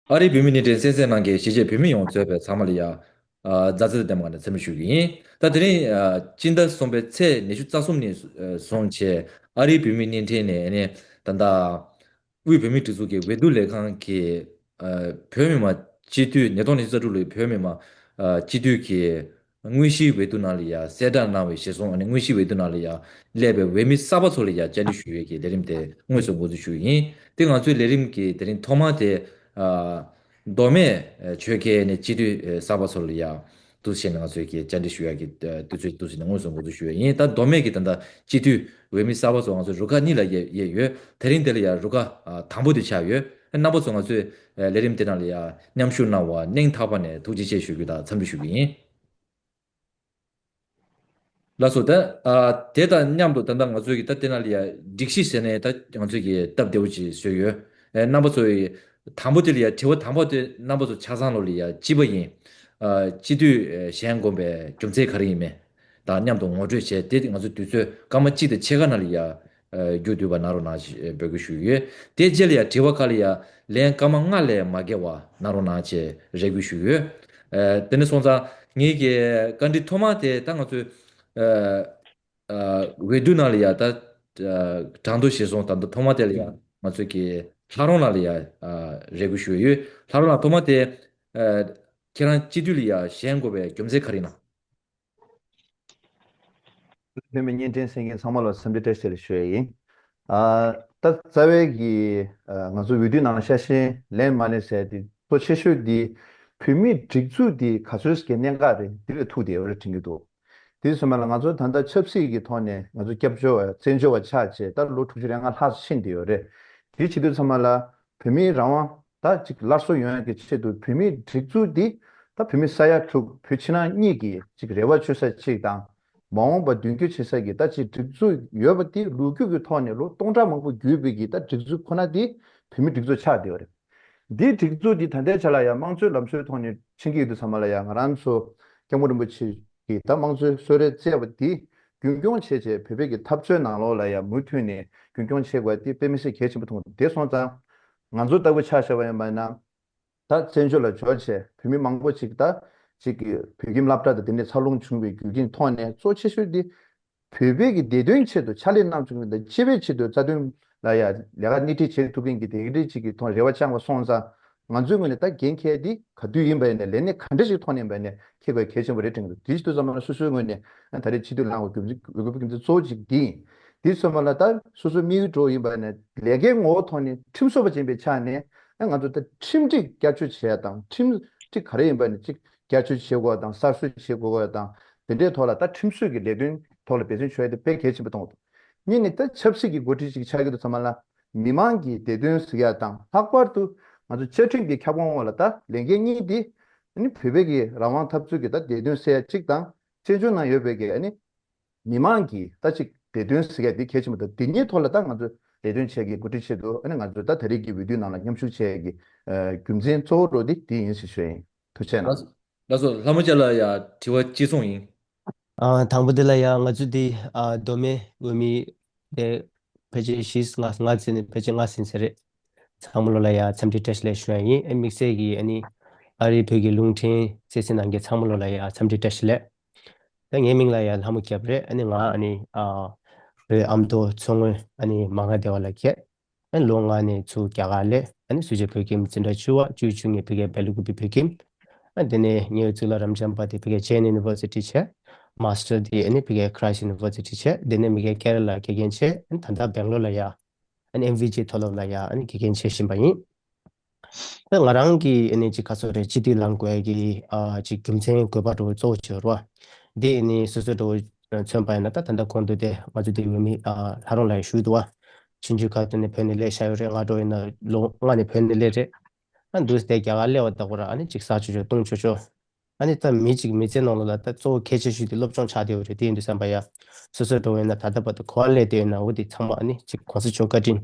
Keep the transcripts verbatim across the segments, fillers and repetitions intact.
ཨ་རིའི་བོད་མིའི་བརྙན་འཕྲིན་གསན་གཟིགས་གནང་མཁན་གཞིས་བྱེས་བོད་མི་ཡོངས་གཙོས་པའི་ཚང་མ་ལ་ཡ། ཨ། མཛའ་བརྩེ་དང་ལྡན་པ་ངང་ནས་འཚམས་འདྲི་ཞུ་གི་ཡིན། ད་དེ་རིང་ཨ། སྤྱི་ཟླ་གསུམ་པའི་ཚེས་ཉི་ཤུ་རྩ་གསུམ་ཉིན་བཟུང་བྱས་ཨ་རིའི་བོད་མིའི་བརྙན་འཕྲིན་ནས་ནས་ད་ལྟ་དབུས་བོད་མིའི་སྒྲིག་འཛུགས་ཀྱི་འོས་བསྡུ་ལས་ཁང་གིས་ཨ། བོད་མི་མང་སྤྱི་འཐུས། ཉིས་སྟོང་ཉི་ཤུ་རྩ་དྲུག་ལོའི་བོད་མི་མང་ཨ། སྤྱི་འཐུས་ཀྱི་དངོས་གཞིའི་འོས་བསྡུ་ནང་ལ་ཡ་གསལ་བསྒྲགས་གནང་བའི་གཞིར་བཟུང་། ཨ་ནི་དངོས་གཞིའི་འོས་བསྡུ་ནང་ལ་ཡ་སླེབས་པའི་འོས་མི་གསར་པ་ཚོ་ལ་ཡ་བཅར་འདྲི་ཞུ་ཡས་ཀྱི་ལས་རིམ་དེ་དངོས་སུ་འགོ་འཛུགས་ཞུ་ཡི་ཡིན། དེ་ང་ཚོའི་ལས་རིམ་གྱི་དེ་རིང་ཐོག་མ་དེ་ཨ། མདོ་སྨད་ཨ། ཆོལ་ཁའི་ནས་སྤྱི་འཐུས་ཨ། གསར་པ་ཚོ་ལ་ཡ་འདུག་སེ་བྱས་ནས་ང་ཚོས་ཀྱི་བཅར་འདྲི་ཞུ་ཡ་གི་ཨ། དུས་ཚོད་འདུག་སེ་བྱས་ནས་དངོས་སུ་འགོ་འཛུགས་ཞུ་ཡ་ཡིན། ད་མདོ་སྨད་ཀྱི་ད་ལྟ་སྤྱི་འཐུས་འོས་མི་གསར་པ་ཚོ་ང་ཚོས་རུ་ཁག་གཉིས་ལ་དབྱེ་དབྱེ་ཡོད། དེ་རིང་འདི་ལ་ཡ་རུ་ཁག་ཨ། དང་པོ་དེ་ཆགས་ཡོད། རྣམ་པ་ཚོ་ང་ཚོའི་ཨ། ལས་རིམ་དེ་ནང་ལ་ཡ་མཉམ་ཞུགས་གནང་བར་སྙིང་ཐག་པ་ནས་ཐུགས་རྗེ་ཆེ་ཞུ་རྒྱུ་དང་འཚམས་འདྲི་ཞུ་རྒྱུ་ཡིན། ལགས་སོ། ད་ཨ། དེ་དང་མཉམ་དུ་ད་ལྟ་ང་ཚོས་ཀྱི་ད་དེ་ནང་ལ་ཡ་སྒྲིག་གཞི་ཟེར་ནས་ད་ང་ཚོས་ཀྱི་སྟབས་བདེ་བོ་ཅིག་བཟོས་ཡོད། ཨེ། རྣམ་པ་ཚོས་དང་པོ་དེ་ལ་ཡ་དྲི་བ་དང་པོ་དེ་རྣམ་པ་ཚོ་ཆ་ཚང་ལོ་ལ་ཡ་སྤྱི་པ་ཡིན། ཨ། སྤྱི་འཐུས་ཨེ། གཞན་དགོངས་པའི་རྒྱུ་མཚན་ག་རེ་ཡིན་མིན་དང་མཉམ་དུ་ངོ་སྤྲོད་བྱས། དེ་ང་ཚོ་དུས་ཚོད་སྐར་མ་གཅིག་དང་ཕྱེད་ཀ་ནང་ལ་ཡ་ཨ། རྒྱུགས་བསྡུས་པ་གནང་རོགས་གནང་ཞེས་འབོད་སྐུལ་ཞུས་ཡོད། དེ་རྗེས་ལ་ཡ་དྲི་བ་ཁག་ལ་ཡ་ལན་སྐར་མ་ལྔ་ལས་མ་བརྒལ་བ་གནང་རོགས་གནང་ཞེས་རེ་སྐུལ་ཞུས་ཡོད། ཨ། དེ་ནས་སོང་ཙང་ངེད་ཀྱི་བཀའ་འདྲི་ཐོག་མ་དེ་ད་ང་ཚོས་ཨ། ཨ། འོས་བསྡུ་ནང་ལ་ཡ་ད་ཨ། གྲངས་ཐོ་གཞིར་བཟུང་ད་ལྟ་ཐོག་མ་དེ་ལ་ཡ་ང་ཚོས་ཀྱི་ལྷ་རོང་ལགས་ལ་ཡ་ཨ། རེ་སྐུལ་ཞུས་ཡོད། ལྷ་རོང་ལགས། ཐོག་མ་དེ་ཨ། ཁྱེད་རང་སྤྱི་འཐུས་ལ་ཡ་བཞེངས་དགོས་པའི་རྒྱུ་མཚན་ག་རེ་ཡིན་ནམ། བོད་མི་བརྙན་འཕྲིན་གསན་མཁན་ཚང་མ་ལ་འཚམས་འདྲི་བཀྲ་ཤིས་བདེ་ལེགས་ཞུ་ཡས་ཡིན། ཨ། ད་རྩ་བའི་གི་ཨ། ང་ཚོ་འོས་བསྡུ་ནང་ཤ་ཞེན་ལེན་མ་ལེན་ཟེར་དེ་གཙོ་ཆེ་ཤོས་དེ་བོད་མིའི་སྒྲིག་འཛུགས་དེ་ག་ཚོད་ཀྱི་གནད་འགག་རེད། དེ་ལ་ཐུག་བསྡད་ཡོད་རེད་དྲན་གྱི་འདུག་དེ་སོང་བ་ལ་ང་ཚོ་ད་ལྟ་ཆབ་སྲིད་ཀྱི་ཐོག་ནས་ང་ཚོ་སྐྱབས་བཅོལ་བ་བཙན་བྱོལ་བ་ཆགས་བྱས་ད་ལོ་དྲུག་ཅུ་རེ་ལྔ་ལྷག་ཕྱིན་བསྡད་ཡོད་རེད། དེ་བྱེད་དུས་ཚང་མ་ལ་བོད་མིའི་རང་དབང་ད་ཅིག་སླར་གསོ་ཡོང་ཡག་གི་ཆེད་དུ་བོད་མིའི་སྒྲིག་འཛུགས་འདི་ད་བོད་མི་ས་ཡ་དྲུག་བོད་ཕྱི་ནང་གཉིས་ཀྱི་ཅིག་རེ་བ་བཅོལ་ས་ཅིག་དང་། མ་འོངས་པ་མདུན་སྐྱོད་བྱེད་ས་གི་ད་ཅིག་སྒྲིག་འཛུགས་ཡོད་པ་དེ་ལོ་རྒྱུས་ཀྱི་ཐོག་ནས་ལོ་སྟོང་ཕྲག་མང་པོ་བརྒྱུད་པའི་གི་ད་སྒྲིག་འཛུགས་ཁོ་ན་དེ་བོད་མིའི་སྒྲིག་འཛུགས་ཆགས་བསྡད་པ་རེད། འདིའི་སྒྲིག་འཛུགས་འདི་ད་ལྟའི་ཆ་ལ་ཡང་དམངས་གཙོའི་ལམ་སྲོལ་ཐོག་ནས་ཕྱིན་གྱི་ཡོད་དུས་ཙམ་པ་ལ་ཡང་ང་རང་ཚོ་སྐྱབས་མགོན་རིན་པོ་ཆེ་གིས་ད་དམངས་གཙོའི་གསོལ་རས་བསྩལ་བ་འདི་རྒྱུན་སྐྱོང་བྱས་བྱས་བོད་པའི་གི་འཐབ་རྩོད་ནང་ལོགས་ལ་ཡང་མུ་མཐུད་ནས་རྒྱུན་སྐྱོང་བྱེད་དགོས་པ་འདི་དཔེ་མི་སྲིད་གལ་ཆེན་པོ་མཐོང་། དེ་སོང་ཙང་ང་ཚོ་ལྟ་བུ་ཆ་བཞག་པ་ཡིན་པ་ན། ད་བཙན་བྱོལ་ལ་འབྱོར་བྱས་བོད་མི་མང་པོ་ཅིག་ད་ཅིག་གི་བོད་ཁྱིམ་སློབ་གྲྭ་དང་དེ་འདྲའི་འཚར་ལོངས་བྱུང་བའི་རྒྱུ་རྐྱེན་ཐོག་ནས་གཙོ་ཆེ་ཤོས་འདི་བོད་པའི་གི་བདེ་དོན་ཆེད་དུ་ཕྱག་ལས་གནང་བཅུག་པ་དང་སྤྱི་པའི་ཆེད་དུ་རྩ་དོན་ལ་ཡ་ལས་ཀ་སྣེ་ཁྲིད་བྱེད་ཐུབ་མཁན་གྱི་དེ་འདྲའི་ཅིག་གི་ཐོག་རེ་བ་བཅངས་པ་སོང་ཙང་། ང་ཚོའི་ངོས་ནས་ད་འགན་འཁྱེར་འདི་ག་དུས་ཡིན་པ་ཡིན་ནའི་ལས་གནས་ག་འདྲ་ཞིག་ཐོག་ནས་ཡིན་པ་ཡིན་ནའི་འཁྱེར་དགོས་གལ་ཆེན་པོ་རེད་དྲན་གྱི་འདུག་དེ་བྱེད་དུས་ཙམ་པ་ལ་སོ་སོའི་ངོས་ནས་ད་རེས་སྤྱི་འཐུས་ལངས་པའི་རྒྱུ་མཚན་འོས་འབབ་རྒྱུ་མཚན་གཙོ་བོ་གཅིག་འདི་ཡིན། དེ་ཚོ་མ་ལ་ད་སོ་སོའི་དམིགས་ཡུལ་འགྲོ་ཡིན་པ་ནས་ལས་ཀའི་ངོ་བོ་ཐོག་ནས་ཁྲིམས་བཟོ་བ་ཅན་པའི་ཆ་ནས་ང་ཚོ་ད་ཁྲིམས་སྒྲིག་བསྐྱར་བཅོས་བྱེད་ཡ་དང་ཁྲིམས་སྒྲིག་ག་རེ་ཡིན་པ་ནས་གཅིག་བསྐྱར་བཅོས་བྱེད་དགོས་པ་དང་གསར་བཟོ་བྱེད་དགོས་པ་དང་དེ་འདྲའི་ཐོག་ལ་ད་ཁྲིམས་བཟོ་གི་ལས་དོན་ཐོག་ལ་འབད་བརྩོན་བྱེད་ཡ་དེ་དཔེ་གལ་ཆེན་པོ་མཐོང་གི་འདུག་གཉིས་ནས་ད་ཆབ་སྲིད་ཀྱི་འགོ་ཁྲིད་ཅིག་ཆགས་ཀྱི་འདུག་ཚང་མ་ལ་མི་མང་གི་བདེ་དོན་ཟེར་ཡ་དང་ལྷག་པར་དུ་ང་ཚོ་བཅའ་ཁྲིམས་ཀྱི་ཁྱབ་ཁོངས་འོག་ལ་ད་ལས་འགན་གཉིས་དེ་ནི་བོད་པའི་གི་རང་དབང་འཐབ་རྩོད་ཀྱི་ད་བདེ་དོན་ཟེར་ཡ་གཅིག་དང་བཙན་བྱོལ་ནང་ཡོད་པའི་གི་ཨ་ནི། མི་མང་གི་ད་ཅིག་བདེ་དོན་ཟེར་ཡ་དེ་གལ་ཆེན་པོ་འདུག་དེ་གཉིས་ཐོག་ལ་ད་ང་ཚོས་ལས་དོན་བྱེད་ཀྱི་འགོ་ཁྲིད་ཆེད་དུ་ཨ་ནི་ང་ཚོས་ད་ད་རེས་ཀྱི་འོས་བསྡུ་ནང་ལ་མཉམ་ཞུགས་བྱེད་ཀྱི་ཨ། རྒྱུ་མཚན་གཙོ་བོ་རོ་དེ་དེ་ཡིན་ཞེས་ཞུ་ཡ་ཡིན། ཐུགས་རྗེ་གནང་། ལགས་སོ། ལགས་སོ། ལྷ་མོ་སྐྱབས་ལགས་ཡ་དྲི་བ་གཅིག་མཚུངས་ཡིན། ཨ། དང་པོ་དེ་ལ་ཡ་ང་ཚོ་དེ་ཨ། མདོ་སྨད་འོས་མི་དེ་ཕལ་ཆེར་བཞི་ལྔ་ལྔ་ཙམ་ནས་ཕལ་ཆེར་ལྔ་ཟིན་ས་རེད། ཚང་མ་ལོ་ལ་ཡ་འཚམས་འདྲི་བཀྲ་ཤིས་བདེ་ལེགས་ཞུ་ཡ་ཡིན། ཨ། དམིགས་བསལ་གྱི་ཨ་ནི་ཨ་རིའི་བོད་ཀྱི་རླུང་འཕྲིན་གསན་གཟིགས་གནང་མཁན་ཚང་མ་ལོ་ལ་ཡ་འཚམས་འདྲི་བཀྲ་ཤིས་བདེ་ལེགས། ད་ངའི་མིང་ལ་ཡ་ལྷ་མོ་སྐྱབས་རེད། ཨ་ནི་ང་ཨ་ནི་ཨ། བོད་ཨ་མདོ་མཚོ་སྔོན་ཨ་ནི་མ་ག་དེ་བ་ལ་སྐྱེས། ཨ་ནི་ལོ་ལྔ་ནས་ཚུར་རྒྱ་གར་སླེབས། ཨ་ནི་སུ་ཇཱ་བོད་ཁྱིམ་འཛིན་གྲྭ་བཅུ་པ་བཅུ་བཅུ་གཉིས་ཕ་གིའི་བེ་ལུ་ཀུ་པི་བོད་ཁྱིམ། ཨ། དེ་ནས་ངའི་གཙུག་ལག་རབ་འབྱམས་པ་དེ་ཕ་གིའི་ཇེན་ཡུ་ནི་ཝར་སི་ཊི་བྱས། མ་སི་ཊར་དེ་ཨ་ནི་ཕ་གིའི་ཁ་རའེ་སི་ཊི་ཡུ་ནི་ཝར་སི་ཊི་བྱས། དེ་ནས་མ་གིའི་ཀེ་ར་ལ་དགེ་རྒན་བྱས། ཨ་ནི་ད་ལྟ་སྦེང་ལོར་ལ་ཡ་ཨ་ནི་ཨེམ་ཝི་ཇི་མཐོ་སློབ་ལ་ཡ་ཨ་ནི་དགེ་རྒན་བྱེད་བཞིན་པ་ཡིན། ད་ང་རང་གི་ཨ་ནི་ཅིག་ག་ཚོད་རེད། སྤྱི་འཐུས་ལངས་དགོས་ཀྱི་ཨ་ཅིག་རྒྱུ་མཚན་དགོས་པ་འགྲོ་གཙོ་བོ་བྱེད་རོགས། འདི་ཨ་ནི་སོ་སོ་འགྲོ་མཚོན་པ་ཡིན་ན་ད་ད་ལྟ་གོང་དུ་དེ་ང་ཚོ་དེ་འོས་མི་ཨ་ལྷ་རོང་ལགས་ཞུས་འདུག་བ། ཆུང་ཆུང་ཁ་ཐུག་ནས་བོད་ནས་སླེབས་བཞག་ཡོད་རེད། སྔ་དྲོ་ཡིན་ན་ལོ་ལྔ་ནས་བོད་ནས་སླེབས་རེད། ཨ་འདུག་སེ་རྒྱ་གར་སླེབས་པ་ད་ཁོ་རང་ཨ་ནི་ཅིག་ཟ་ཆོག་ཆོག་བཏུང་ཆོག་ཆོག་ཨ་ནི་ད་མི་གཅིག་མི་ཚེ་ནང་ལོགས་ལ་ད་གཙོ་བོ་གལ་ཆེ་ཤོས་དེ་སློབ་སྦྱོང་ཆགས་བསྡད་ཡོད་རེད། དེ་ཡིན་དུས་ཙམ་པ་ཡ་སོ་སོ་འགྲོ་ཡིན་ན་ད་ལྟ་བར་དུ་ག་པར་སླེབས་བསྡད་ཡོད་ན་འོ་དེ་ཚང་མ་ཨ་ནི་གཅིག་གོང་ས་མཆོག་བཀའ་དྲིན།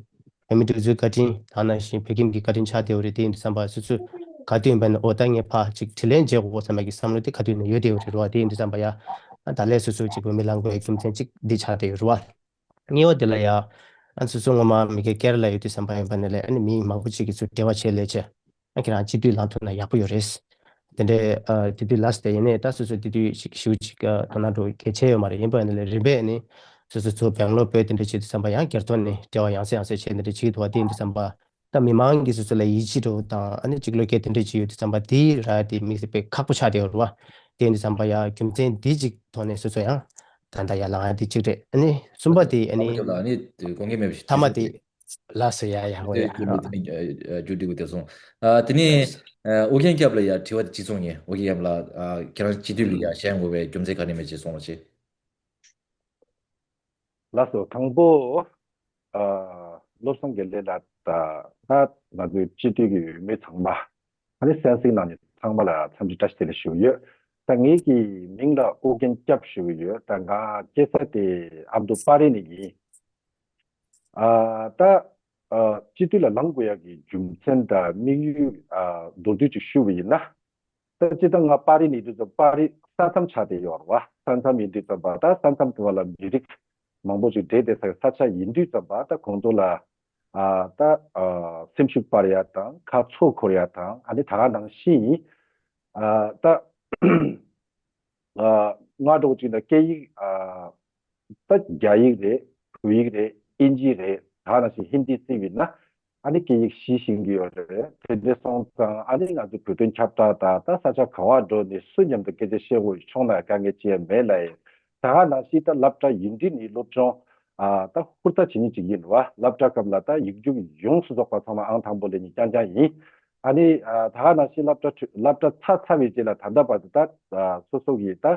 བོད་མི་སྒྲིག་འཛུགས་བཀའ་དྲིན། ད་ནང་བཞིན་བོད་ཁྱིམ་གྱི་བཀའ་དྲིན་ཆགས་བསྡད་ཡོད་རེད། དེ་ཡིན་དུས་ཙམ་པ་སོ་སོ་ག་དུས་ཡིན་པ་ན་འོ་ད་ངས་ཕར་གཅིག་དྲིན་ལན་འཇལ་དགོས་བསམ་པའི་བསམ་བློ་དེ་ག་དུས་ཡིན་ན་ཡོད་བསྡད་ཡོད་རེད་རོ། དེ་ཡིན་དུས་ཙམ་པ་ཡ་ད་ལས་སོ་སོ་གཅིག་བོད་མི་ལངས་དགོས་པའི་རྒྱུ་མཚན་གཅིག་འདི་ཆགས་བསྡད་ཡོད་རེད་བ། གཉིས་པ་དེ་ལ་ཡ་ཨ་ནི་སོ་སོ་ངོ་མ་མ་གིའི་ཀེ་ར་ལ་ཡོད་དུས་ཙམ་པ་ཡིན་པ་ན་ལས་ཨ་ནི་མི་མང་པོ་གཅིག་གིས་ཚུར་འབྲེལ་བ་བྱས་སླེབས་བྱས། ཨ་ཁྱེད་རང་སྤྱི་འཐུས་ལངས་ཐུབ་ན་ཡག་པོ་ཡོད་རེད། དེ་འདྲའི་ཨ་དེ་དུས་ལ་སྟེ་ཡིན་ནའི་ད་སོ་སོ་དེ་དུས་ཞིག་ཞུ་ཅིག་ཨ་དོ་སྣང་འགྲོ་གལ་ཆེ་ཡོད་མ་རེད། ཡིན་པ་ཡིན་ན་ལས་རིམ་པས་ནི་སོ་སོ་ཚོ་བེང་ལོར་བོད་དེ་འདྲ་བྱེད་དུས་ཙམ་པ་ཡང་སྒེར་ཐོག་ནས་འབྲེལ་བ་ཡང་སེ་ཡང་སེ་བྱས་དེ་འདྲ་བྱེད་ཀྱི་འདུག་བ། དེ་ཡིན་དུས་ཙམ་པ་ད་མི་མང་གིས་སོ་སོ་ལ་ཡིད་ཆེས་འགྲོ་དང་ཨ་ནི་ཅིག་བློ་སྐྱེད་དེ་འདྲ་བྱེད་ཡོད་དུས་ཙམ་པ་དེའི་ར་དེ་དམིགས་བསལ་དཔེ་ཁག་པོ་ཆགས་བསྡད་ཡོད་རེད་བ། དེ་ཡིན་དུས་ཙམ་པ་ཡང་རྒྱུ་མཚན་དེ་ཅིག་ཐོག་ནས་སོ་སོ་ཡང་ད་ལྟ་ཡར་ལངས་ཡ་དེ་གཅིག་རེད། ཨ་ནི་གསུམ་པ་དེ་ཨ་ནི་ཨ་མ་ལགས་ཨ་ནི་དགོངས་འགལ་མེད་པ་ཞིག་ཐ་མ་དེ་ལགས་སོ། ཡ་ཡ་འོ་ཡ་རྒྱུ་འགྲིག་པ་དེ་སོང་། ཨ་དེ་ནས་ཨ་ཨོ་རྒྱན་སྐྱབས་ལ་ཡ་དྲི་བ་དེ་གཅིག་སོང་ངས། ཨོ་རྒྱན་སྐྱབས་ལ་ཨ་ཁྱེད་རང་སྤྱི་འཐུས་ལ་ཡ་བཞེངས་དགོས་པའི་རྒྱུ་མཚན་ག་ནས་མེད་ཅེས་གསུངས་ལ་ཆེ། ལགས་སོ། དང་པོ། ཨ། བློ་བཟང་དགེ་ལེགས་ལགས་དང་ད་ང་ཚོའི་སྤྱི་འཐུས་ཀྱི་འོས་མི་ཚང་མ། ཨ་ནི་གསན་གཟིགས་གནང་མཁན་ཚང་མ་ལ་འཚམས་འདྲི་བཀྲ་ཤིས་བདེ་ལེགས་ཞུ་གི་ཡོད། ད་ངེད་ཀྱི་མིང་ལ་ཨོ་རྒྱན་སྐྱབས་ཞུ་གི་ཡོད། ད་ང་སྐྱེས་ས་དེ་ཨ་མདོ་དཔའ་རིས་ནས་ཡིན། ཨ། ད་ཨ་སྤྱི་འཐུས་ལ་ལངས་དགོས་ཡག་གི་རྒྱུ་མཚན་དང་དམིགས་ཡུལ་ཨ་མདོར་བསྡུས་ཅིག་ཞུ་བ་ཡིན་ན། ད་སྤྱིར་བཏང་ང་དཔའ་རིས་ནས་ཡིན་དུས་ཙམ་པ་དཔའ་རིས་ས་མཚམས་ཆགས་བསྡད་ཡོད་རེད་བ། ས་མཚམས་ཡིན་དུས་ཙམ་པ་ད་ས་མཚམས་དེ་བ་ལ་མི་རིགས་མང་པོ་ཞིག་འདྲེས་བསྡད་ས་ས་ཆ་ཡིན་དུས་ཙམ་པ་ད་ཁོང་ཚོ་ལ་ཨ་ད་ཨ་སེམས་ཤུགས་སྤར་ཡ་དང་ཁ་ཚུར་འཁོར་ཡ་དང་ཨ་ནི་ད་ག་ནང་བཞིན་ཨ་ད་ཨ་ང་འདྲ་བོ་ཅིག་ན་སྐད་ཡིག་ཨ། ད་རྒྱ་ཡིག་རེད། བོད་ཡིག་རེད། དབྱིན་ཇི་རེད། ད་ག་ནང་བཞིན་ཧིན་དི་བརྩིས་པ་ཡིན་ན་ཨ་ནི་སྐད་ཡིག་གཞི་ཤེས་ཀྱི་ཡོད་རེད། དེ་འདྲ་སོང་ཙང་ཨ་ནི་ང་ཚོ་བོད་དོན་ཁྱབ་བསྒྲགས་དང་ད་ས་ཆ་ག་བར་འགྲོ་ནས་སུ་མཉམ་དུ་སྐད་ཆ་བཤད་དགོས་ཕྱོགས་ན་དཀའ་ངལ་ཅི་ཡང་མེད་ལ་ཡིན། ད་ག་ནང་བཞིན་ད་སློབ་གྲྭ་ཡིན་དུས་ནས་སློབ་སྦྱོང་ཨ་ད་ཧུར་ཐག་བྱེད་མཁན་ཅིག་ཡིན་རེད་བ། སློབ་གྲྭ་སྐབས་ལ་ད་ཡིག་རྒྱུགས་ཡོངས་སུ་རྫོགས་པ་ཚང་མ་ཨང་དང་པོ་ལེན་མཁན་རྐྱང་རྐྱང་ཡིན། ཨ་ནི་ཨ་ད་ག་ནང་བཞིན་སློབ་གྲྭ་ཁྲི་སློབ་གྲྭ་ཚར་ཚར་བའི་རྗེས་ལ་ད་ལྟ་བར་དུ་ད་ཨ་སོ་སོ་གི་ད་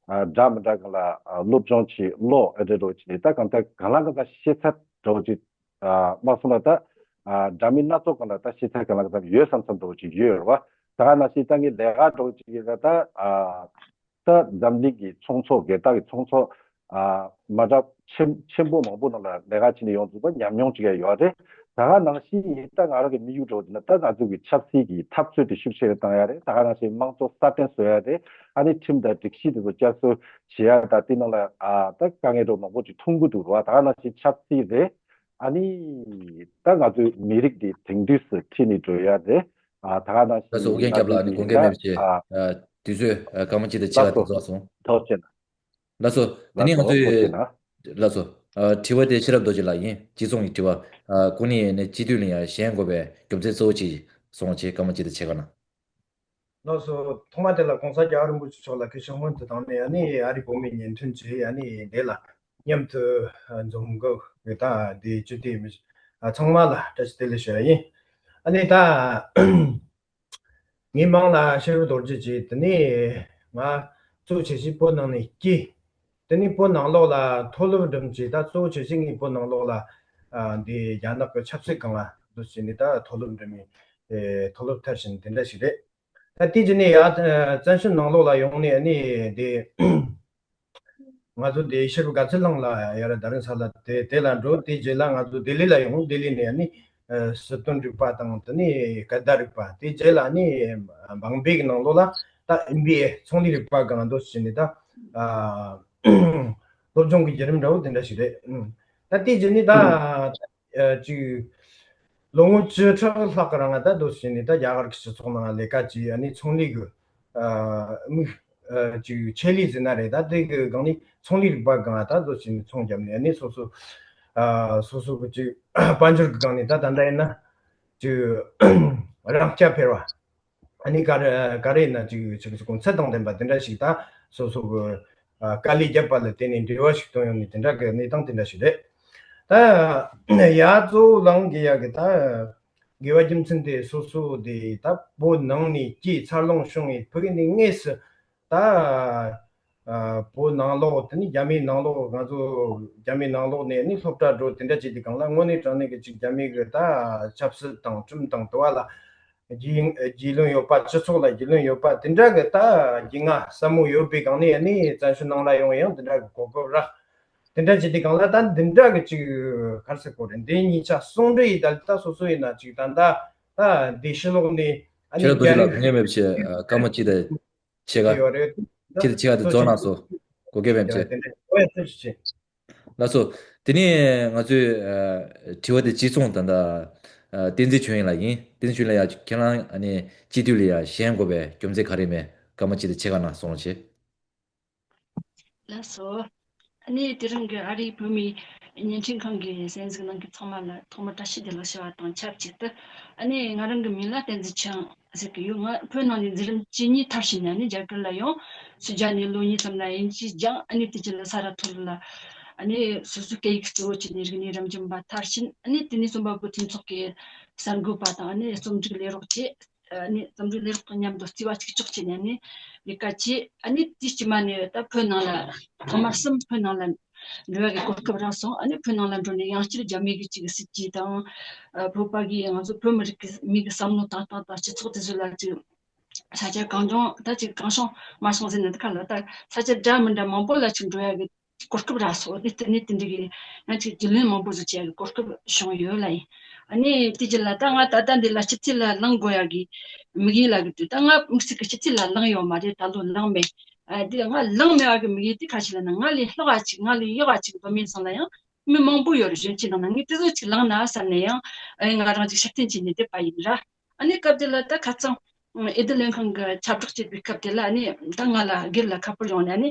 ཨ་འདྲ་མི་འདྲ་སྒང་ལ་ཨ་སློབ་སྦྱོང་བྱེད་ཀློག་ཨེ་འདྲ་འདྲ་བོ་བྱེད་ནས་ད་གང་ལྟར་གང་ལ་གང་འཚམ་ཤེས་ཚད་འདྲ་བོ་ཅིག་ཨ་མ་སོང་ན་ད་ཨ་འདྲ་མིན་སྣ་ཚོགས་སྒང་ལ་ད་ཤེས་ཚད་གང་ལ་གང་འཚམ་ཡོད་བསམ་བསམ་འདྲ་བོ་ཅིག་ཡོད་རེད་བ། ད་ག་ནང་བཞིན་ད་ངས་ལས་ཀ་འདྲ་བོ་ཅིག་ཡིན་ན་ད་ཨ། ད་འཛམ་གླིང་གི་ཚོང་ཚོགས་སྒེར་བདག་གི་ཚོང་ཚོགས་ཨ་མ་འདྲ་ཆེན་ཆེན་པོ་མང་པོ་ནང་ལ་ལས་ཀ་བྱེད་ནས་ཡོང་ཚུགས་པ་ཉམས་མྱོང་ཅིག་ཡང་ཡོད་རེད། ད་ག་ནང་བཞིན་ཡིན་ད་ང་རང་གི་དམིགས་ཡུལ་འདྲ་བོ་ཡིན་ན་ད་ང་ཚོ་གི་ཆབ་སྲིད་ཀྱི་འཐབ་རྩོད་དེ་ཤུགས་ཆེ་རུ་བཏང་ཡ་རེད། ད་ག་ནང་བཞིན་དམངས་གཙོ་སྲ་བརྟན་བཟོ་ཡ་རེད། ཨ་ནི་ཁྲིམས་དང་སྒྲིག་གཞི་དེ་ཚོ་བསྐྱར་གསོ་བྱེད་ཡ་ད་དེ་ནང་ལ་ཨ་ད་དཀའ་ངལ་འདྲ་བོ་མང་པོ་ཅིག་མཐོང་གི་འདུག་རེད་བ། ད་ག་ནང་བཞིན་ཆབ་སྲིད་རེད། ཨ་ནི་ད་ང་ཚོའི་མི་རིགས་དེ་དེང་དུས་སུ་ཁྲིད་ནས་འགྲོ་ཡ་རེད། ཨ་ད་ག་ནང་ལགས་སོ། ཨོ་རྒྱན་སྐྱབས་ལགས་ནི་དགོངས་འགལ་མེད་པ་བྱས། ཨ་དུས་ཚོད་ཨ་སྐར་མ་གཅིག་དང་ཕྱེད་ཀ་དེ་རྫོགས་སོང་། ཐུགས་རྗེ་ཆེ་གནང་། ལགས་སོ། དེ་ནས་ང་ཚོས་ལགས་སོ། ཨ་དྲི་བ་དེ་ཤེས་རབ་རྡོ་རྗེ་ལགས་ཡིན། གཅིག་མཚུངས་ཀྱི་དྲི་བ། ཨ་ཁོ་ནི་ནི་སྤྱི་འཐུས་ལ་ཡང་བཞེངས་དགོས་པའི་རྒྱུ་མཚན་གཙོ་བོ་ཅིག་གསུངས་བྱས་སྐར་མ་གཅིག་དང་ཕྱེད་ཀ་གནང་། ལགས་སོ། ཐོག་མ་དེ་ལ་གོང་ས་རྒྱལ་བ་རིན་པོ་ཆེ་མཆོག་ལ་སྐུ་ཞབས་སྔོན་དུ་བཏང་ནས་ཨ་ནི་ཨ་རི་བོད་མིའི་བརྙན་འཕྲིན་ཆེད་ཨ་ནི་དེ་ལ་མཉམ་དུ་འཛོམས་འགོ་གི་ད་དེ་སྤྱི་འཐུས་མི་ཚང་མ་ལ་བཀྲ་ཤིས་བདེ་ལེགས་ཞུ་ཡ་ཡིན། ཨ་ནི་ད་ངའི་མིང་ལ་ཤེས་རབ་རྡོ་རྗེ་བྱས། དེ་ནས་ང་གཙོ་ཆེ་ཆེ་བོད་ནང་ནས་སྐྱེས། དེ་ནས་བོད་ནང་ལོགས་ལ་མཐོ་སློབ་འགྲིམས་བྱས། ད་གཙོ་ཆེ་ཆེ་ངས་བོད་ནང་ལོགས་ལ་ཨ་འདི་རྒྱ་ནག་གི་ཆབ་སྲིད་སྒང་ལ་འདུག་བྱས་ནས་ད་མཐོ་སློབ་འགྲིམས་ནས་ཨེ་མཐོ་སློབ་མཐར་ཕྱིན་དེ་འདྲ་ཞིག་རེད། ད་དེ་རྗེས་ནས་ཡ་བཙན་བྱོལ་ནང་ལོགས་ལ་ཡོང་ནས་ཨ་ནི་དེ་ང་ཚོ་དེ་ཕྱིར་དགའ་ཚལ་གླིང་ལ་ཡར་དྷ་རམ་ས་ལ་དེ་དེ་ལ་འགྲོ། དེ་རྗེས་ལ་ང་ཚོ་ལྡི་ལི་ལ་ཡོང་། ལྡི་ལི་ནས་ཨ་ནི་ཨ་སྲིད་དོན་རིག་པ་དང་དེ་ནས་སྐད་བརྡ་རིག་པ། དེ་རྗེས་ལ་ཨ་ནི་བང་བེ་གི་ནང་ལོགས་ལ་ད་ཨེམ་བི་ཨེ་ཚོང་ལས་རིག་པ་སྒང་འདུག་བྱས་ནས་ད་ཨ་སློབ་སྦྱོང་གི་བརྒྱུད་རིམ་འདྲ་བོ་དེ་འདྲ་ཞིག་རེད། ཨང་། ད་དེ་རྗེས་ནས་ད་ཨ་ཅིག་ལོ་ངོ་བཅུ་ཕྲག་ལྷག་གི་རིང་ལ་ད་འདུག་བྱས་ནས་ད་རྒྱ་གར་གྱི་སྤྱི་ཚོགས་ནང་ལས་ཀ་བྱས། ཨ་ནི་ཚོང་ལས་ཀྱི་ཨ་དམིགས་ཨ་ཅིག་ཆེད་ལས་ཟེར་ན་རེད། ད་དེ་གི་སྒང་ནས་ཚོང་ལས་རིག་པ་སྒང་ད་འདུག་བྱས་ནས་ཚོང་བརྒྱབ་ནས། ཨ་ནི་སོ་སོ་ཨ་སོ་སོ་གི་ཅིག་དཔལ་འབྱོར་གྱི་སྒང་ནས་ད་ད་ལྟ་ཡིན་ན་ཅིག་རང་རྐྱ་འཕེར་བ། ཨ་ནི་ག་རེ་ག་རེ་ཡིན་ན་ཅིག་ཅིག་གོང་ཚད་དང་ལྡན་པ་དེ་འདྲ་ཞིག་ད་སོ་སོ་གི་ཨ་དཀའ་ལས་བརྒྱབ་པ་ལ་བརྟེན་ནས་འབྲེལ་བ་ཞིག་བཏོན་ཡོང་ནས་དེ་འདྲ་གི་གནས་སྟངས་དེ་འདྲ་ཞིག་རེད། ད་ཡ་གཙོ་བོ་ལངས་དགོས་ཡ་གི་ད་དགོས་པ་རྒྱུ་མཚན་དེ་སོ་སོ་དེ་ད་བོད་ནང་ནས་སྐྱེས། འཚར་ལོངས་བྱུང་བའི་ཕ་གི་ནས་དངོས་སུ་ད་ཨ་བོད་ནང་ལོགས་དེ་ནི་རྒྱ་མིའི་ནང་ལོགས། ང་ཚོ་རྒྱ་མིའི་ནང་ལོགས་ནས་ནི་སློབ་གྲྭ་འགྲོ་དེ་འདྲ་བྱས་དུས་སྒང་ལ་དངོས་གནས་དྲང་གནས་ཀྱི་ཅིག་རྒྱ་མི་གི་ད་ཆབ་སྲིད་དང་ཁྲིམས་དང་དུ་བ་ལ་རྒྱུས་རྒྱུས་ལོན་ཡོད་པ། སྤྱི་ཚོགས་ལ་རྒྱུས་ལོན་ཡོད་པ་དེ་འདྲ་གི་ད་རྒྱུས་མངའ་ཟབ་མོ་ཡོད་པའི་སྒང་ནས་ནི་བཙན་བྱོལ་ནང་ལ་ཡོང་ཡང་དེ་འདྲ་གི་གོ་སྐབས་རག་དེ་འདྲ་བྱས་དུས་སྒང་ལ་ད་འདི་འདྲ་གི་ཅིག་ག་རེ་ཟེར་དགོས་རེད། འདི་གཉིས་ཆ་ཟུང་འབྲེལ་ཡིན་ད་ད་སོ་སོ་ཡིན་ན་ཅིག་ད་ད་ད་འདི་ཕྱི་ལོགས་ནས་ཨ་ནི་ཁྱེད་རང་རྡོ་རྗེ་ལགས་རྒྱ་རིགས་དོན་གཉེར་མེད་པ་བྱས་སྐར་མ་གཅིག་དང་ཕྱེད་ཀ་ཡོད་རེད། ཕྱེད་དང་ཕྱེད་ཀ་དེ་རྫོགས་གནང་སོང་། གོ་སྐབས་ཡོད་ཡ་ཅེ། དེ་འདྲ་ཨོ་ཡ་ཐུགས་རྗེ་ཆེ། ལགས་སོ། དེ་ནས་ང་ཚོས་ཨ་དྲི་བ་དེ་གཅིག་མཚུངས་ད་ལྟ་ ཨ། བསྟན་འཛིན་ཆོས་དབྱིངས་ལགས་ཡིན། བསྟན་འཛིན་ཆོས་དབྱིངས་ལགས་ཡ། ཁྱེད་རང་ཨ་ནི་སྤྱི་འཐུས་ལ་ཡ་ཞེན་དགོས་པའི་རྒྱུ་མཚན་ག་རེ་མེད། སྐར་མ་གཅིག་དེ་ཕྱེད་ཀ་གནང་གསུང་རོགས་བྱེད། ལགས་སོ། ཨ་ནི་དེ་རིང་གི་ཨ་རིའི་བོད་མིའི་བརྙན་འཕྲིན་ཁང་གི་གསན་གཟིགས་གནང་མཁན་ཚང་མ་ལ་ཐོག་མར་བཀྲ་ཤིས་བདེ་ལེགས་ཞུ་བ་དང་ཆབས་ཅིག་ཏུ། ཨ་ནི་ང་རང་གི་མིང་ལ་བསྟན་འཛིན་ཆོས་དབྱིངས་ཟེར་གི་ཡོད། ང་བོད་ནང་ནས་འཛིན་རིམ་བཅུ་གཉིས་མཐར་ཕྱིན་ནས་ཨ་ནི་རྒྱ་གར་ལ་ཡོང་། སུད་ཇཱ་ནས་ལོ་གཉིས་ཙམ་ལ་དབྱིན་ཇི་སྦྱངས། ཨ་ནི་དེ་རྗེས་ལ་ས་རཱ་ཐོར་ལ་ཨ་ནི་སོ་སོའི་སྐད་ཡིག་གཙོ་བོ་བྱས་ནས་རིག་གནས་རབ་འབྱམས་པ་མཐར་ཕྱིན། ཨ་ནི་དེ་ནས་རྩོམ་པ་པོ་མཐུན་ཚོགས་ཀྱི་གསར་འགོད་པ་དང་ཨ་ནི་རྩོམ་སྒྲིག་ལས་རོགས་བྱས། ཨ་ནི་རྩོམ་སྒྲིག་ལས་རོགས་དང་མཉམ་དུ་རྩིས་པ་གཅིག་ལྕོགས་བྱས་ནས་ཨ་ནི་ལས་ཀ་བྱས། ཨ་ནི་དེའི་དཀྱིལ་མ་ནས་ད་བོད་ནང་ལ་ཐོག་མར་གསུམ་བོད་ནང་ལ་འགྲོ་ཡག་གི་གོ་སྐབས་རག་སོང་། ཨ་ནི་བོད་ནང་ལ་འགྲོ་ནས་ཡང་བསྐྱར་རྒྱ་མི་གི་ཅིག་སྲིད་ཇུས་དང་། ཨ། བོད་པ་གི་ང་ཚོ་བོད་མི་རིགས་ཀྱི་མི་གི་བསམ་བློ་བཏང་སྟངས་དང་སྤྱི་ཚོགས་དེ་ཚོ་ལ་ཅིག་ས་ཆ་གང་བྱུང་ད་ཅིག་གང་བྱུང་མ་བྱུང་ཟེར་ནས་འདི་ག་ལ་ད་ས་ཆ་འདྲ་མི་འདྲ་མང་པོ་ལ་ཅིག་འགྲོ་ཡག་གི་གོ་སྐབས་རག་སོང་། དེ་ལྟ་ནི་དེ་འདྲ་གི་ཡང་ཅིག་རྒྱུས་ལོན་མང་པོ་ཟིག་བྱེད་ཡག་གི་གོ་སྐབས་བྱུང་ཡོད་ལ་ཡིན། ཨ་ནི་དེ་རྗེས་ལ་ད་ང་ད་ལྟ་འདི་ལ་སྤྱི་འཐུས་ལ་ལངས་དགོས་ཡག་གི་དམིགས་ཡུལ་ལ་གི་དུས་ད་ང་དམིགས་བསལ་གི་སྤྱི་འཐུས་ལ་ལངས་ཡོད་མ་རེད། ད་ལོ་ལངས་མེད། ཨ། དེ་ང་ལངས་མེད་པ་གི་དམིགས་ཡུལ་དེ་ག་ཞིག་ལ་ན་ང་ལས་ལྷག་པ་ཅིག་ང་ལས་ཡག་པ་ཅིག་བོད་མི་ཚང་ལ་ཡང་མི་མང་པོ་ཡོད་རེད། གཞོན་སྐྱེས་ནང་ན་ངས་དེ་ཚོ་ཅིག་ལངས་ན་བསམ་ནས་ཡང་ཨ་ང་རང་ཅིག་ཕྱིར་འཐེན་བྱས་ནས་བསྡད་པ་ཡིན་ར། ཨ་ནི་སྐབས་དེ་ལ་ད་ཁ་སང་འོས་བསྡུ་ལྷན་ཁང་གི་ཁྱབ་བསྒྲགས་བྱེད་པའི་སྐབས་དེ་ལ་ཨ་ནི་ད་ང་ལ་སྒེར་ལ་ཁ་པར་ཡོང་ནས་ཨ་ནི་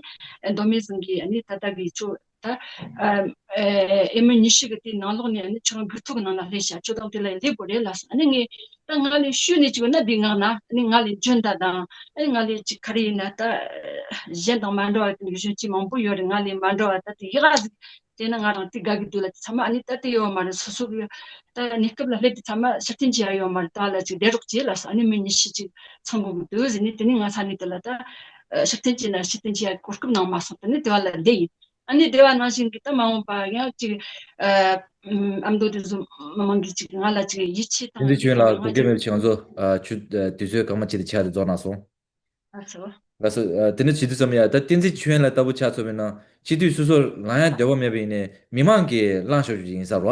མདོ་སྨད་ཟིན་གྱི་ཨ་ནི་ད་ལྟ་གི་ཆོ་ད་ཨ་ཨེ་མི་ཉི་ཤུ་གི་དེའི་ནང་ལོགས་ནས་ཨ་ནི་ཁྱོད་རང་སྒེར་ཐོག་གི་ནང་ལ་སླེབས་ཤག་ཁྱོད་རང་དེ་ལ་སླེབས་དགོས་རེད་ལབ་སོང་། ཨ་ནི་ངས་ད་ང་ལས་ཤུལ་ནས་ཅིག་ཡོད་ན་འདི་ངག་ན་ཨ་ནི་ང་ལས་འཇོན་ད་དང་ཨ་ནི་ང་ལས་ཅིག་ག་རེ་ཡིན་ན་ད་གཞན་དང་མ་འདྲ་བ་དེ་འདྲ་གཞོན་སྐྱེས་མང་པོ་ཡོད་རེད། ང་ལས་མ་འདྲ་བ་ད་དེ་ཡག་ག་ཟིག་དེ་ན་ང་རང་དེ་དགའ་གི་འདུག་ལ། དེ་ཚང་མ་ཨ་ནི་ད་དེ་ཡོད་མ་རེད། སོ་སོ་གི་ད་གནས་སྐབས་ལ་སླེབས་དུས་ཚང་མ་ཕྱིར་འཐེན་བྱེད་ཡ་ཡོད་མ་རེད། ད་ལ་ཅིག་བསྡད་རོགས་བྱེད་ལབ་སོང་། ཨ་ནི་མི་ཉི་ཤུ་ཅིག་ཚང་དགོས་ཀྱི་འདུག་ཟེར་ནས་དེ་ནས་ང་ས་གནས་དེ་ལ་ད་ཕྱིར་འཐེན་བྱེད་ན་ཕྱིར་འཐེན་བྱེད་ཡ་གོ་སྐབས་གནང་མ་སོང་། དེ་ནས་དེ་བ་ལ་བསྡད་ཡིན། ཨ་ནི་དེ་བ་ནང་བཞིན་གྱི་ད་མ་འོངས་པ་ཡང་ཅིག་ཨ་ཨམ་མདོ་དེ་ཚོ་མི་མང་གིས་ཅིག་ང་ལ་ཅིག་ཡིད་ཆེས་བསྟན་དང་འཛིན་ཡིད་ཆེས་ཆོས་ལ་ཡོད་ང་དགོངས་འགལ་ཅིག་མེད་པ་ཅིག་ང་ཚོ་ཨ་ཆུ་ཨ་དུས་ཚོད་སྐར་མ་གཅིག་དེ་ཆགས་ཏེ་རྫོགས་གནང་སོང་། ལགས་སོ། ལགས་སོ། ཨ་དེ་འདྲ་བྱེད་དུས་ཙམ་ཡ་ད་བསྟན་འཛིན་ཆོས་དབྱིངས་ལགས་ལྟ་བུ་ཆགས་ཚར་བས་ན་སྤྱི་འཐུས་སོ་སོར་ལངས་ཡ་འདོད་པ་མེད་པ་ཡིན་ནའི་མི་མང་གིས་ལངས་ཤོག་ཞུ་རྒྱུ་ཡིན་ས་རེད་བ།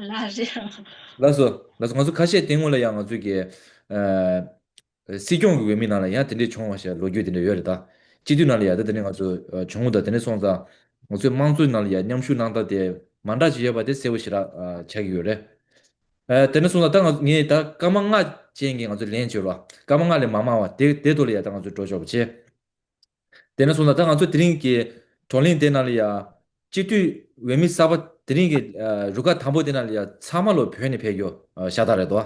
ལགས་རེད། ལགས་སོ། ལགས་སོ། ང་ཚོ་ཁ་ཤས་དེ་སྔོན་ལ་ཡང་ང་ཚོའི་གི་ཨ་སྲིད་སྐྱོང་གི་འོས་མི་ནང་ལ་ཡང་དེ་འདྲས་བྱུང་བ་ཞེས་ལོ་རྒྱུས་དེ་འདྲས་ཡོད་རེད་ད། སྤྱི་འཐུས་ནང་ལ་ཡང་ད་དེ་འདྲས་ང་ཚོ་ཨ་བྱུང་ད། དེ་འདྲས་སོང་ཙང་ང་ཚོའི་དམངས་གཙོའི་ནང་ལ་ཡང་མཉམ་ཞུགས་གནང་སྟངས་དེ་མ་འདྲ་ཅིག་ཡོད་པ་དེ་གསལ་པོ་ཞེ་དྲག་ཨ་ཆགས་ཀྱི་ཡོད་རེད། ཨ་དེ་འདྲ་སོང་ཙང་ད་ང་ངས་ད་སྐར་མ་ལྔ་ཅན་གྱི་ང་ཚོ་ལན་བྱོས་རོགས། སྐར་མ་ལྔ་ལས་མ་མང་བ་དེ་དེ་ཐོག་ལ་ཡང་ད་ང་ཚོ་འགྲོ་ཆོག་པ་བྱེད། དེ་ནས་སོང་ཙང་ད་ང་ཚོ་དེ་རིང་གི་བགྲོ་གླེང་དེ་ནང་ལ་ཡ་སྤྱི་འཐུས་འོས་མི་གསར་པ་དེ་རིང་གི་ཨ་རུ་ཁག་དང་པོ་དེ་ནང་ལ་ཡ་ཚང་མ་ལོ་བོད་ནས་ཕེབས་རྒྱུ་ཨ་ཤ་སྟག་རེད་དོ།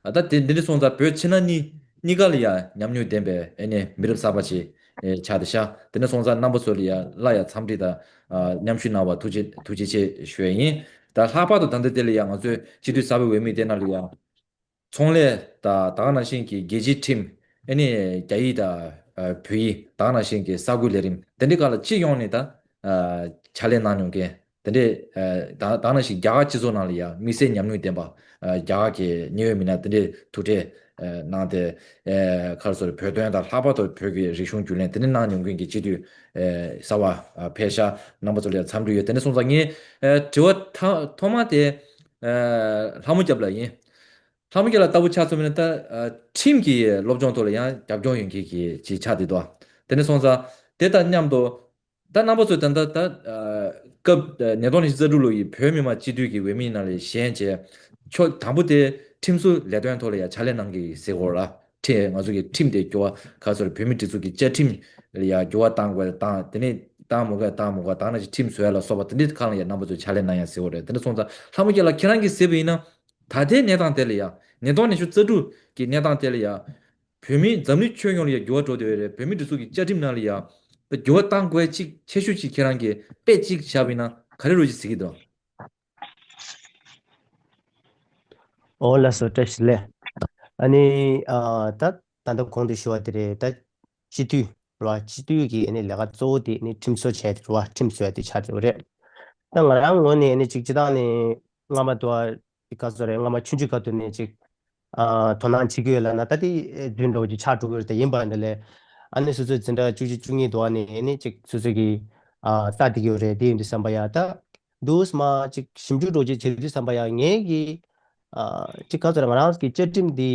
ཨ་ད་དེ་འདི་འདྲ་སོང་ཙང་བོད་ཕྱི་ནང་གཉིས་གཉིས་ཀ་ལ་ཡ་ཉམས་མྱོང་ལྡན་པའི་ཨ་ནི་མི་རབས་གསར་པ་ཅིག་ཨེ་ཆགས་བསྡད་ཤག་དེ་འདྲ་སོང་ཙང་རྣམ་པ་ཚོ་ལ་ཡ་སླར་ཡ་འཚམས་འདྲི་དང་ཨ་མཉམ་ཞུགས་གནང་བར་ཐུགས་རྗེ་ཐུགས་རྗེ་ཆེ་ཞུ་ཡ་ཡིན། ད་ལྷག་པར་དུ་ད་ལྟ་དེ་ལ་ཡ་ང་ཚོའི་སྤྱི་འཐུས་གསར་པའི་འོས་མི་དེ་ནང་ལ་ཡ། ཚོང་ལས་དང་ད་ག་ནང་བཞིན་གྱི་རྒྱལ་སྤྱིའི་ཁྲིམས། ཨ་ནི་རྒྱ་ཡིག་དང་ཨ་བོད་ཡིག། ད་ག་ནང་བཞིན་གྱི་ས་ཁུལ་ལས་རིམ་དེ་འདྲའི་སྒང་ལ་སྤྱི་ཡོངས་ནས་ད་ཨ་ཕྱག་ལས་གནང་མྱོང་མཁན་དེ་འདྲའི་ཨ་ད་ད་ག་ནང་བཞིན་རྒྱ་གར་སྤྱི་ཚོགས་ནང་ལ་ཡང་དམིགས་བསལ་ཉམས་མྱོང་ལྡན་པ་ཨ་རྒྱ་གར་གྱི་གནད་ཡོད་མི་སྣ་དེ་འདྲའི་ཐུག་འཕྲད་ཨ་གནང་སྟེ། ཨ་ག་རེ་ཟེར། བོད་དོན་དང་ལྷག་པར་དུ་བོད་ཀྱི་རིག་གཞུང་རྒྱུན་ལས་དེ་འདྲ་གནང་མྱོང་མཁན་གྱི་སྤྱི་འཐུས་ཨ་གསར་པ་ཨ་ཕེབས་ཤག་རྣམ་པ་ཚོ་ལ་ཡང་འཚམས་འདྲི་ཡོད། དེ་འདྲ་སོང་ཙང་ངས་ཨ་དྲི་བ་ཐ་ཐོག་མ་དེ་ཨ་ལྷ་མོ་སྐྱབས་ལགས་ཡིན། ལྷ་མོ་སྐྱབས་ལགས་ལྟ་བུ་ཆགས་ཚུལ་མིན་ན་ད་ཨ་ཁྲིམས་ཀྱི་སློབ་སྦྱོང་ཐོག་ལ་ཡང་རྒྱབ་སྐྱོར་ཡོད་མཁན་གྱི་ཅིག་ཆགས་བསྡད་འདུག་དེ་འདྲ་སོང་ཙང་དེ་དང་མཉམ་དུ་ད་རྣམ་པ་ཚོས་ད་ལྟ་ད་ཨ་སྐབས་ཨ་ཉིས་སྟོང་ཉི་ཤུ་རྩ་དྲུག་ལོ་ཡི་བོད་མི་མང་སྤྱི་འཐུས་ཀྱི་འོས་མི་ནང་ལ་ཞེན་བྱས་ཕྱོགས་དང་པོ་དེ་ཁྲིམས་བཟོ་ལས་དོན་ཐོག་ལ་ཡང་ཕྱག་ལས་གནང་གི་ཟེར་གོ་ར། ཁྲིམས་ང་ཚོ་གི་ཁྲིམས་དེ་འགྱུར་བ་ག་ཚོད་རེད། བོད་མིའི་སྒྲིག་འཛུགས་ཀྱི་བཅའ་ཁྲིམས་ལ་ཡང་འགྱུར་བ་བཏང་དགོས་དང་དེ་ནས་བཏང་མི་དགོས་བཏང་མི་དགོས་དང་ནང་བཞིན་ཁྲིམས་བཟོ་ཡ་ལ་སོགས་པ་དེ་འདྲའི་ཁག་ལ་ཡང་རྣམ་པ་ཚོས་ཕྱག་ལས་གནང་ཡ་ཟེར་གོ་རེད། དེ་འདྲ་སོང་ཙང་ལྷ་མོ་སྐྱབས་ལགས་ཁྱེད་རང་གིས་གཟིགས་པ་ཡིན་ན། ད་ལྟའི་གནས་སྟངས་དེ་ལ་ཡང་ཉིས་སྟོང་ཉི་ཤུ་རྩ་དྲུག་གི་གནས་སྟངས་དེ་ལ་ཡང་བོད་མི་འཛམ་གླིང་ཁྱོན་ཡོངས་ལ་ཡང་འགྱུར་བ་འགྲོ་བསྡད་ཡོད་རེད། བོད་མིའི་སྒྲིག་འཛུགས་ཀྱི་བཅའ་ཁྲིམས་ནང་ལ་ཡང་འགྱུར་བ་གཏང་དགོས་གཅིག་ཆེ་ཤོས་གཅིག་ཁྱེད་རང་གིས་དཔེ་གཅིག་བཞག་པ་ཡིན་ན་ག་རེ་རུ་གཅིག་གཟིགས་ཀྱི་འདུག་ཨོ་ལགས་སོ། བཀྲ་ཤིས་བདེ་ལེགས། ཨ་ནི་ཨ་ད་ད་ལྟ་གོང་དུ་ཞུ་བ་དེ་རེད། ད་སྤྱི་འཐུས་རེད་བ། སྤྱི་འཐུས་ཀྱི་ཨ་ནི་ལས་ཀ་གཙོ་བོ་དེ་ཨ་ནི་ཁྲིམས་བཟོ་བྱས་དེ་རེད་བ། ཁྲིམས་བཟོ་ཡ་དེ་ཆགས་བསྡད་པ་རེད། ད་ང་རང་ངོས་ནས་ཨ་ནི་གཅིག་སྤྱིར་བཏང་ནས་སྔ་མ་དུ་བ་ག་ཚོད་རེད། སྔ་མ་ཆུང་ཆུང་སྐབས་དུ་ནས་ཅིག་ཨ་དོ་སྣང་བྱེད་ཀྱི་ཡོད་ལབ་ན་ད་དེ་རྫུན་འདྲ་བོ་ཅིག་ཆགས་འགྲོ་གི་རེད། ད་ཡིན་པ་འདི་ལས་ཨ་ནི་སོ་སོའི་འཛིན་གྲྭ་བཅུ་གཅིག་བཅུ་གཉིས་དུ་བ་ནས་ཨ་ནི་ཅིག་སོ་སོ་གི་ཨ་ལྟ་བསྡད་ཀྱི་ཡོད་རེད། དེ་ཡིན་དུས་ཙམ་པ་ཡ་ད་འདུག་སེ་མར་ཅིག་ཞིབ་འཇུག་འདྲ་བོ་ཅིག་བྱེད་དུས་ཙམ་པ་ཡ་ངེད་ཀྱི་ཨ་ཅིག་ག་ཚོད་རེད། ང་རང་གི་བཅའ་ཁྲིམས་འདི་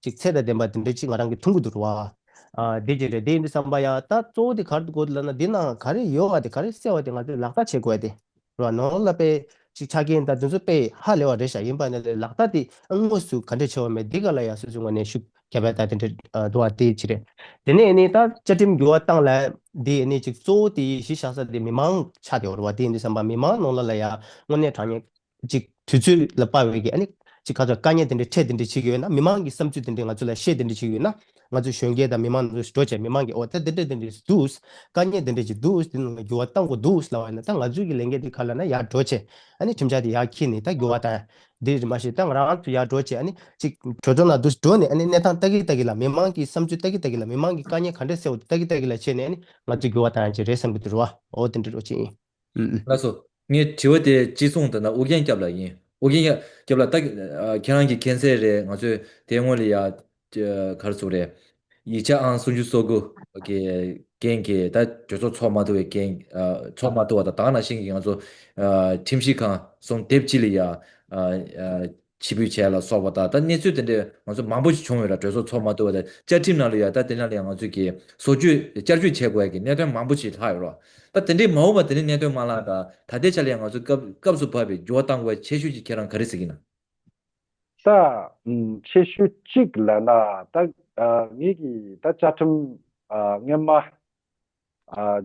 ཅིག་ཚད་དང་ལྡན་པ་དེ་འདྲ་ཅིག་ང་རང་གི་མཐོང་གི་འདུག་རེད་བ། ཨ་དེ་ཅིག་རེད། དེ་ཡིན་དུས་ཙམ་པ་ཡ་ད་གཙོ་བོ་དེ་ག་རེ་འདུག་གོ་ལབ་ན་འདི་ནང་ག་རེ་ཡོད་བ་དེ་ག་རེ་གསལ་བ་དེ་ང་ཚོས་ལག་བསྟར་བྱེད་དགོས་ཡ་དེ་རེད་བ། ནོར་ལ་དཔེ་ ཅིག་ཆ་རྐྱེན་དང་དེ་ཚོ་དཔེ་ཧ་ལས་པ་རེད་ཤག་ཡིན་པ་ནི་ལག་བསྟར་དེ་དངོས་སུ་ག་འདྲ་བྱས་པ་མེད། འདི་ག་ལ་ཡ་སོ་སོའི་ངོས་ནས་ཤུགས་རྒྱབ་ཡ་ད་དེ་འདྲ་འདུག་བ། དེ་ཅི་རེད། དེ་ནས་ནི་ད་བཅའ་ཁྲིམས་འགྱུར་བ་བཏང་ལ་འདི་ནི་ཅིག་གཙོ་བོ་དེ་གཞི་བཞག་ས་དེ་མི་མང་ཆགས་བསྡད་ཡོད་རེད་བ། དེ་ཡིན་དུས་ཙམ་པ་མི་མང་ནང་ལོགས་ལ་ཡ་དངོས་གནས་དྲང་གནས་ཅིག་དུས་ཚོད་ལ་དཔག་པའི་གི་ཨ་ནི་ཅིག་ག་ཚོད་དཀའ་ངལ་དེ་འདྲ་འཕྲད་དེ་འདྲ་བྱེད་ཀྱི་ཡོད་ན། མི་མང་གི་བསམ་ཚུལ་དེ་འདྲ་ང་ཚོ་ལ་བཤད་དེ་འདྲ་བྱེད་ཀྱི་ཡོད་ན། ང་ཚོ་གཞོན་སྐྱེས་དང་མི་མང་ཚོ་འགྲོ་བྱས་མི་མང་གི་འོ་ད་དེ་འདྲ་དེ་འདྲ་འདུག་དཀའ་ངལ་དེ་འདྲ་ཅིག་འདུག་དེ་ནང་ལ་འགྱུར་བ་གཏང་དགོས་འདུག་ལབ་པ་ཡིན་ན། ད་ང་ཚོའི་གི་ལས་འགན་དེ་ག་ལབ་ན་ཡར་འགྲོ་བྱས་ཨ་ནི་ཁྲིམས་འཆར་དེ་ཡར་འཁྱེར་ནས་ད་འགྱུར་བ་གཏང་། དེ་མ་གཞི་ད་ང་རང་ཚོ་ཡར་འགྲོ་བྱས་ཨ་ནི་ཅིག་གྲོས་ཚོགས་ནང་དུ་འགྲོ་ནས་ཨ་ནི་གནས་སྟངས་ལྟ་གི་ལྟ་གི་ལ་མི་མང་གི་བསམ་ཚུལ་ལྟ་གི་ལྟ་གི་ལ་མི་མང་གི་དཀའ་ངལ་ག་འདྲ་སེལ་དགོས་ལྟ་གི་ལྟ་གི་ལ་བྱས་ནས་ཨ་ནི་ང་ཚོ་འགྱུར་བ་གཏང་ཡ་ཅིག་རེད་བསམ་གི་འདུག་རེད་བ། འོ་དེ་འདྲ་འདྲ་ཅིག་ཡིན། ཨུ་ཨུ། ལགས་སོ། ངའི་དྲི་བ་དེ་གཅིག་མཚུངས་དང་ཨོ་རྒྱན་སྐྱབས་ལགས་ཡིན། ཨོ་རྒྱན་སྐྱབས་ལགས་ད་ཁྱེད་རང་གིས་མཁྱེན་གསལ་རེད། ང་ཚོས་དེ་སྔོན་ལ་ཡ་ག་རེ་ཟེར་རེད། ཡིག་ཆ་ཨང་སུམ་ཅུ་སོ་དགུ་གི་འགན་གྱི་ད་གྲོས་ཚོགས་ཚོགས་མ་ཐུབ་པའི་འགན་ཚོགས་མ་ཐུབ་པ་དང་ད་ག་ནང་བཞིན་གྱི་ང་ཚོ་ཁྲིམས་ཞིབ་ཁང་གསུམ་སྡེབ་གཅིག་ལ་ཡ་ཕྱིར་འབུད་བྱས་ལ་སོགས་པ་དང་ད་གནས་ཚུལ་དེ་འདྲའི་ང་ཚོ་མང་པོ་ཞིག་བྱུང་ཡོད་ར། གྲོས་ཚོགས་ཚོགས་མ་ཐུབ་པ་དང་བཅའ་ཁྲིམས་ནང་ལ་ཡ་ད་དེ་ནང་ལ་ཡ་ང་ཚོས་ཀྱི་བཟོ་བཅོས་བསྐྱར་བཅོས་བྱེད་དགོས་ཡ་གི་གནད་དོན་མང་པོ་ཞིག་ལྷག་ཡོད་ར། ད་དེ་འདྲའི་མ་འོངས་པ་དེ་འདྲའི་གནད་དོན་མ་ལྷག་ག་ད་ལྟའི་ཆ་ལ་ཡ་ང་ཚོ་སྐབས་སྐབས་སུ་བབས་པའི་འགྱུར་བ་གཏང་དགོས་ཡ་ཆེ་ཤོས་ཅིག་ཁྱེད་རང་ག་རེ་ཟེར་གྱི་ན། ད་ཆེ་ཤོས་གཅིག་ལབ་ན་ད་ངེད་ཀྱི་ད་བཅའ་ཁྲིམས་སྔོན་མ་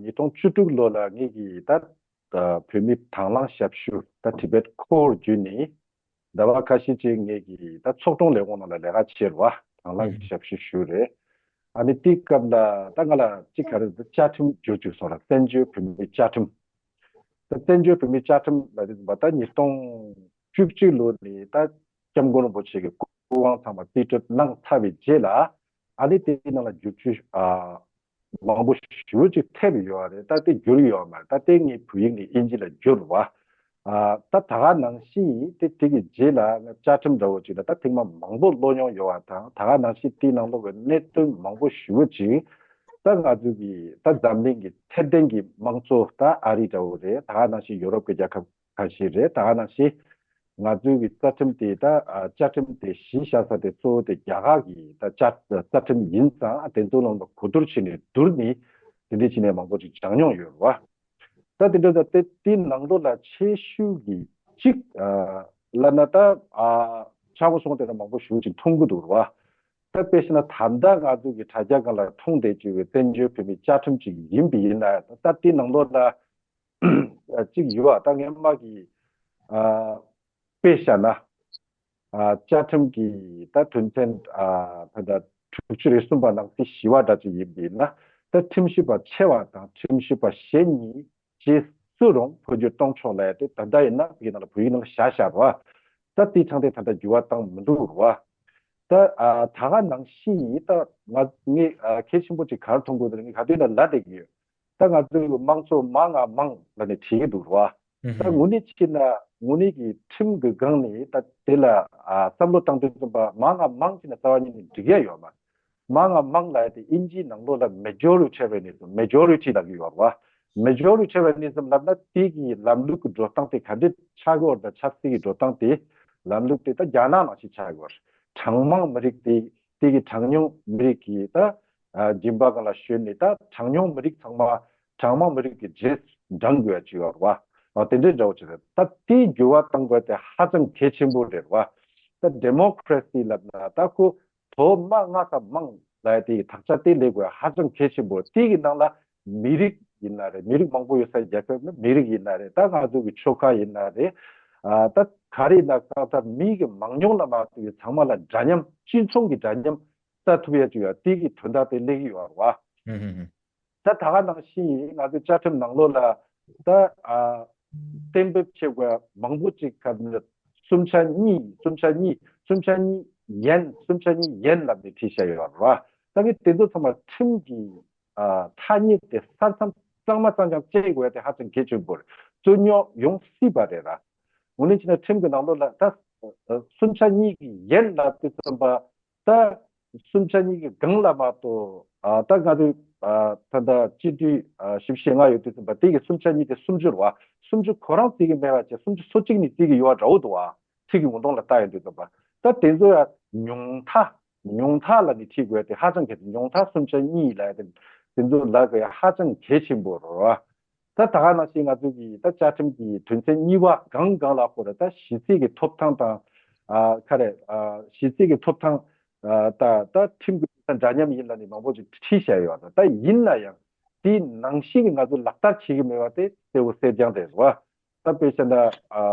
ཉིས་སྟོང་བཅུ་དྲུག་ལོ་ལ་ངེད་ཀྱི་ད་བོད་མི་དང་བླངས་ཞབས་ཞུ་ད་Tibet Corps བརྒྱུད་ནས་ཟླ་བ་ཁ་ཤས་ཅིག་ངེད་ཀྱི་ད་ཚོགས་དྲུང་ལས་ཁུངས་ནང་ལ་ལས་ཀ་བྱས་རེད་བ། དང་བླངས་ཞབས་ཞུ་ཞུས་རེད། ཨ་ནི་དེའི་སྐབས་ལ་ད་ང་ལ་གཅིག་ག་རེ་ཟེར་བཅའ་ཁྲིམས་བསྒྱུར་བཅུག་སོང་ར། བཙན་བྱོལ་བོད་མིའི་བཅའ་ཁྲིམས། ད་བཙན་བྱོལ་བོད་མིའི་བཅའ་ཁྲིམས་ལ་དེ་ད་ཉིས་སྟོང་བཅུ་གཅིག་ལོ་ནས་ད་སྐྱབས་མགོན་རིན་པོ་ཆེ་གི་སྐུ་དབང་ཚང་མ་རྩིས་སྤྲོད་གནང་ཚར་བའི་རྗེས་ལ་ཨ་ནི་དེའི་ནང་ལ་བསྒྱུར་བཅོས་ཨ་མང་པོ་ཞེ་པོ་ཅིག་ཐེབས་ཡོད་རེད། ད་དེ་བསྒྱུར་ཡོད་མ་རེད། ད་དེ་ངས་བོད་ཡིག་ནས་དབྱིན་ཇི་ལ་བསྒྱུར་བ། ཨ་ད་ད་ག་ནང་བཞིན་དེ་དེ་གི་རྗེས་ལ་ང་བཅའ་ཁྲིམས་འདྲ་བོ་ཅིག་ལ་ད་ཐེངས་མ་མང་པོ་ཀློག་མྱོང་ཡོད་པ་དང་ད་ག་ནང་བཞིན་དེའི་ནང་ལོགས་ཀྱི་གནད་དོན་མང་པོ་ཞེ་པོ་ཅིག་ད་ང་ཚོ་གི་ད་འཛམ་གླིང་གི་ཚད་ལྡན་གྱི་དམངས་གཙོ་ད་ཨ་རི་འདྲ་བོ་རེད། ད་ག་ནང་བཞིན་ཡོ་རོབ་ཀྱི་རྒྱལ་ཁབ་ཁ་ཤས་རེད། ད་ག་ནང་བཞིན་ང་ཚོའི་གི་རྩ་ཁྲིམས་དེ་ད་ཨ་བཅའ་ཁྲིམས་དེ་གཞི་བཞག་ས་དེ་གཙོ་བོ་དེ་རྒྱ་གར་གྱི་ད་བཅའ་རྩ་ཁྲིམས་ཡིན་ཙང་དེ་ཚོ་ནང་ལ་གོ་བསྡུར་བྱས་ནས་བསྡུར་ནས་དེ་འདྲ་བྱས་ནས་མང་པོ་ཅིག་སྦྱངས་མྱོང་ཡོད་རེད་བ། ད་དེ་འདྲ་ད་དེ་དེའི་ནང་ལོགས་ལ་ཆེ་ཤོས་ཀྱི་གཅིག་ཨ་ལབ་ན་ད་ཨ་ཆག་སྒོ་སོང་དེ་འདྲ་མང་པོ་ཞེ་པོ་ཅིག་མཐོང་གི་འདུག་རེད་བ། ད་དཔེ་བཞག་ན་ད་ལྟ་ང་ཚོ་གི་དྲ་རྒྱ་སྒང་ལ་མཐོང་བསྡད་ཀྱི་ཡོད་བཙན་བྱོལ་བོད་མིའི་བཅའ་ཁྲིམས་ཅིག་ཡིན་པ་ཡིན་ན་ད་དེའི་ནང་ལོགས་ལ་གཅིག་ཡོད་ཨ། ད་སྔོན་མ་གི་ཨ་དཔེ་བཞག་ན་ཨ་བཅའ་ཁྲིམས་ཀྱི་ད་དོན་ཚན་ཨ་ད་ལྟ་དྲུག་ཅུ་རེ་གསུམ་པ་ནང་གསེས་བཞི་པ་འདྲ་ཅིག་ཡིན་པ་ཡིན་ན་ད་ཁྲིམས་ཞིབ་པ་ཆེ་བ་དང་ཁྲིམས་ཞིབ་པ་གཞན་གཉིས་རྗེས་སུ་རུང་འཕོ་འགྱུར་གཏོང་ཆོག་ལབ་ཡ་དེ་ད་ལྟ་ཡིན་ན་བོད་ཡིག་ནང་ལ་བཞག་བཞག་རེད་བ། ད་དེ་ཚང་དེ་ད་ལྟ་འགྱུར་བ་བཏང་མི་འདུག་རེད་བ། ད་ཨ་ད་ག་ནང་བཞིན་ད་ང་ངས་ཨ་གལ་ཆེན་པོ་ཅིག་ག་རེ་མཐོང་དགོས་ཟེར་ན་ངས་ག་དུས་ན་ལབ་བསྡད་ཀྱི་ཡོད། ད་ང་ཚོའི་དམངས་གཙོ་མང་ང་མང་ལབ་ནས་བྲིས་ཀྱི་འདུག་རེད་བ། ད་དངོས་གནས་བྱས་ན་དངོས་གནས་ཀྱི་ཁྲིམས་ཀྱི་སྒང་ནས་ད་དེ་ལ་ཨ་བསམ་བློ་བཏང་དུས་ཙམ་པ་མང་ང་མང་བྱས་ན་རྩ་བ་ཉིད་ནས་འགྲིག་ཡ་ཡོད་མ་རེད། མང་ང་མང་ལབ་ཡ་དེ་དབྱིན་ཇིའི་ནང་ལོགས་ལ་མེ་ཇོ་རི་ཊི་ལབ་ཀྱི་ཡོད་རེད་བ། མེ་ཇོ་རི་ཊི་ལབ་ཀྱི་ཡོད་རེད་བ། མེ་ཇོ་རི་ཊི་ལབ་ནས་ཙམ་ལབ་ན་དེ་གི་ལམ་ལུགས་ཀྱི་འགྲོ་སྟངས་དེ་ག་འདྲ་ཆགས་ཀྱི་ཡོད་རེད། ད་ཆབ་སྲིད་ཀྱི་འགྲོ་སྟངས་དེ་ལམ་ལུགས་དེ་ད་རྒྱ་ནག་ནང་བཞིན་ཆགས་ཀྱི་ཡོད་རེད། གྲངས་མང་མི་རིགས་དེ་དེ་གི་གྲངས་ཉུང་མི་རིགས་ཀྱི་ད་ཨ་སྦྱིན་པ་སྒང་ལ་ཞོན་ནས་ད་གྲངས་ཉུང་མི་རིགས་ཚང་མ་གྲངས་མང་མི་རིགས་ཀྱི་རྗེས་འབྲང་དགོས་ཡ་ཅིག་ཡོད་རེད་བ། ཨ་དེ་འདྲའི་འདྲ་བོ་ཅིག་རེད། ད་དེ་འགྱུར་བ་གཏང་དགོས་དེ་ཧ་ཅང་གལ་ཆེན་པོ་རེད་བ། ད་ཌི་མོ་ཀི་རེ་སི་ལབ་ན་ད་ཁོ་དོ་མ་ང་ས་མང་ལབ་ཡ་དེ་ཡི་དག་ཆ་དེ་ལས་དགོས་ཧ་ཅང་གལ་ཆེན་པོ། དེ་གི་ནང་ལ་མི་རིགས་ཡིན་ན་རེད། མི་རིགས་མང་པོ་ཡོད་ས་རྒྱལ་ཁབ་ནི་མི་རིགས་ཡིན་ན་རེད། ད་ང་ཚོ་གི་ཆོལ་ཁ་ཡིན་ན་རེད། ཨ་ད་ག་རེ་ཡིན་ན་གང་ལྟར་མི་གི་མང་ཉུང་ལ་མ་ལྟོས་པའི་ཚང་མ་ལ་འདྲ་མཉམ་སྤྱི་མཚུངས་ཀྱི་འདྲ་མཉམ་ལྟ་ཐུབ་ཡ་ཅིག་ཡོད། དེ་གི་དོན་དག་དེ་སླེབས་ཀྱི་ཡོད་རེད་བ། ད་ད་ག་ནང་བཞིན་ང་ཚོའི་བཅའ་ཁྲིམས་ནང་ལོགས་ལ་ད་ཨ་གཏན་འབེབས་བྱེད་དགོས་མང་པོ་ཅིག་ག་ནི་སུམ་ཆ་གཉིས་སུམ་ཆ་གཉིས་སུམ་ཆ་གཉིས་ཡན་སུམ་ཆ་གཉིས་ཡན་ལབ་ནས་བྲིས་བཞག་ཡོད་རེད་བ། ད་གི་དེ་ཚོ་ཚང་མ་ཁྲིམས་ཀྱི་ཨ་ཐ་སྙད་དེ་གསར་རྩོམ་གཙང་མ་གཙང་རྐྱང་བྱེད་དགོས་དེ་ཧ་ཅང་གལ་ཆེན་པོ་རེད། རྩོད་རྙོག་ཡོང་སྲིད་པ་རེད་ར། འོ་ན་བྱས་ན་ཁྲིམས་ཀྱི་ནང་ལོགས་ལ་ད་སུམ་ཆ་གཉིས་ཀྱི་ཡན་ལབ་དུས་ཙམ་པ། ད་སུམ་ཆ་གཉིས་ཀྱི་སྒང་ལ་མ་གཏོགས་ཨ་ད་ང་ཚོས་ཨ་ད་ལྟ་སྤྱི་འཐུས་ཨ་བཞི་བཅུ་ཞེ་ལྔ་ཡོད་དུས་ཙམ་པ་དེ་གི་སུམ་ཆ་གཉིས་དེ་སུམ་ཅུ་རེད་བ། སུམ་ཅུ་ཁོ་རང་བརྩི་གི་མེད་པ་བྱས་སུམ་ཅུ་སོ་གཅིག་ནས་བརྩི་གི་ཡོད་པ་འདྲ་བོ་འདུག་བ། ཚིག་གི་ངོ་གདོང་ལ་ལྟ་ཡོང་དུས་ཙམ་པ་ད་དེ་ཚོ་ཡང་ཉུང་མཐའ་ཉུང་མཐའ་ལ་ནི་ཁྲིད་དགོས་ཏེ་ཧ་ཅང་གལ་ཆེ། ཉུང་མཐའ་སུམ་ཆ་གཉིས་ལ་ཡ་དེ་དེ་ཚོ་ལ་གི་ཧ་ཅང་གལ་ཆེན་པོ་རེད་བ། ད་ ད་ད་ག་ནང་བཞིན་ང་ཚོ་གི་ད་བཅའ་ཁྲིམས་ཀྱི་དོན་ཚན་གཉིས་པ་གང་གང་ལ་ཧོ་ར་ད་གཞི་རྩའི་གི་ཐོབ་ཐང་དང་། ཨ་ག་རེ། ཨ་གཞི་རྩའི་གི་ཐོབ་ཐང་། ཨ་ད་ད་ཁྲིམས་ཀྱི་ཐོབ་ཐང་འདྲ་མཉམ་ཡིན་ལབ་ནས་མང་པོ་ཅིག་ཁྲིད་བཞག་ཡོད་རེད། ད་ཡིན་ན་ཡང་དེའི་ནང་བཞིན་གྱི་ང་ཚོ་ལག་བསྟར་བྱེད་ཀྱི་མེད་པ་དེ་གསལ་པོ་གསལ་རྐྱང་རེད་བ། ད་དཔེ་བཤད་ན། ཨ་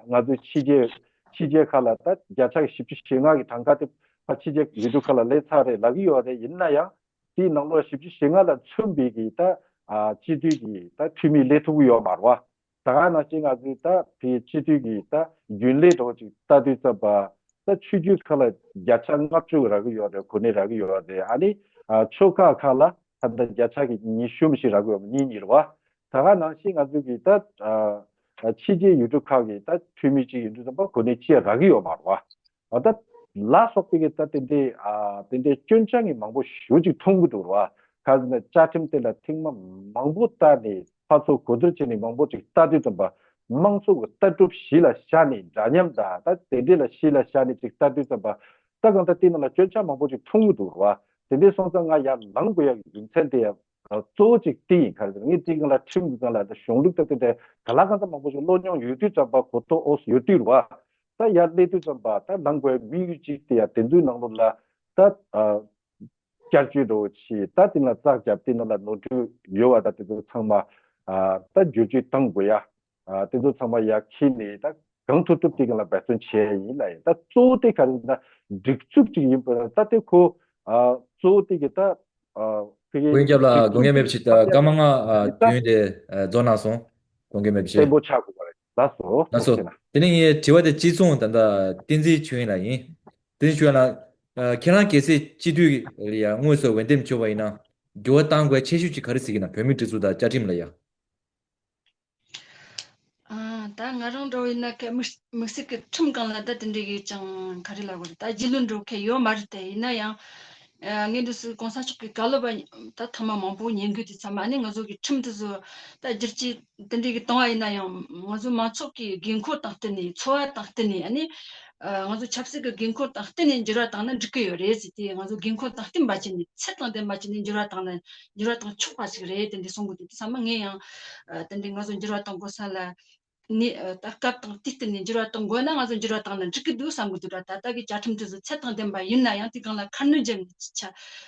ང་ཚོའི་ཕྱི་རྒྱལ་ཕྱི་རྒྱལ་ཁག་ལ་ད་བརྒྱ་ཆ་བཞི་བཅུ་ཞེ་ལྔ་གི་གྲངས་ཀ་དེ་ཕ་ཕྱི་རྒྱལ་ཡུལ་གྲུ་ཁག་ལ་སླེབས་ཚར་རེད་ལབ་ཀྱི་ཡོད་རེད། ཡིན་ན་ཡང་དེའི་ནང་ལོགས་བཞི་བཅུ་ཞེ་ལྔ་ལ་མཚོན་པའི་གི་ད་ཨ་སྤྱི་འཐུས་ཀྱི་ད་འཐུས་མི་སླེབས་ཐུབ་ཀྱི་ཡོད་མ་རེད་བ། ད་ག་ནང་བཞིན་ང་ཚོའི་ད་དེའི་སྤྱི་འཐུས་ཀྱི་ད་རྒྱུན་ལས་འདྲ་བོ་ཅིག་ལྟ་དུས་ཙམ་པ། ད་ཆོས་བརྒྱུད་ཁག་ལ་བརྒྱ་ཆ་ལྔ་བཅུ་རག་གི་ཡོད་རེད། གོ་གནས་རག་གི་ཡོད་རེད། ཨ་ནི་ཨ་ཆོལ་ཁ་ཁག་ལ་ད་ལྟ་བརྒྱ་ཆ་གི་ཉི་ཤུ་མ་ཞིག་རག་གི་ཡོད་མ་གཉིས་གཉིས་རེད་བ། ད་ག་ནང་བཞིན་ང་ཚོ་གི་ད་ཨ་ཕྱི་རྒྱལ་ཡུལ་གྲུ་ཁག་གི་ད་འཐུས་མི་གཅིག་ཡིན་དུས་ཙམ་པ་གོ་གནས་གཅིག་རག་གི་ཡོད་མ་རེད་བ། ཨ་ད་ལ་སོགས་པའི་གི་ད་དེ་འདྲའི་ཨ་དེ་འདྲའི་སྐྱོན་ཆ་ངས་མང་པོ་ཞེ་པོ་ཅིག་མཐོང་གི་འདུག་རེད་བ། ག་ཟེར་ན་བཅའ་ཁྲིམས་དེ་ལ་ཐེངས་མ་མང་པོ་བལྟས་ནས་ཕར་ཚུར་གོ་བསྡུར་བྱས་ནས་མང་པོ་ཅིག་ལྟ་དུས་ཙམ་པ། དམངས་གཙོ་གི་ལྟ་གྲུབ་གཞི་ལ་བཞག་ནས་འདྲ་མཉམ་དང་ད་དེ་འདྲའི་ལ་གཞི་ལ་བཞག་ནས་ཅིག་ལྟ་དུས་ཙམ་པ། ད་གང་ལྟར་དེ་ནང་ལ་སྐྱོན་ཆ་མང་པོ་ཅིག་མཐོང་གི་འདུག་རེད་བ། དེ་འདྲའི་སོང་ཙང་ང་ཡར་ལངས་དགོས་ཡག་གི་རྒྱུ་མཚན་དེ་ཡང་གཙོ་བོ་ཅིག་དེ་ཡིན། ག་རེ་ཟེར་ན་ངས་དེའི་སྒང་ལ་ཁྲིམས་ཀྱི་སྒང་ལ་ད་གཞུང་ལུགས་ད་དེ་འདྲ་ག་ལ་གང་འཚམ་མང་པོ་ཞིག་བློ་མྱོང་ཡོད་དུས་ཙམ་པ་གོ་རྟོགས་ཨོ་ཡོད་དུས་རེད་བ། ད་ཡར་སླེབས་དུས་ཙམ་པ་ད་ལངས་དགོས་ཡག་དམིགས་ཡུལ་ཅིག་དེ་ཡང་དེ་ཚོའི་ནང་ལོགས་ལ་ད་ཨ་བསྐྱར་བཅོས་འདྲ་བོ་བྱས། ད་དེ་ནང་བཙག་བརྒྱབ། དེ་ནང་ལ་ནོར་འཁྲུལ་ཡོད་པ་ད་དེ་ཚོ་ཚང་མ་ཨ་ད་བསྒྱུར་བཅོས་བཏང་དགོས་ཡ། ཨ་དེ་ཚོ་ཚང་མ་ཡར་འཁྱེར་ནས་ད་གང་ཐུབ་ཐུབ་དེ་སྒང་ལ་འབད་བརྩོན་བྱས་ཡིན་ལ། ཡིན་ད་གཙོ་བོ་དེ་ག་རེ་ཟེར་ན་སྒྲིག་འཛུགས་ཅིག་ཡིན་པ་ད་དེ་ཁོ་ཨ་གཙོ་བོ་དེ་གི་ད་ཨ་ཕ་གི་ཀུན་ཁྱབ་ལགས་དགོངས་འགལ་མེད་པ་ཞིག་ད་སྐར་མ་ལྔ་ཨ་དུས་ཡུན་དེ་ཨ་རྫོགས་གནང་སོང་། དགོངས་འགལ་མེད་པ་ཞིག་བརྟན་པོ་ཆགས་དགོས་པ་རེད། ལགས་སོ། ལགས་སོ། ཐུགས་རྗེ་གནང་། དེ་ནས་ངའི་དྲི་བ་དེ་གཅིག་མཚུངས་ད་ལྟ་བསྟན་འཛིན་ཆོས་དབྱིངས་ལགས་ཡིན། བསྟན་འཛིན་ཆོས་དབྱིངས་ལགས། ཨ་ཁྱེད་རང་གལ་སྲིད་སྤྱི་འཐུས་ལ་ཡང་དངོས་སུ་འོས་འདེམས་བྱུང་བ་ཡིན་ན་འགྱུར་བ་གཏང་དགོས་ཆེ་ཤོས་ཅིག་ག་རེ་ཟེར་གྱི་ན། བོད་མིའི་སྒྲིག་འཛུགས་དང་བཅའ་ཁྲིམས་ལ་ཡ། ཨ་ད་ང་རང་འདྲ་བོ་ཡིན་ན་ཁ་དམིགས་དམིགས་བསལ་གྱི་ཁྲིམས་སྒང་ལ་ད་དེ་འདྲའི་གི་ཅང་ག་རེ་ལབ་དགོས་རེད། ད་རྒྱུས་ལོན་འདྲ་བོ་ཁ་ཡོད་མ་རེད་དེ། ཡིན་ན་ཡང་ཨ་ངས་འདི་སུ་གོང་ས་མཆོག་གི་བཀའ་སློབ་པ་ད་ཐེངས་མ་མང་པོ་ཉན་དགོས་དུས་ཙམ་པ་ཨ་ནི་ང་ཚོ་གི་ཁྲིམས་དེ་ཚོ་ད་བསྒྱུར་བཅོས་དེ་འདྲའི་གི་བཏང་བ་ཡིན་ན་ཡང་ང་ཚོ་མང་ཚོགས་ཀྱི་དགོས་མཁོ་དང་བསྟུན་ནས། འཚོ་བ་དང་བསྟུན་ནས་ཨ་ནི་ཨ་ང་ཚོ་ཆབ་སྲིད་ཀྱི་དགོས་མཁོ་དང་བསྟུན་ནས་འགྱུར་བ་བཏང་ན་འགྲིག་གི་ཡོད་རེད་ཟེར་ཏེ། ང་ཚོ་དགོས་མཁོ་དང་བསྟུན་པ་བྱས་ནས་ཚད་དང་ལྡན་པ་བྱས་ནས་འགྱུར་བ་བཏང་ན་འགྱུར་བ་བཏང་ཆོག་པ་ཞིག་རེད་དེ་འདྲ་གསུང་གི་འདུག་དུས་ཙམ་པ་ངས་ཡང་ཨ་དེ་འདྲའི་ང་ཚོ་འགྱུར་བ་གཏོང་དགོས་ས་ལ་ནི་ཨ་ད་སྐབས་དང་དུས་བསྟུན་ནས་འགྱུར་བ་གཏོང་དགོས་ན་ང་ཚོ་འགྱུར་བ་བཏང་ན་འགྲིག་གི་འདུག་བསམ་གི་འདུག་ར། ད་ལྟ་གི་བཅའ་ཁྲིམས་དེ་ཚོ་ཚད་དང་ལྡན་པ་ཡིན་ན་ཡང་དེ་སྒང་ལ་ཁ་སྣོན་བརྒྱབ་ནས་ཆ་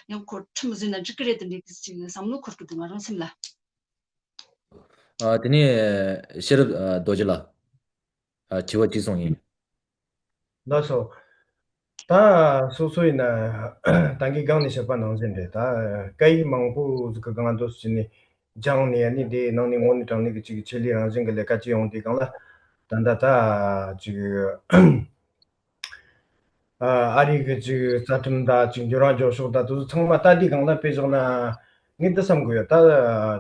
ཡང་ཁོ་ཁྲིམས་བཟོས་ན་འགྲིག་གི་རེད་དེ་འདྲའི་གི་ཅིག་བསམ་བློ་འཁོར་གི་འདུག་ང་རང་སེམས་ལ། ཨ་དེ་ནས་ཤེས་རབ་ཨ་རྡོ་རྗེ་ལགས། ཨ་དྲི་བ་གཅིག་གསུངས་ཡིན། ལགས་སོ། ད་སོ་སོ་ཡིན་ན་ད་གིན་སྒང་ནས་བཤད་པ་ནང་བཞིན་རེད། ད་སྐད་ཡིག་མང་པོ་ཟིག་གི་སྒང་དུ་ཕྱིན་ནས་སྦྱངས་ནས་ཨ་ནི་དེ་ནང་ནས་དངོས་གནས་དྲང་གནས་ཀྱི་ཅིག་ཆེད་ལས་རང་བཞིན་གྱི་ལས་ཀ་ཅིག་ཡོང་དུས་སྒང་ལ་ད་ད་ད་ཅིག་ཨ་ཨ་རི་གི་ཅིག་རྩ་ཁྲིམས་དང་ཅིག་འགྱུར་བ་འགྱོ་ཕྱོགས་དང་དེ་ཚོ་ཚང་མ་ལྟ་དུས་སྒང་ལ་དཔེ་བཞག་ན་ངས་འདི་བསམ་གི་ཡོད། ད་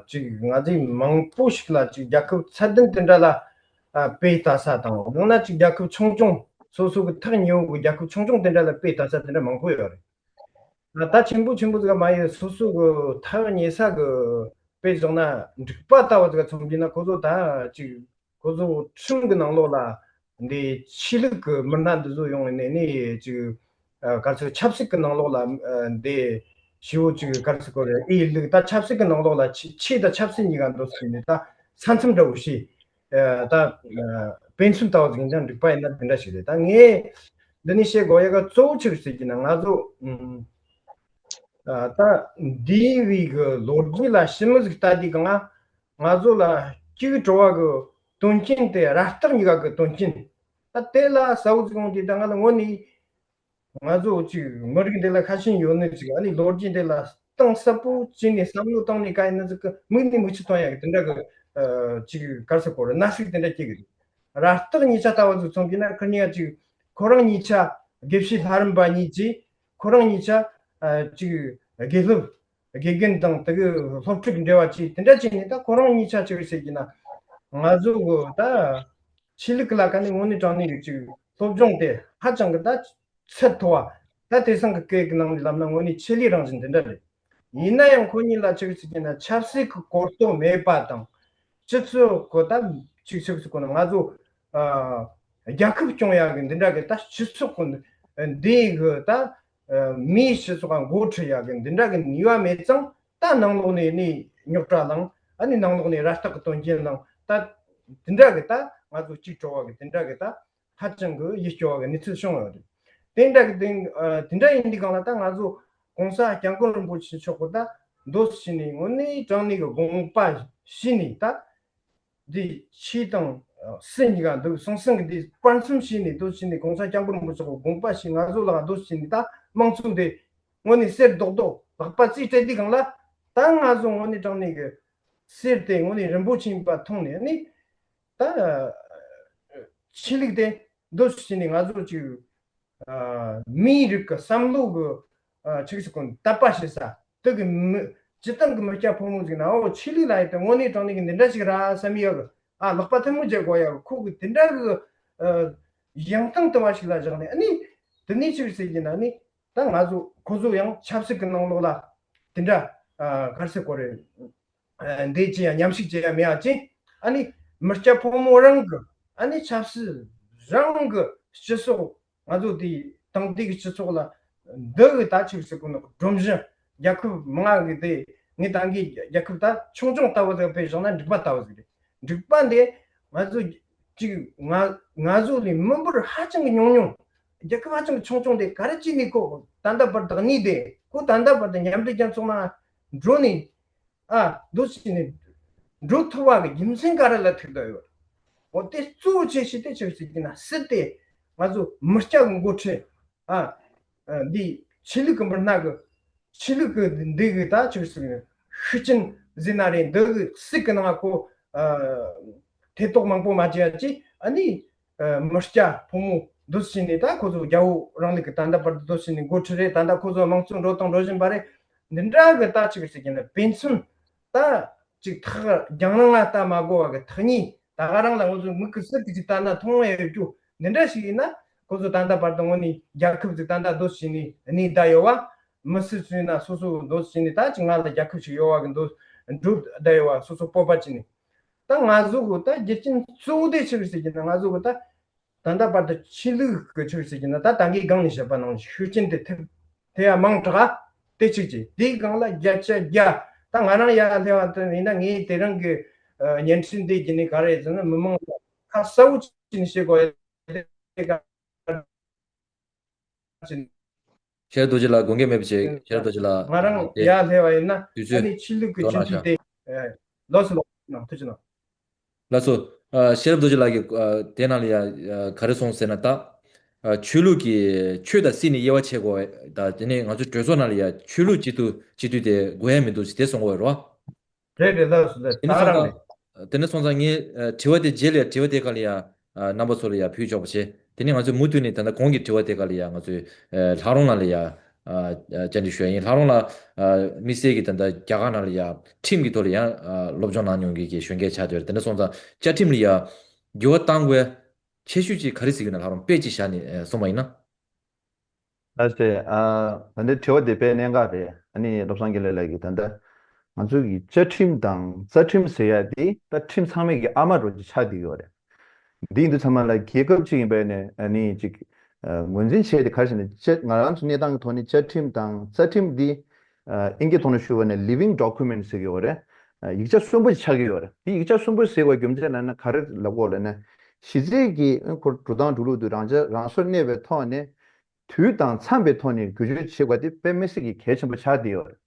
ཅིག་ང་ཚོས་མང་པོ་ཞིག་ལ་ཅིག་རྒྱལ་ཁབ་ཚད་ལྡན་དེ་འདྲ་ལ་ཨ་དཔེ་ལྟ་ས་དང་། ཡང་ན་ཅིག་རྒྱལ་ཁབ་ཆུང་ཆུང་། སོ་སོ་གི་ཐག་ཉེ་བོ་གི་རྒྱལ་ཁབ་ཆུང་ཆུང་དེ་འདྲ་ལ་དཔེ་ལྟ་ས་དེ་འདྲ་མང་པོ་ཡོད་རེད། ད་ཆེན་པོ་ཆེན་པོ་ཟིག་མ་ཡིན། སོ་སོ་གི་ཐག་ཉེ་ས་གི་དཔེ་བཞག་ན་འབྲུག་པ་ལྟ་བུ་ཟིག་མཚོན་རྒྱུ་ན་ཁོ་ཚོ་ད་ཅིག་ཁོ་ཚོ་ཁྲིམས་ཀྱི་ནང་ལོགས་ལ་འདི་ཆོས་ལུགས་ཀྱི་མི་སྣ་འདི་ཚོ་ཡོང་ནས་ནི་ཅིག་ཨ་ག་ཚོད་ཆབ་སྲིད་ཀྱི་ནང་ལོགས་ལ་ཨ་འདི་ཞེ་པོ་ཅིག་ག་ཚོད་གོ་རེ་ཨེ་ལུགས། ད་ཆབ་སྲིད་ཀྱི་ནང་ལོགས་ལ་ཆོས་ཆོས་དང་ཆབ་སྲིད་གཉིས་ཀ་འདུ་ཟེར་ནས་ད་ས་མཚམས་འདྲ་བོ་ཞིག་ཨ་ད་ཨ་དཔེ་མཚོན་ལྟ་བུ་ཟིག་ཡིན་ཙང་འབྲུག་པ་ཡིན་ན་དེ་འདྲ་ཞིག་རེད། ད་ངས་འདི་ནས་བཤད་དགོས་ཡ་ག་གཙོ་བོ་ཆི་རེད་ཟེར་གྱི་ན་ང་ཚོ་ཨ་ད་འདས་པའི་གི་ལོ་རྒྱུས་ལ་ཞིབ་མོ་ཟིག་ལྟ་དུས་གང་ང་ང་ཚོ་ལ་སྐྱིད་སྡུག་བྲོ་བ་གི་དོན་རྐྱེན་དེ་ར་སྟག་གཉིས་ཀ་གི་དོན་རྐྱེན། ད་དེ་ལ་གསལ་བོ་ཟིག་ཡོང་དུས་ད་ང་ལ་དངོས་ནས་ང་ཚོ་ཅིག་མི་རིགས་འདི་ལ་ཁ་ཞེ་ཡོད་ནི་ཅིག་ཨ་ནི་ལོ་རྒྱུས་འདི་ལ་གཏིང་ཟབ་པོ་བྱས་ནས་བསམ་བློ་བཏང་ནས་ག་ཡིན་ན་ཟིག་གི་མིག་ནས་མིག་ཆུ་ཐོན་ཡ་གི་དེ་འདྲ་གི་ཨ་ཅིག་ག་རེ་ཟེར་དགོས་རེད། ན་ཟུག་དེ་འདྲ་སྐྱེ་གི་རེད། ར་སྟག་གཉིས་ཆ་ལྟ་བུ་ཟིག་མཚོན་གྱི་ན་ཁིར་གཉིས་ཀ་ཅིག་ཁོ་རང་གཉིས་ཆ་དགེ་བཤེས་ལྷ་རམས་པ་གཉིས་ཀྱིས་ཁོ་རང་གཉིས་ཆ་ཨ་ཅིག་དགེ་སློབ་དགེ་རྒན་དང་དེ་གི་སློབ་ཕྲུག་འབྲེལ་བ་བྱས་དེ་འདྲ་བྱས་ནས་ད་ཁོ་རང་གཉིས་ཆ་ཆི་རེད་ཟེར་གྱི་ན་ང་ཚོ་གི་ད་ཆོས་ལུགས་ལ་ཀ་ནས་དངོས་གནས་དྲང་གནས་ཀྱི་ཅིག་སློབ་སྦྱོང་དེ་ཧ་ཅང་གི་ད་ཚད་མཐོ་བ། ད་དེང་སང་གི་སྐད་ཀྱི་ནང་ནས་ལབ་ན་དངོས་གནས་ཆེད་ལས་རང་བཞིན་དེ་འདྲ་རེད། ཡིན་ན་ཡང་ཁོ་གཉིས་ལ་ཆི་རེད་ཟེར་གྱི་ན་ཆབ་སྲིད་ཀྱི་གོ་རྟོགས་མེད་པ་དང་། སྤྱི་ཚོགས་ཀྱི་ད་ཅིག་ཆི་རེད་ཟེར་གོ་ན་ང་ཚོ་ཨ་རྒྱལ་ཁབ་སྐྱོང་ཡག་གི་འདི་འདྲ་གི་ད་སྤྱི་ཚོགས་ཀྱི་འདི་གི་ད་ཨ་མིའི་སྤྱི་ཚོགས་ལ་འགོ་ཁྲིད་ཡག་གི་འདི་འདྲ་གི་ནུས་པ་མེད་ཙང་ད་ནང་ལོགས་ནས་ནི་རྙོག་དྲ་ལངས། ཨ་ནི་ནང་ལོགས་ནས་ར་སྟག་གི་དོན་རྐྱེན་ནང་ད་དེ་འདྲ་གི་ད་ང་ཚོ་གཅིག་བྲོ་བ་གི་དེ་འདྲ་གི་ད་ཧ་ཅང་གི་ཡིད་སྐྱོ་བ་གི་གནས་ཚུལ་བྱུང་ཡོད་རེད། དེ་འདྲ་གི་དེ་དེ་འདྲ་ཡིན་དུས་གང་ལ་ད་ང་ཚོ་༸གོང་ས་༸སྐྱབས་མགོན་རིན་པོ་ཆེ་མཆོག་གི་ད་མདོ་ཕྱི་ནས་དངོས་གནས་དྲང་གནས་གི་དགོངས་པ་བཞེས་ནས་ད། འདི་ཆོས་དང་སྲིད་གཉིས་ཀ་འདུག་ཟང་ཟིང་གི་འདི་དཔར་མཚོན་བྱས་ནས་མདོ་ཕྱི་ནས་༸གོང་ས་༸སྐྱབས་མགོན་རིན་པོ་ཆེ་གི་དགོངས་པ་བཞེས། ང་ཚོ་ལ་མདོ་ཕྱི་ནས་ད་དམངས་གཙོ་འདི་དངོས་གནས་གསེར་རྡོག་རྡོག་ལག་པ་རྩིས་སྤྲད་དུས་གང་ལ་ད་ང་ཚོ་དངོས་གནས་དྲང་གནས་གི་གསེར་དེ་དངོས་གནས་རིན་པོ་ཆེ་ཡིན་པ་མཐོང་ནས་ནི་ད་ཆོས་ལུགས་དེ་མདོ་ཕྱི་ནས་ང་ཚོ་ཅིག་ཨ། མིའི་རིགས་ཀྱི་བསམ་བློ་གི་ཨ། ཆིག་སི་ཀུན་དད་པ་བྱེད་ས་དེ་གི་མི་སྤྱི་བཏང་གི་མི་སྐྱ་ཕོ་མོ་ཟིག་ན་འོ་ཆོས་ལུགས་ལ་ཡིན་ཏེ་དངོས་གནས་དྲང་གནས་ཀྱི་འདི་འདྲ་ཞིག་ར་བསམ་ཡག་གི་ཨ། ལག་པ་ཐལ་མོ་སྦྱར་དགོས་ཡག་གི་ཁོ་གི་དེ་འདྲ་གི་ཨ། ཡང་སྟེང་དུ་བ་ཞིག་ལ་བཞག་ནས་ཨ་ནི་དེ་ནས་ཆིག་སི་ཟེར་གྱི་ན་ནི་ད་ང་ཚོ་ཁོ་ཚོ་ཡང་ཆབ་སྲིད་ཀྱི་ནང་ལོགས་ལ་དེ་འདྲ་ཨ། ག་རེ་ཟེར་དགོས་རེད། འདི་ཅི་ཡང་མཉམ་ཞུགས་ཅི་ཡང་མེད་ཡ་ཅི། ཨ་ནི་མི་སྐྱ་ཕོ་མོ་རང་གི་ཨ་ནི་ཆབ་སྲིད་རང་གི་སྤྱི་ཚོགས་ང་ཚོ་དེ་དེང་དུས་ཀྱི་སྤྱི་ཚོགས་ལ་འདི་གི་ད་ཅིག་ཟེར་གོ་ནོ་སྒྲོམ་གཞི་རྒྱལ་ཁབ་མང་གི་དེ་ངས་ད་གི་རྒྱལ་ཁབ་ད་ཆུང་ཆུང་ལྟ་བུ་དེ་དཔེ་བཞག་ན་འབྲུག་པ་ལྟ་བུ་ཟིག་རེད། འབྲུག་པ་འདི་ང་ཚོ་ཅིག་ང་ང་ཚོ་ལས་མི་འབོར་ཧ་ཅང་གི་ཉུང་ཉུང་རྒྱལ་ཁབ་ཧ་ཅང་གི་ཆུང་ཆུང་དེ་ག་རེ་བྱས་ནས་ཁོ་ད་ལྟ་བར་དུ་གནས་དེ་ཁོ་ད་ལྟ་བར་དུ་མཉམ་འབྲེལ་རྒྱལ་ཚོགས་ནང་འགྲོ་ནས། ཨ། འདུ་བྱས་ནས་འགྲོ་ཐུབ་པ་གི་རྒྱུ་མཚན་ག་རེ་ལ་ཐུག་བསྡད་ཡོད། འོ་དེ་གཙོ་བོ་ཆེ་ཤོས་དེ་ཆི་ཟེར་གྱི་ན་སྲིད་དེ་ང་ཚོ་མི་སྐྱ་གི་འགོ་ཁྲིད། ཨ། ཨ། འདི་ཆོས་ལུགས་ཀྱི་མི་སྣ་གི་ཆོས་ལུགས་ཀྱི་འདི་གི་ད་ཆི་ཟེར་གྱི་ན་ཤུགས་རྐྱེན་ཟེར་ན་རེད། འདི་གི་སྲིད་ཀྱི་ནང་ཁོ་ཨ། ཐེ་གཏོགས་མང་པོ་མ་བྱས་ཡ་ཅི་ཨ་ནི། ཨ། མི་སྐྱ་ཕོ་མོ་འདུ་བྱས་ནས་ད་ཁོ་ཚོ་རྒྱལ་པོ་རིང་ལུགས་ཀྱི་ད་ལྟ་བར་དུ་འདུ་བྱས་ནས་འགོ་ཁྲིད་རེད། ད་ལྟ་ཁོ་ཚོ་དམངས་གཙོ་འགྲོ་དང་འགྲོ་བཞིན་པ་རེད། འདི་འདྲ་གི་ད་ཅིག་ཟེར་གྱི་ན་དཔེ་མཚོན་ད་ཅིག་ཐག་རྒྱང་རིང་ལ་ལྟ་མ་དགོས་པ་གི་ཐག་ཉེ་ད་ག་རང་ལ་ང་ཚོ་མིག་གི་ཟུར་གི་ཅིག་ལྟ་ན་མཐོང་ཡ་ཡོད་རྒྱུ་འདི་འདྲ་ཞིག་ཡིན་ན་ཁོ་ཚོ་ད་ལྟ་བར་དུ་དངོས་གནས་རྒྱལ་ཁབ་ཅིག་ད་ལྟ་འདུ་བྱས་ནས་གནས་བསྡད་ཡོད་བ། མི་སེར་ཚོས་ན་སོ་སོ་འདུ་བྱས་ནས་ད་ཅིག་ང་ལ་རྒྱལ་ཁབ་ཅིག་ཡོད་བ་གི་འདུ་འགྲུབ་བསྡད་ཡོད་བ་སོ་སོ་སྤོབས་པ་བྱས་ནས། ད་ང་ཚོ་གི་ད་རྒྱུ་རྐྱེན་གཙོ་བོ་དེ་ཆི་རེད་ཟེར་གྱི་ན་ང་ཚོ་གི་ད་ད་ལྟ་བར་དུ་ཆོས་ལུགས་ཀྱི་ཆི་རེད་ཟེར་གྱི་ན་ད་ད་གིན་སྒང་ནས་བཤད་པ་ནང་བཞིན་ཤུགས་རྐྱེན་དེ་ཐེབས་དེ་ཡང་མང་དྲགས་དེ་གཅིག་བྱས། དེའི་སྒང་ལ་བརྒྱ་ཆ་བརྒྱ་ད་ང་རང་ཡར་སླེབས་པ་དེ་ཡིན་ན་ངས་དེ་རིང་གི་ཨ་བརྙན་འཕྲིན་དེ་བརྒྱུད་ནས་ག་རེ་ཟེར་ན་མི་མང་ལ་ཁ་གསལ་པོ་བྱས་ནས་བཤད་དགོས་ཡ་དེ་ག་ཆེན། ཤེས་རབ་རྡོ་རྗེ་ལགས་དགོངས་འགལ་མེད་པ་བྱས། ཤེས་རབ་རྡོ་རྗེ་ལགས་ང་རང་དེ་ཡར་སླེབས་པ་ཡིན་ན་དུས་ཚོད་ཨ་ནི་ཆོས་ལུགས་ཀྱི་མདོར་ན་ཆུང་ཆུང་ཤག་དེ་ལོགས་སུ་ལོག་གནང་ཐུགས་རྗེ་གནང་། ལགས་སོ། ཨ། ཤེས་རབ་རྡོ་རྗེ་ལགས་ཀྱིས་ཨ་དེ་ནང་ལ་ཡ་ཨ་ག་རེ་གསུངས་ཟེར་ན་ད། ཨ། ཆོས་ལུགས་ཀྱི་ཆོས་དང་སྲིད་ནི་དབྱེ་བ་ཕྱེ་དགོས་པ་དང་དེ་ནས་ང་ཚོའི་གྲོས་ཚོགས་ནང་ལ་ཡ་ཆོས་ལུགས་སྤྱི་འཐུས་སྤྱི་འཐུས་དེ་དགོས་ཡ་མི་འདུག་ཅེས་དེ་གསུང་གི་ཡོད་རེད་བ། རེད་རེད་ལགས་སོ་ལགས་དེ་ནས་ད་སོང་རང་ཙང་རེད། དེ་ནས་སོང་ཙང་ངས་ཨ་དྲི་བ་དེ་རྗེས་ལ་ཡ་དྲི་བ་དེ་སྒང་ལ་ཡ་ཨ་རྣམ་པ་ཚོ་ལ་ཡ་ཕུལ་ཆོག་པ་བྱས། དེ་ནས་ང་ཚོས་མུ་མཐུད་ནས་ད་ལྟ་གོང་གི་དྲི་བ་དེ་སྒང་ལ་ཡ་ང་ཚོས་ཨ་ལྷག་རོང་ནང་ལ་ཡ་ཨ་ཨ་བཅར་འདྲི་ཞུ་ཡ་ཡིན། ལྷག་རོང་ལ་ཨ་དམིགས་བསལ་གྱི་ད་ལྟ་རྒྱ་གར་ནང་ལ་ཡ་ཁྲིམས་ཀྱི་ཐོག་ལ་ཡ་ཨ་སློབ་སྦྱོང་གནང་མྱོང་མཁན་གྱི་གཞོན་སྐྱེས་ཆགས་བསྡད་ཡོད་རེད། དེ་འདྲ་སོང་ཙང་བཅའ་ཁྲིམས་ལ་ཡ་འགྱུར་བ་གཏང་དགོས་ཆེ་ཤོས་ཅིག་ག་རེ་ཟེར་གྱི་ཡོད་ན་ལྷག་རོང་དཔེ་ཅིག་བཞག་ནས་ཨ་གསུངས་པ་ཡིན་ན། ལགས་སེ། ཨ་ད་ལྟའི་དྲི་བ་དེ་དཔེ་གནད་འགག་རེད། ཨ་ནི་བློ་བཟང་དགེ་ལེགས་ལགས་ཀྱིས་ད་ལྟ་ང་ཚོ་གི་བཅའ་ཁྲིམས་དང་རྩ་ཁྲིམས་ཟེར་ཡ་དེ་ད་ཁྲིམས་ཚང་མའི་གི་ཨ་མ་འདྲ་ཅིག་ཆགས་བསྡད་ཡོད་རེད། འདི་ཡིན་དུས་ཚང་མ་ལ་རྒྱལ་ཁབ་ཅིག་ཡིན་པ་ནས་ཨ་ནི་ཅིག་ཨ་ངོས་འཛིན་བྱས་ཏེ་ག་རེ་ཟེར་ན་བཅའ་ང་རང་ཚོ་གནས་སྟངས་ཀྱི་ཐོག་ནས་བཅའ་ཁྲིམས་དང་རྩ་ཁྲིམས་འདི་ཨ་ཨིན་སྐད་ཐོག་ནས་ཞུ་བ་ནས་living document ཟེར་གྱི་ཡོད་རེད། ཨ་ཡིག་ཆ་གསོན་པོ་ཞིག་ཆགས་ཀྱི་ཡོད་རེད། འདི་ཡིག་ཆ་གསོན་པོ་ཟེར་བའི་རྒྱུ་མཚན་ལབ་ན་ག་རེ་ལབ་དགོས་ལབ་ན་གཞི་རྩའི་གི་ཁོ་འགྲོ་སྟངས་འགྲོ་ལུགས་དེ་རང་ཅག་རང་སོར་གནས་པའི་ཐོག་ནས། དུས་དང་འཚམས་པའི་ཐོག་ནས་བསྒྱུར་བཅོས་བྱེད་དགོས་དེ་དཔེ་མི་སྲིད་ཀྱི་གལ་ཆེན་པོ་ཆགས་བསྡད་ཡོད་རེད།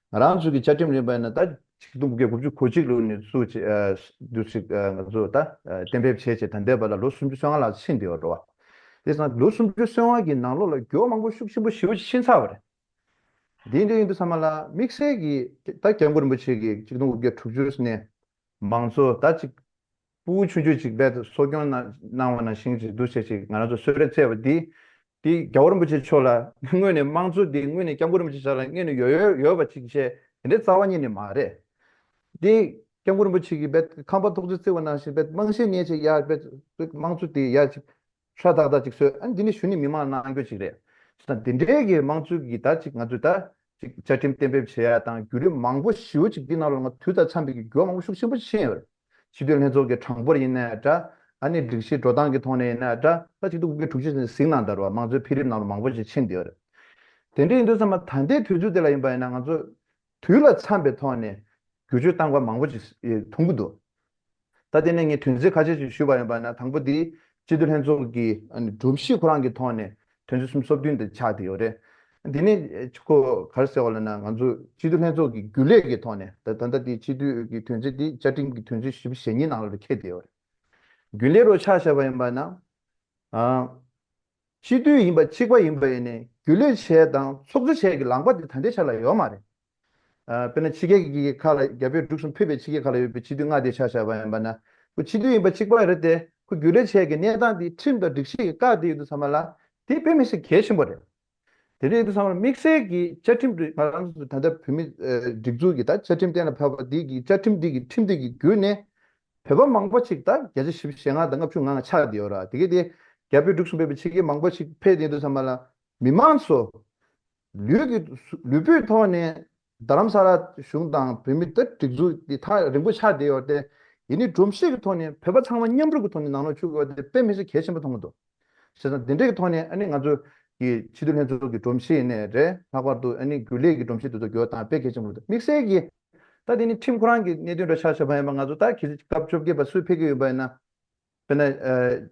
ང་རང་ཚོ་གི་བཅའ་ཁྲིམས་རིམ་པ་ཡིན་ན་ད་ཆིག་སྟོང་དགུ་བརྒྱ་དགུ་བཅུ་གོ་གཅིག་ལོ་ནས་བཙུགས་བྱས་ཨ་འདུག་སེ་ཨ་ང་ཚོ་ད་ཨ་གཏན་འབེབས་བྱས་བྱས་ད་ལྟའི་བར་ལ་ལོ་སུམ་ཅུ་སོ་ལྔ་ལྷག་ཕྱིན་བསྡད་ཡོད་རེད་བ། དེ་སང་ལོ་སུམ་ཅུ་སོ་ལྔ་གི་ནང་ལོགས་ལ་འགྱུར་བ་མང་པོ་ཤུགས་ཆེན་པོ་ཞེ་པོ་ཅིག་ཕྱིན་ཚར་བ་རེད། དེ་འདྲ་ཡིན་དུས་ཚང་མ་ལ་དམིགས་བསལ་གྱི་ད་སྐྱབས་མགོན་རིན་པོ་ཆེ་གིས་ཆིག་སྟོང་དགུ་བརྒྱ་དྲུག་ཅུ་ནས་མང་གཙོ་ད་ཅིག་ཕྲུ་གུ་ཆུང་ཆུང་ཅིག་རྦད་དེ་གསོ་སྐྱོང་གནང་གནང་བ་ནང་བཞིན་ཅིག་འདུག་བྱས་ཅིག་ང་རང་ཚོ་གསོལ་རས་བསྩལ་བ་འདི། འདི་རྒྱལ་བ་རིན་པོ་ཆེ་མཆོག་ལ་དངོས་ནས་དམངས་གཙོ་འདི་དངོས་ནས་སྐྱབས་མགོན་རིན་པོ་ཆེ་ཞབས་ལ་དངོས་ནས་ཡོད་ཡོད་ཡོད་པ་ཅིག་བྱས་དེ་འདྲའི་རྩ་བ་ཉིད་ནས་མ་རེད། འདི་སྐྱབས་མགོན་རིན་པོ་ཆེ་གིས་རྦད་ཁང་པ་ཐོག་བརྩེགས་བརྩིགས་པ་ནང་བཞིན་རྦད་རྨང་གཞི་ནས་ཅིག་ཡར་རྦད་དམངས་གཙོ་འདི་ཡར་ཅིག་ཧྲ་ཏག་ཏག་ཅིག་བཟོས་ཨ་ནི་འདི་ནི་གཞུག་ནས་མི་མང་གནང་རྒྱུ་ཅིག་རེད། ཅིག་དང་འདི་འདྲའི་གི་དམངས་གཙོ་གི་ད་ཅིག་ང་ཚོས་ད་ཅིག་བཅའ་ཁྲིམས་གཏན་འབེབས་བྱེད་ཡ་དང་བརྒྱུད་རིམ་མང་པོ་ཞེ་པོ་ཅིག་འདི་ནང་ལ་ང་དུས་དང་འཚམས་པའི་གི་འགྱུར་བ་མང་པོ་ཤུགས་ཆེན་པོ་ཕྱིན་ཡོད་རེད། སྤྱི་འཐུས་ལྷན་ཚོགས་ཀྱི་གྲངས་འབོར་ཡིན་ནའི་འདྲ། ཨ་ནི་སྒྲིག་གཞི་འགྲོ་སྟངས་ཀྱི་ཐོག་ནས་ཡིན་ནའི་འདྲ། ད་ཆིག་སྟོང་དགུ་བརྒྱ་དྲུག་ཅུ་ནས་གཟིགས་གནང་དང་རོགས་དམངས་གཙོའི་འཕེལ་རིམ་ནང་ལ་མང་པོ་ཞིག་ཕྱིན་བསྡད་ཡོད་རེད། དེ་འདྲ་ཡིན་དུས་ཙམ་པ་ད་ལྟའི་དུས་ཚོད་དེ་ལ་ཡིན་པ་ཡིན་ན་ང་ཚོ་དུས་ལ་འཚམས་པའི་ཐོག་ནས་ བསྒྱུར་བཅོས་བཏང་དགོས་མང་པོ་ཅིག་ཨེ་མཐོང་གི་འདུག་ད་དེ་ནས་ངས་དོན་ཚན་ཁ་ཤས་ཤིག་ཞུས་པ་ཡིན་པ་ན། དང་པོ་དེ་སྤྱི་འཐུས་ལྷན་ཚོགས་ཀྱི་ཨ་ནི་སྒྲོམ་གཞི་ཁོ་རང་གི་ཐོག་ནས་དོན་ཚན་སུམ་ཅུ་སོ་བདུན་དེ་ཆགས་བསྡད་ཡོད་རེད། དེ་ནས་ཁོ་ག་རེ་ཟེར་བ་ལབ་ན། ང་ཚོ་སྤྱི་འཐུས་ལྷན་ཚོགས་ཀྱི་རྒྱུན་ལས་ཀྱི་ཐོག་ནས། ད་ད་ལྟ་དེ་སྤྱི་འཐུས་ཀྱི་དོན་ཚན་དེ་བཅའ་ཁྲིམས་ཀྱི་དོན་ཚན་བཞི་བཅུ་ཞེ་གཉིས་ནང་ལ་འཁེལ་བསྡད་ཡོད་རེད། རྒྱུན་ལས་རུ་ཆ་བཞག་པ་ཡིན་པ་ན། ཨ། སྤྱི་འཐུས་ཡིན་པ་གཅིག་པ་ཡིན་པ་ཡིན་ནའི་རྒྱུན་ལས་བྱས་དང་ཚོགས་གཙོ་བྱས་ཀྱི་ལངས་པ་དེ་ད་ལྟའི་ཆ་ལ་ཡོད་མ་རེད། ཨ། དཔེར་ན་ཕྱི་རྒྱལ་གྱི་ཁག་ལ། རྒྱ་བོད་འབྲུག་གསུམ་ཕུད་པའི་ཕྱི་རྒྱལ་ཁག་ལ་ཡོད་པའི་སྤྱི་འཐུས་ལྔ་དེ་ཆ་བཞག་པ་ཡིན་པ་ན། ཁོ་སྤྱི་འཐུས་ཡིན་པ་གཅིག་པ་རེད་དེ། ཁོ་རྒྱུན་ལས་བྱས་ཀྱི་གནས་སྟངས་དེ་ཁྲིམས་དང་སྒྲིག་གཞི་ཡི་བཀག་བསྡད་ཡོད་དུས་ཙམ་པ་ལ། དེ་དཔེ་མི་སྲིད་གལ་ཆེན་པོ་རེད། དེ་འདྲ་ཡིན་དུས་ཙམ་པ་ལ་དམིགས་བསལ་གྱི་བཅའ་ཁྲིམས་རེད། ང་རང་ཚོ་ད་ལྟ་བོད་མི་ཨ་སྒྲིག་འཛུགས་ཀྱི་ད་བཅའ་ཁྲིམས་གཏན་ལ་ཕབ་པ་འདི་གི། བཅའ་ཁྲིམས་འདི་གི་ཁྲིམས་འདི་གི་བརྒྱུད་ནས་བོད་པ་མང་པོ་ཅིག་ད་བརྒྱ་ཆ་བཞི་བཅུ་ཞེ་ལྔ་དང་ལྔ་བཅུ་ང་ལྔ་ཆགས་བསྡད་ཡོད་ར། དེ་གས་དེ་རྒྱ་བོད་འབྲུག་གསུམ་ཕུད་པའི་ཕྱི་རྒྱལ་མང་པོ་ཞིག་ཕེབས་བསྡད་དུས་ཙམ་པ་ལ། མི་མང་ཚོ་ལུས་ཀྱི་ལུས་པོའི་ཐོག་ནས་རྡ་རམ་ས་ལ་གཞུང་དང་བོད་མི་ད་སྒྲིག་འཛུགས་འདི་ཐག་རིང་པོ་ཆགས་བསྡད་ཡོད་དེ། ཡིན་ནའི་སྒྲོམ་གཞི་གི་ཐོག་ནས་བོད་པ་ཚང་མ་མཉམ་རུབ་ཀྱི་ཐོག་ནས་ནང་ལོགས་བཅུག་དགོས་དེ་དཔེ་མི་སྲིད་གལ་ཆེན་པོ་མཐོང་གི་འདུག་བྱས་ཙང་དེ་འདྲའི་ཐོག་ནས་ཨ་ནི་ང་ཚོ་གི་སྤྱི་འཐུས་ལྷན་ཚོགས་ཀྱི་སྒྲོམ་གཞི་ཡིན་ནའི་རེད། ལྷག་པར་དུ་ཨ་ནི་རྒྱུན་ལས་ཀྱི་སྒྲོམ་གཞི་དེ་ཚོ་འགྱུར་བ་བཏང་དཔེ་གལ་ཆེན་པོ་འདུག་དམིགས་བསལ་གྱི་ད་དེ་ནི་ཁྲིམས་ཁོ་རང་གི་གནད་དོན་འདྲ་ཆ་བཞག་པ་ཡིན་པ། ང་ཚོ་ད་གི་སྐབས་བཅོ་བརྒྱད་པ་སུ་ཕེབས་ཀྱི་ཡོད་པ་ཡིན་ན། དཔེར་ན་ཨ་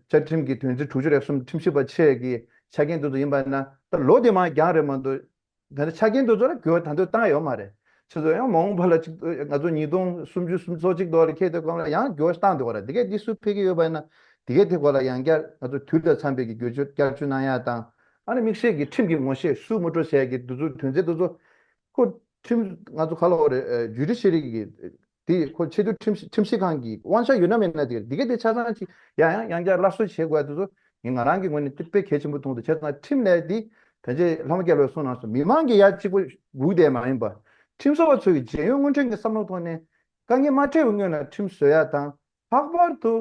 བཅའ་ཁྲིམས་ཀྱི་དོན་ཚན་དྲུག་ཅུ་རེ་གསུམ་ཁྲིམས་ཞིབ་པ་ཆེ་གི་ཆ་རྐྱེན་དེ་ཚོ་ཡིན་པ་ཡིན་ན། ད་ལོ་དེ་མར་འགྱངས་རེད་མ་གཏོགས། ད་ནི་ཆ་རྐྱེན་དེ་ཚོ་ལ་འགྱུར་བ་ད་དུང་བཏང་ཡོད་མ་རེད། ཁྱེད་ཚོ་ཡང་མ་འོངས་པ་ལ་ཅིག་ང་ཚོ་ཉིས་སྟོང་སུམ་ཅུ་སུམ་ཅུ་སོ་གཅིག་ཐོག་ལ་འཁེལ་དུས་སྒང་ལ་ཡང་འགྱུར་བ་བཏང་འདུག་ག་ར། དེ་གས་འདི་སུ་ཕེབས་ཀྱི་ཡོད་པ་ཡིན་ན། དེ་གས་དེ་སྐོར་ལ་ཡང་བསྐྱར་ང་ཚོ་དུས་དང་འཚམས་པའི་གི་བསྒྱུར་བཅོས་བསྐྱར་བཅོས་གནང་ཡ་དང་། ཨ་ནི་དམིགས་བསལ་གྱི་ཁྲིམས་ཀྱི་ངོ་ཤེས་སུ་མི་སྤྲོད་བྱས་ཀྱི་དེ་ཚོ་དོན་ཚན་དེ་ཚོ། ཁོ་ཁྲིམས་ང་ཚོ་ག་ལ་འོ་རེད། ཇུ་ཌི་ཤི་རི་གི་དེ་ཁོ་ཆེས་མཐོའི་ཁྲིམས་ཁྲིམས་ཞིབ་ཁང་གི་དབང་ཆ་ཡོད་ན་མེད་ན་དེ་རེད། དེ་གས་དེ་ཆ་ཚང་ཅིག་ཡང་ཡང་ཡང་བསྐྱར་སླར་གསོ་བྱེད་དགོས་དེ་ཚོ་ངས་ང་རང་གི་ངོས་ནས་དེ་དཔེ་གལ་ཆེན་པོ་མཐོང་འདུག་བྱས་ཙང་ཁྲིམས་ལས་དེ་ཕལ་ཆེར་ལྷ་མོ་རྒྱལ་ལོས་གསུངས་ནང་བཞིན་མི་མང་གི་ཡ་གཅིག་པོ་སྒུག་བསྡད་མ་ཡིན་པ། ཁྲིམས་བཟོ་བ་ཚོ་གི་རྒྱལ་ཡོངས་དངུལ་ཁྲིམས་ཀྱི་བསམ་བློ་ཐོག་ནས་དཀའ་ངལ་མ་འཕྲད་པའི་སྔོན་ལ་ཁྲིམས་བཟོ་ཡ་དང་། ལྷག་པར་དུ་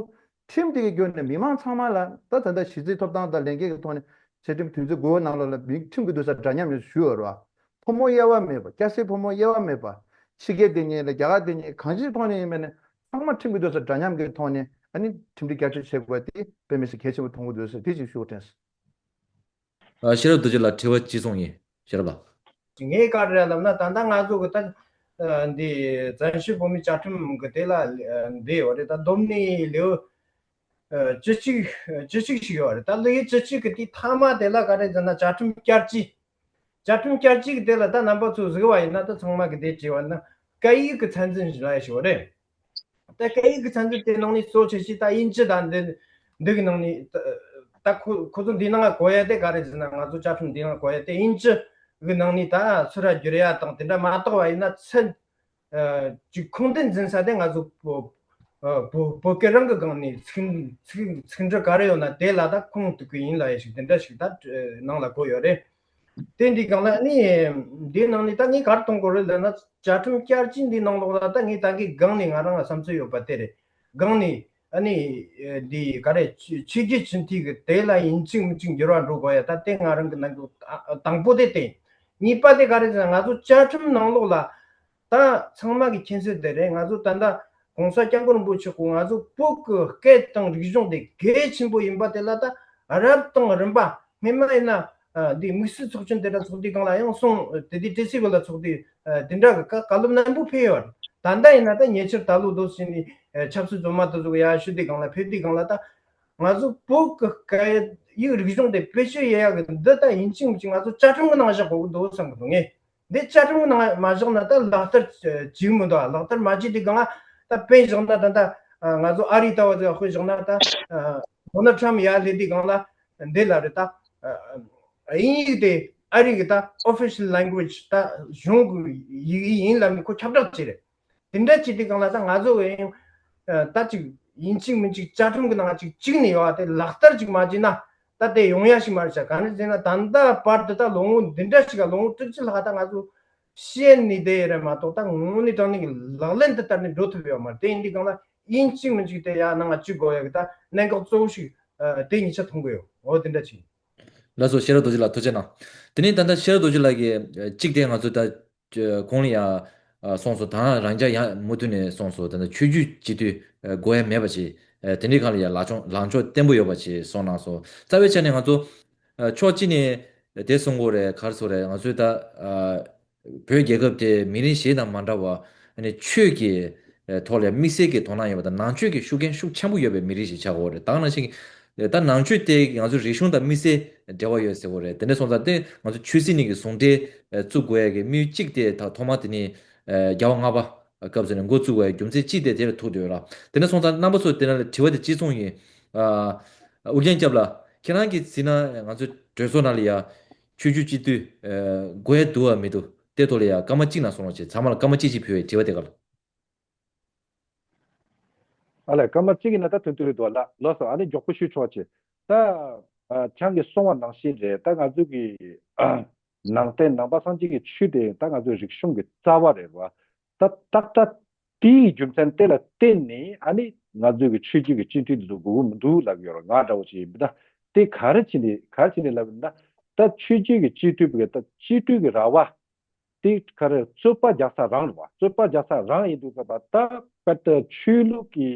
ཁྲིམས་དེ་གི་བརྒྱུད་ནས་མི་མང་ཚང་མ་ལ་ད་ད་ལྟ་གཞི་རྩའི་ཐོབ་ཐང་དང་ལས་འགན་གྱི་ཐོག་ནས་ཆེས་མཐོའི་དོན་ཚན་དགུ་པ་ནང་ལོགས་ལ་མི་ཁྲིམས་ཀྱི་སྡོད་ས་འདྲ་མཉམ་ཡོད་ཞུ་ཡོད་རེད་བ། ཕོ་མོ་དབྱེ་བ་མེད་པ། སྐྱ་སེར་ཕོ་མོ་དབྱེ་བ་མེད་པ། ཕྱི་རྒྱལ་དེ་ཉིད་ལ་རྒྱ་གར་དེ་ཉིད་གང་ཅིའི་ཐོག་ནས་ཡིན་པ་ནས་ཚང་མ་ཁྲིམས་ཀྱི་སྡོད་ས་འདྲ་མཉམ་གྱི་ཐོག་ནས་ཨ་ནི་ཁྲིམས་སྒྲིག་བསྐྱར་བཅོས་བྱེད་དགོས་པ་དེ་དཔེ་མི་སྲིད་གལ་ཆེན་པོ་མཐོང་གི་འདུག་ཟེར་དེ་ཅིག་ཞུ་དྲན། ཨ། ཤེས་རབ་རྡོ་རྗེ་ལགས་དྲི་བ་ཅི་གསུང་ཡིན། ཤེས་རབ་ལགས། ངས་ག་རེ་ལབ་ན། ད་ལྟ་ང་ཚོ་གི་ད་ཨ་འདི་བཙན་བྱོལ་བོད་མིའི་བཅའ་ཁྲིམས་གི་དེ་ལ་ཨ་འདི་ཡོད་རེད། ད་བསྡོམས་ནས་ལེའུ་ཨ་བཅུ་གཅིག་བཅུ་གཅིག་ཞིག་ཡོད་རེད། ད་ལེའུ་བཅུ་གཅིག་གི་དེའི་མཐའ་མ་དེ་ལ་ག་རེ་ཟེར་ན། བཅའ་ཁྲིམས་བསྐྱར་བཅོས། བཅའ་ཁྲིམས་བསྐྱར་བཅོས་ཀྱི་དེ་ལ་ད་རྣམ་པ་ཚོས་གཟིགས་པ་ཡིན་ན། ད་ཚང་མ་གི་དེ་བྲིས་པ་ན་སྐད་ཡིག་གི་ཚད་འཛིན་ལབ་ཡ་ཞིག་ཡོད་རེད། ད་སྐད་ཡིག་གི་ཚད་འཛིན་དེ་ནང་ནས་གཙོ་ཆེ་ཤོས་ད་དབྱིན་ཇི་དང་འདི་འདི་གི་ནང་ནས་ད་ད་ཁོ་ཁོ་ཚོ་འདིའི་ནང་ལ་གོ་ཡ་དེ་ག་རེ་ཟེར་ན། ང་ཚོ་བཅའ་ཁྲིམས་འདིའི་ནང་གོ་ཡ་དེ་དབྱིན་ཇི་གི་ནང་ནས་ད་ཚུར་ར་བསྒྱུར་ཡ་དང་དེ་འདྲ་མ་གཏོགས་པ་ཡིན་ན། ཚད་ཨ་ཅིག་ཁུངས་ལྡན་འཛིན་ས་དེ་ང་ཚོ་བོད་ཨ་བོད་བོད་སྐད་རང་གི་སྒང་ནས་ཚིག་ཚིག་ཚིག་འབྲུ་ག་རེ་ཡོད་ན་དེ་ལ་ད་ཁུངས་གཏུག་གི་ཡིན་ལབ་ཡ་ཞིག་དེ་འདྲ་ཞིག་ད་ནང་ལ་གོ་ཡོད་རེད། དེ་འདི་སྒང་ལ་ནི་འདིའི་ནང་ནས་ད་ངས་ག་རེ་གཏོང་དགོས་རེད་ལབ་ན། བཅའ་ཁྲིམས་བསྐྱར་བཅོས་འདིའི་ནང་ལོགས་ལ་ད་ངས་ད་གིན་སྒང་ནས་ང་རང་ལ་བསམ་ཚུལ་ཡོད་པ་དེ་རེད། སྒང་ནས་ཨ་ནི་འདི་ག་རེ་ཆོས་ཆོས་བརྒྱུད་སྤྱི་འཐུས་ཀྱི་དེ་ལ་ཡིན་གཅིག་མིན་གཅིག་འགྱུར་བ་འགྲོ་དགོས་ཡ། ད་དེ་ང་རང་གི་ནང་གི་ཨ་ཨ་དང་པོ་དེ་དེ་ཡིན། གཉིས་པ་དེ་ག་རེ་ཟེར་ན། ང་ཚོ་བཅའ་ཁྲིམས་ནང་ལོགས་ལ་ད་ཚང་མ་གི་མཁྱེན་གསལ་དེ་རེད། ང་ཚོ་ད་ལྟ་༸གོང་ས་༸སྐྱབས་མགོན་རིན་པོ་ཆེ་གིས་ང་ཚོ་བོད་ཀྱི་སྐད་དང་རིག་གཞུང་དེ་གལ་ཆེན་པོ་ཡིན་པ་དེ་ལ་ད་རབ་དང་རིམ་པ། སྔོན་མ་ཡིན་ན་ཨ་འདི་དམིགས་བསལ་ཚོགས་ཆེན་དེ་འདྲ་ཚོགས་དུས་སྒང་ལ་ཡང་སོང་། དེ་དུས་ཏི་སི་ཝི་ལ་ཚོགས་དུས་ཨ་དེ་འདྲ་གི་བཀའ་བཀའ་སློབ་རྣོན་པོ་ཕེབས་ཡོད་རེད། ད་ལྟ་ཡིན་ན་ད་ཉེ་ཆར་ད་ལོ་རྡོ་སྲིད་ནས་ཨ་ཆབ་སྲིད་བཙོན་མ་དེ་ཚོ་གི་ཡར་ཞུ་དུས་སྒང་ལ་ཕེབས་དུས་སྒང་ལ་ད་ང་ཚོ་བོད་ཀྱི་སྐད་ཡིག་རིག་གཞུང་དེ་བེད་སྤྱོད་ཡེ་ཡག་གི་འདི་ད་ཡིན་གཅིག་མིན་གཅིག་ང་ཚོ་བཅའ་ཁྲིམས་གི་ནང་བཞག་དགོས་ཀྱི་འདུག་བསམ་གི་འདུག་ངས། འདི་བཅའ་ཁྲིམས་ནང་མ་བཞག་ན་ད་ལག་བསྟར་བྱེད་མི་འདུག་ལག་བསྟར་མ་བྱེད་དུས་སྒང་ལ་ད་དཔེ་བཞག་ན་ད་ད་ང་ཚོ་ཨ་རི་ལྟ་བུ་ཟིག་དཔེ་བཞག་ན། ད་ཌོ་ནལ་ཊམ་ཡར་སླེབས་དུས་སྒང་ལ་འདི་ལ་རེད། ད་དབྱིན་ཡིག་དེ་ཨ་རི་གི་ད་ཨོ་ཕི་ཤལ་ལེང་གུ་ཝེཇ། ད་གཞུང་གི་ཡིག་ཡིན་ལབ་ནས་ཁོ་ཁྱབ་བསྒྲགས་བྱས་རེད། དེ་འདྲ་བྱེད་དུས་སྒང་ལ་ད་ང་ཚོ་ཡང་ད་ཅིག་ཡིན་གཅིག་མིན་གཅིག་བཅའ་ཁྲིམས་ཀྱི་ནང་ཅིག་བཅུག་ནས་ཡོད་པ་དེ་ལག་བསྟར་ཅིག་མ་བྱས་ན་ད་དེ་ཡོང་ཡ་ཞིག་མ་རེད་ཤག་གང་ཡིན་ཟེར་ན་ད་ལྟ་བར་དུ་ད་ལོ་ངོ་འདི་འདྲ་ཞིག་ག་ལོ་ངོ་དྲུག་ཅུ་ལྷག་ད་ང་ཚོ་བཤད་ནས་བསྡད་ཡོད་རེད་མ་གཏོགས། ད་དངོས་གནས་དྲང་གནས་ཀྱི་ལག་ལེན་དུ་བསྟར་ནས་འགྲོ་ཐུབ་ཡོད་མ་རེད། དེ་ཡིན་དུས་སྒང་ལ་ཡིན་གཅིག་མིན་གཅིག་དེ་ཡ་ནང་ང་བཅུག་དགོས་ཡ་གི་ད་གནད་འགག་གཙོ་བོ་ཞིག་ཨ་དེ་ཉིད་ཆ་མཐོང་གི་ཡོད། འོ་དེ་འདྲ་ཅིག་ལགས་སོ། ཤེས་རབ་རྡོ་རྗེ་ལགས་ཐུགས་རྗེ་གནང་། དེ་ནས་ད་ལྟ་ཤེས་རབ་རྡོ་རྗེ་ལགས་ཀྱིས་ཨ་གཅིག་དེ་ང་ཚོ་ད་ཨ་གོང་ལ་ཡང་ཨ་གསུངས་སོང་། ད་རང་རྒྱལ་ཡང་མུ་མཐུད་ནས་གསུངས་སོང་། ད་ལྟ་ཆོས་བརྒྱུད་སྤྱི་འཐུས་ཨ་དགོས་ཡ་མེད་པ་ཞིག་ཨ་དེ་འདྲའི་སྒང་ལ་ཡང་ལངས་ཕྱོགས་ལངས་ཕྱོགས་བརྟན་པོ་ཡོད་པ་ཞིག་གསུངས་གནང་སོང་། རྩ་བའི་ཆ་ནས་ང་ཚོ་ཨ་ཕྱོགས་གཅིག་ནས་དེ་གསུང་དགོས་རེད། ག་རེ་ཟེར་དགོས་རེད། ང་ཚོའི་ད་ཨ་བོད་རྒྱལ་ཁབ་དེ་མི་རིགས་གཞན་དང་མ་འདྲ་བ། ཨ་ནི་ཆོས་ཀྱི་ཨ་ཐོག་ལ་དམིགས་བསལ་གྱི་དོ་སྣང་ཡོད་པ་དང་། ནང་ཆོས་ཀྱི་ཤུགས་རྐྱེན་ཤུགས་ཆེན་པོ་ཡོད་པའི་མི་རིགས་ཤིག་ཆགས་ཀྱི་ཡོད་རེད། ད་ག་ནང་བཞིན་ད་ནང་ཆོས་དེ་ང་ཚོའི་རིག་གཞུང་དང་དམིགས་བསལ་འབྲེལ་བ་ཡོད་ཟེར་གྱི་ཡོད་རེད། དེ་འདྲ་སོང་ཙང་དེ་ང་ཚོ་ཆོས་སྲིད་གཉིས་ཀྱི་ཟུང་འབྲེལ་ཨ་བཙུགས་དགོས་ཡ་གི་དམིགས་ཡུལ་གཅིག་དེ་ད་ཐོག་མ་དེ་ནི་ཨ་རྒྱལ་བ་ལྔ་པ་སྐབས་སུ་ནས་འགོ་བཙུགས་པའི་རྒྱུ་མཚན་གཅིག་དེ་དེ་ལ་ཐུག་བསྡད་ཡོད་ལ། དེ་འདྲ་སོང་ཙང་རྣམ་པ་ཚོ་དེ་ན་ལ་དྲི་བ་དེ་གཅིག་མཚུངས་ཡིན། ཨ་ཨུ་རྒྱན་སྐྱབས་ལགས། ཁྱེད་རང་གིས་གཟིགས་ན་ང་ཚོའི་གྲོས་ཚོགས་ནང་ལ་ཡ་ཆོས་བརྒྱུད་སྤྱི་འཐུས་ཨ་དགོས་འདུག་བ་མི་འདུག་དེ་ཐོག་ལ་ཡ་སྐར་མ་གཅིག་ནང་གསུང་རོགས་བྱེད། ཚང་མ་ལ་སྐར་མ་གཅིག་གཅིག་ཕུལ་བའི་དྲི་བ་དེ་ག་ལ། ཨ་ལས། སྐར་མ་གཅིག་ཡིན་ན་ད་ཐུང་ཐུང་རེད་འདུག་ལ། ལགས་སོ། ཨ་ནི་མགྱོགས་པོ་ཞུས་ཆོག་ཅེས། ད་ཨ་ཁྱེད་རང་གིས་གསུངས་པ་ནང་བཞིན་རེད། ད་ང་ཚོ་གི་ཨ་ནང་བསྟན་ནང་པ་སངས་རྒྱས་ཀྱི་ཆོས་དེ་ད་ང་ཚོའི་རིག་གཞུང་གི་རྩ་བ་རེད་བ། ད་ཏག་ཏག་དེའི་རྒྱུ་མཚན་དེ་ལ་བརྟེན་ནས་ཨ་ནི་ང་ཚོའི་གི་ཆོས་བརྒྱུད་ཀྱི་སྤྱི་འཐུས་འདི་ཚོ་དགོས་ཀྱི་མི་འདུག་ལབ་ཡོད་རེད། ང་འདྲ་བོ་ཅིག་ཡིན་པ་ད། དེ་ག་རེ་བྱས་ནས་ག་རེ་བྱས་ནས་ལབ་ཡིན་ན། ད་ཆོས་བརྒྱུད་ཀྱི་སྤྱི་འཐུས་པའི་ད་སྤྱི་འཐུས་ཀྱི་ར་བ་དེ་ག་རེ་རྩོད་པ་རྒྱག་ས་རང་རེད་བ། རྩོད་པ་རྒྱག་ས་རང་ཡིན་དུས་ཙམ་པ་ད་དཔེར་ན་ཆོས་ལུགས་ཀྱི་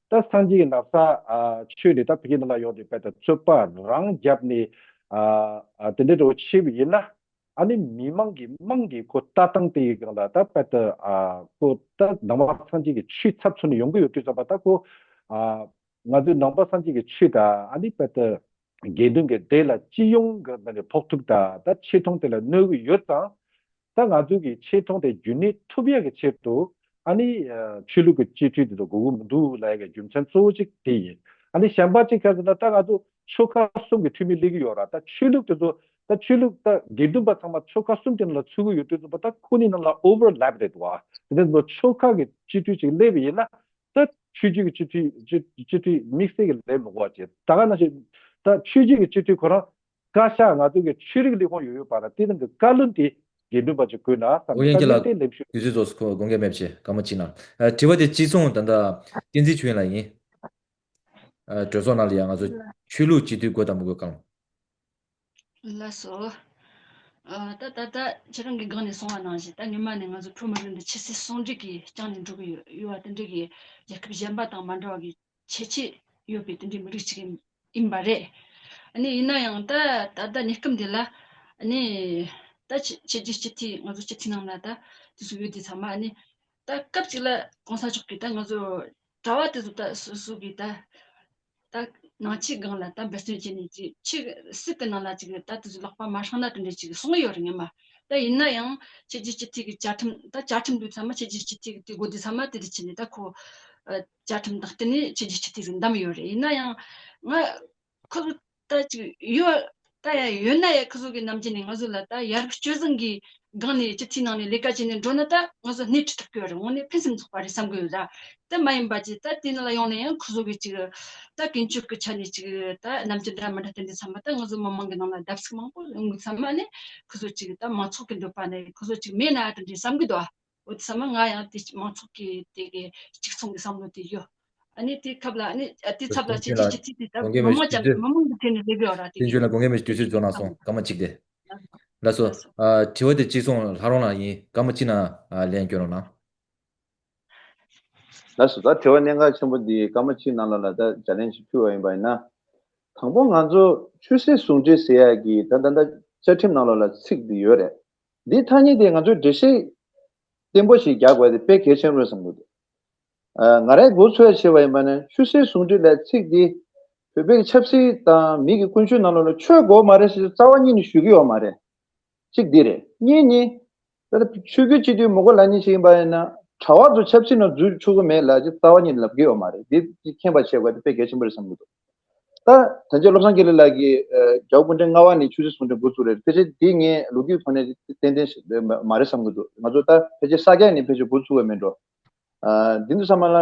ད་སངས་རྒྱས་ཀྱི་ན་བཟའ་ཨ་ཆོས་ནས་ད་བོད་ཀྱི་ནང་ལ་ཡོང་དུས་དཔེར་ན་རྩོད་པ་རང་བརྒྱབ་ནས་ཨ་ཨ་དེ་འདྲ་འདྲ་བོ་བྱས་པ་ཡིན་ན། ཨ་ནི་མི་མང་གི་དམངས་ཀྱི་ཁོ་ལྟ་སྟངས་དེ་ཡི་སྒང་ལ་ད་དཔེར་ན་ཨ་ཁོ་ད་ནང་པ་སངས་རྒྱས་ཀྱི་ཆོས་ཚབ་མཚོན་ནས་ཡོང་གི་ཡོད་དུས་ཙམ་པ་ད་ཁོ་ཨ་ང་ཚོའི་ནང་པ་སངས་རྒྱས་ཀྱི་ཆོས་དང་ཨ་ནི་དཔེར་ན་དགེ་འདུན་གྱི་སྡེ་ལ་སྤྱི་ཡོངས་ཀྱི་ཕོག་ཐུག་དང་ད་ཆེ་མཐོང་དེ་ལ་གནོད་ཀྱི་ཡོད་ཙང་། ད་ང་ཚོ་གི་ཆེ་མཐོང་དེ་རྒྱུན་གནས་ཐུབ་ཡག་གི་ཆེད་དུ་ཨ་ནི་ཆོས་ལུགས་ཀྱི་སྤྱི་འཐུས་དེ་ཚོ་དགོས་ཀྱི་མི་འདུག་ལབ་ཡག་གི་རྒྱུ་མཚན་གཙོ་བོ་གཅིག་དེ་ཡིན། ཨ་ནི་གཞན་པ་གཅིག་ག་ཟེར་ན་ད་ང་ཚོ་ཆོལ་ཁ་གསུམ་གྱི་འཐུས་མི་སླེབས་ཀྱི་ཡོད་ར། ད་ཆོས་ལུགས་དེ་ཚོ་ད་ཆོས་ལུགས་ད་དགེ་འདུན་པ་ཚང་མ་ཆོལ་ཁ་གསུམ་དེ་ནང་ལ་ཚུད་ཀྱི་ཡོད་དུས་ཙམ་པ་ད་ཁོ་གཉིས་ནང་ལ་ཨོ་ཝར་ལེབ་རེད་འདུག་ཨ། དེ་ནས་ཆོལ་ཁ་གི་སྤྱི་འཐུས་གཅིག་སླེབས་པ་ཡིན་ན། ད་ཆོས་བརྒྱུད་ཀྱི་སྤྱི་འཐུས་སྤྱི་སྤྱི་འཐུས་དམིགས་བསལ་གྱི་ལས་མི་དགོས་པ་བྱས། ད་ག་ནང་བཞིན་ད་ཆོས་བརྒྱུད་ཀྱི་སྤྱི་འཐུས་ཁོ་རང་བཀའ་ཤག་ང་ཚོ་གི་ཆོས་རིག་ལས་ཁུངས་ཡོད་ཡོད་པ་ལ་དེ་རིང་གི་བཀའ་བློན་དེ་དགེ་འདུན་པ་ཅིག་དགོས་ན་བསམ། ཨོ་རྒྱན་ད་ཁྱེད་ལ་དེ་ལས་དུས་ཚོད་རྫོགས་སོང་། དགོངས་འགལ་མེད་པ་བྱས། སྐར་མ་གཅིག་ནང་། ཨ་དྲི་བ་དེ་གཅིག་མཚུངས་ད་ལྟ་བསྟན་འཛིན་ཆོས་དབྱིངས་ལགས་ཡིན། ཨ་གྲོས་ཚོགས་ནང་ལ་ཡང་ང་ཚོ་ཆོས་ལུགས་སྤྱི་འཐུས་དགོས་དང་མི་དགོས་གང་། ལགས་སོ། ཨ་ད་ད་ལྟ་ཁྱེད་རང་གིས་སྒང་ནས་གསུངས་པ་ནང་བཞིན་ད་སྔོན་མ་ནས་ང་ཚོ་བོད་མི་རིགས་འདི་ཆོས་སྲིད་ཟུང་འབྲེལ་གྱིས་བསྐྱངས་ནས་འགྲོ་གི་ཡོད་ཡོད་པ་དེ་འདྲ་གི་རྒྱལ་ཁབ་གཞན་པ་དང་མ་འདྲ་བ་གི་ཁྱད་ཆོས་ཡོད་པའི་དེ་འདྲའི་མི་རིགས་ཅིག་ཡིན་པ་རེད། ཨ་ནི་ཡིན་ན་ཡང་ད་ད་ལྟ་གནས་སྐབས་འདི་ལ་ཨ་ནི་ད་ཆོས་ཆོས་བརྒྱུད་སྤྱི་འཐུས་ང་ཚོ་སྤྱི་འཐུས་ནང་ལ་ད་དེ་ཚོ་ཡོད་དུས་ཚང་མ་ཨ་ནི་ད་སྐབས་གཅིག་ལ་གོང་ས་མཆོག་གིས་ད་ང་ཚོ་གྲྭ་པ་དེ་ཚོ་ད་སོ་སོ་གིས་ད་ད་ནང་ཆོས་སྒང་ལ་ད་འབད་བརྩོན་བྱས་ནས་ཅིག་ཆོས་སྲིད་དེ་ནང་ལ་ཅིག་ད་དེ་ཚོ་ལག་པ་མ་བསྲིངས་ན་དེ་འདྲ་ཅིག་གསུང་གི་ཡོད་རེད་སྔོན་མ། ད་ཡིན་ན་ཡང་ཆོས་བརྒྱུད་སྤྱི་འཐུས་ཀྱི་བཅའ་ཁྲིམས་ད་བཅའ་ཁྲིམས་དེ་ཚང་མ་ཆོས་བརྒྱུད་སྤྱི་འཐུས་ཀྱི་དེ་དགོས་དུས་ཚང་མ་དེ་དེ་བྱས་ནས་ད་ཁོ་ཨ་བཅའ་ཁྲིམས་དང་བསྟུན་ནས་ཆོས་བརྒྱུད་སྤྱི་འཐུས་ཟིག་བདམས་ཡོད་རེད། ཡིན་ན་ཡང་ང་ཁོ་ཚོ་ད་ཅིག་ཡོད་ད་ཡ་ཡོད་ན་ཡ་ཁོ་ཚོ་གི་ནམ་རྒྱུན་ནས་ང་ཚོ་ལ་ད་ཡར་སྤྱོད་བཟང་གི་སྒང་ནས་སྤྱི་འཐུས་ནང་ནས་ལས་ཀ་བྱས་ནས་འགྲོ་ན་ད་ང་ཚོ་སྣེ་ཁྲིད་ཐུབ་ཀྱི་ཡོད་རེད། དངོས་གནས་ཕུན་སུམ་ཚོགས་པ་རེད་བསམ་གྱི་ཡོད་ད། དེ་མ་ཡིན་པ་ཅིག་ད་དེ་ནང་ལ་ཡོང་ནས་ཡང་ཁོ་ཚོ་གི་ཅིག་ད་ཀུན་སྤྱོད་ཀྱི་ཆ་ནས་ཅིག་ད་རྣམ་འགྱུར་འདྲ་མི་འདྲ་དེ་འདྲ་ཚང་མ་ད་ང་ཚོ་མི་མང་གི་ནང་ལ་བརྡབ་གསིག་མང་པོ་ཡོང་གི་ཚང་མ་ནས་ཁོ་ཚོ་ཅིག་ད་མང་ཚོགས་ཀྱི་འདོད་པ་ནས་ཁོ་ཚོ་ཅིག་མེད་ན་ཡ་དེ་འདྲ་བསམ་གྱི་འདུག་ཨ། འོ་དེ་ཚང་མ་ང་ཡང་དེ་མང་ཚོགས་ཀྱི་དེ་གི་གཅིག་མཚུངས་ཀྱི་བསམ་བློ་དེ་ཡོད། ཨ་ནི་དེ་ཁབ་ལ་ཨ་ནི་ཨ་དེ་ཚབ་ལ་ཆེ་ཆེ་ཆེ་ཆེ་དེ་ད་དགོངས་འགལ་མི་མང་ཅན་མི་མང་གི་ཐད་ནས་ལས་ཀ་ཡོད་ར་དེ་གི། དེ་འཇུ་ལ་དགོངས་འགལ་མི་དུས་ཚོད་རྫོགས་ན་སོང་། སྐར་མ་གཅིག་དེ། ལགས་སོ། ལགས་སོ། ཨ་དྲི་བ་དེ་གཅིག་མཚུངས་ལྷ་རོང་ལགས་ཡིན། སྐར་མ་གཅིག་ནང་ཨ་ལན་སྐྱོན་རོགས་གནང་། ལགས་སོ། ད་དྲི་བ་གནད་འགག་ཆེན་པོ་འདི་སྐར་མ་གཅིག་ནང་ལ་ལ་ད་ལྗགས་ལན་ཞིག་ཕུལ་བ་ཡིན་པ་ཡིན་ན། དང་པོ་ང་ཚོ་ཆོས་སྲིད་ཟུང་འབྲེལ་ཟེར་ཡག་གི་ད་ད་ད་བཅའ་ཁྲིམས་ནང་ལ་ལ་ཚིག་འདི་ཡོད་རེད། འདི་ཐ་སྙད་དེ་ང་ཚོས་འགྲེལ་བཤད་བརྟན་པོ་ཞིག་རྒྱག་དགོས་དེ་དཔེ་གལ་ཆེན་པོ་རེད་བསམ་གྱི་འདུག་ཨ་ང་རའི་མགོ་ཚོས་བྱས་པ་ཡིན་པ་ན་ཆོས་སྲིད་ཟུང་འབྲེལ་ལ་ཚིག་འདི་བོད་པའི་ཆབ་སྲིད་དང་མི་གི་ཀུན་སྤྱོད་ནང་ལོགས་ལ་ཆོས་དགོས་མ་རེད་ཞེས་རྩ་བ་ཉིད་ནས་ཞུ་གི་ཡོད་མ་རེད། གཅིག་འདི་རེད། གཉིས་ནི། ད་ལྟ་ཆོས་བརྒྱུད་སྤྱི་འཐུས་མི་དགོས་ལབ་མཁན་ཞིག་ཡིན་པ་ཡིན་ན་གྲྭ་པ་ཚོ་ཆབ་སྲིད་ནང་འཛུལ་ཆོག་གི་མེད་ལབ་ཅིག་རྩ་བ་ཉིད་ནས་ལབ་ཀྱི་ཡོད་མ་རེད། འདི་མཁྱེན་པ་བྱེད་དགོས་དེ་དཔེ་གལ་ཆེན་པོ་རེད་བསམ་གྱི་འདུག་ད་ད་ཆ་བློ་བཟང་དགེ་ལེགས་ལགས་ཀྱིས་ཨ་རྒྱལ་བ་སྐུ་ཕྲེང་ལྔ་པ་ནས་ཆོས་སྲིད་ཟུང་འབྲེལ་འགོ་བཙུགས་རེད། ཕལ་ཆེར་འདི་ངས་ལོ་རྒྱུས་ཐོག་ནས་ཏན་ཏན་ཞིག་མ་མ་རེད་བསམ་གྱི་འདུག་ང་ཚོ་ད་ཕལ་ཆེར་ས་སྐྱ་ནས་ཕལ་ཆེར་འགོ་ཚུགས་པ་མིན་འགྲོ། ཨ་འདི་ཚོ་ཚང་མ་ལ་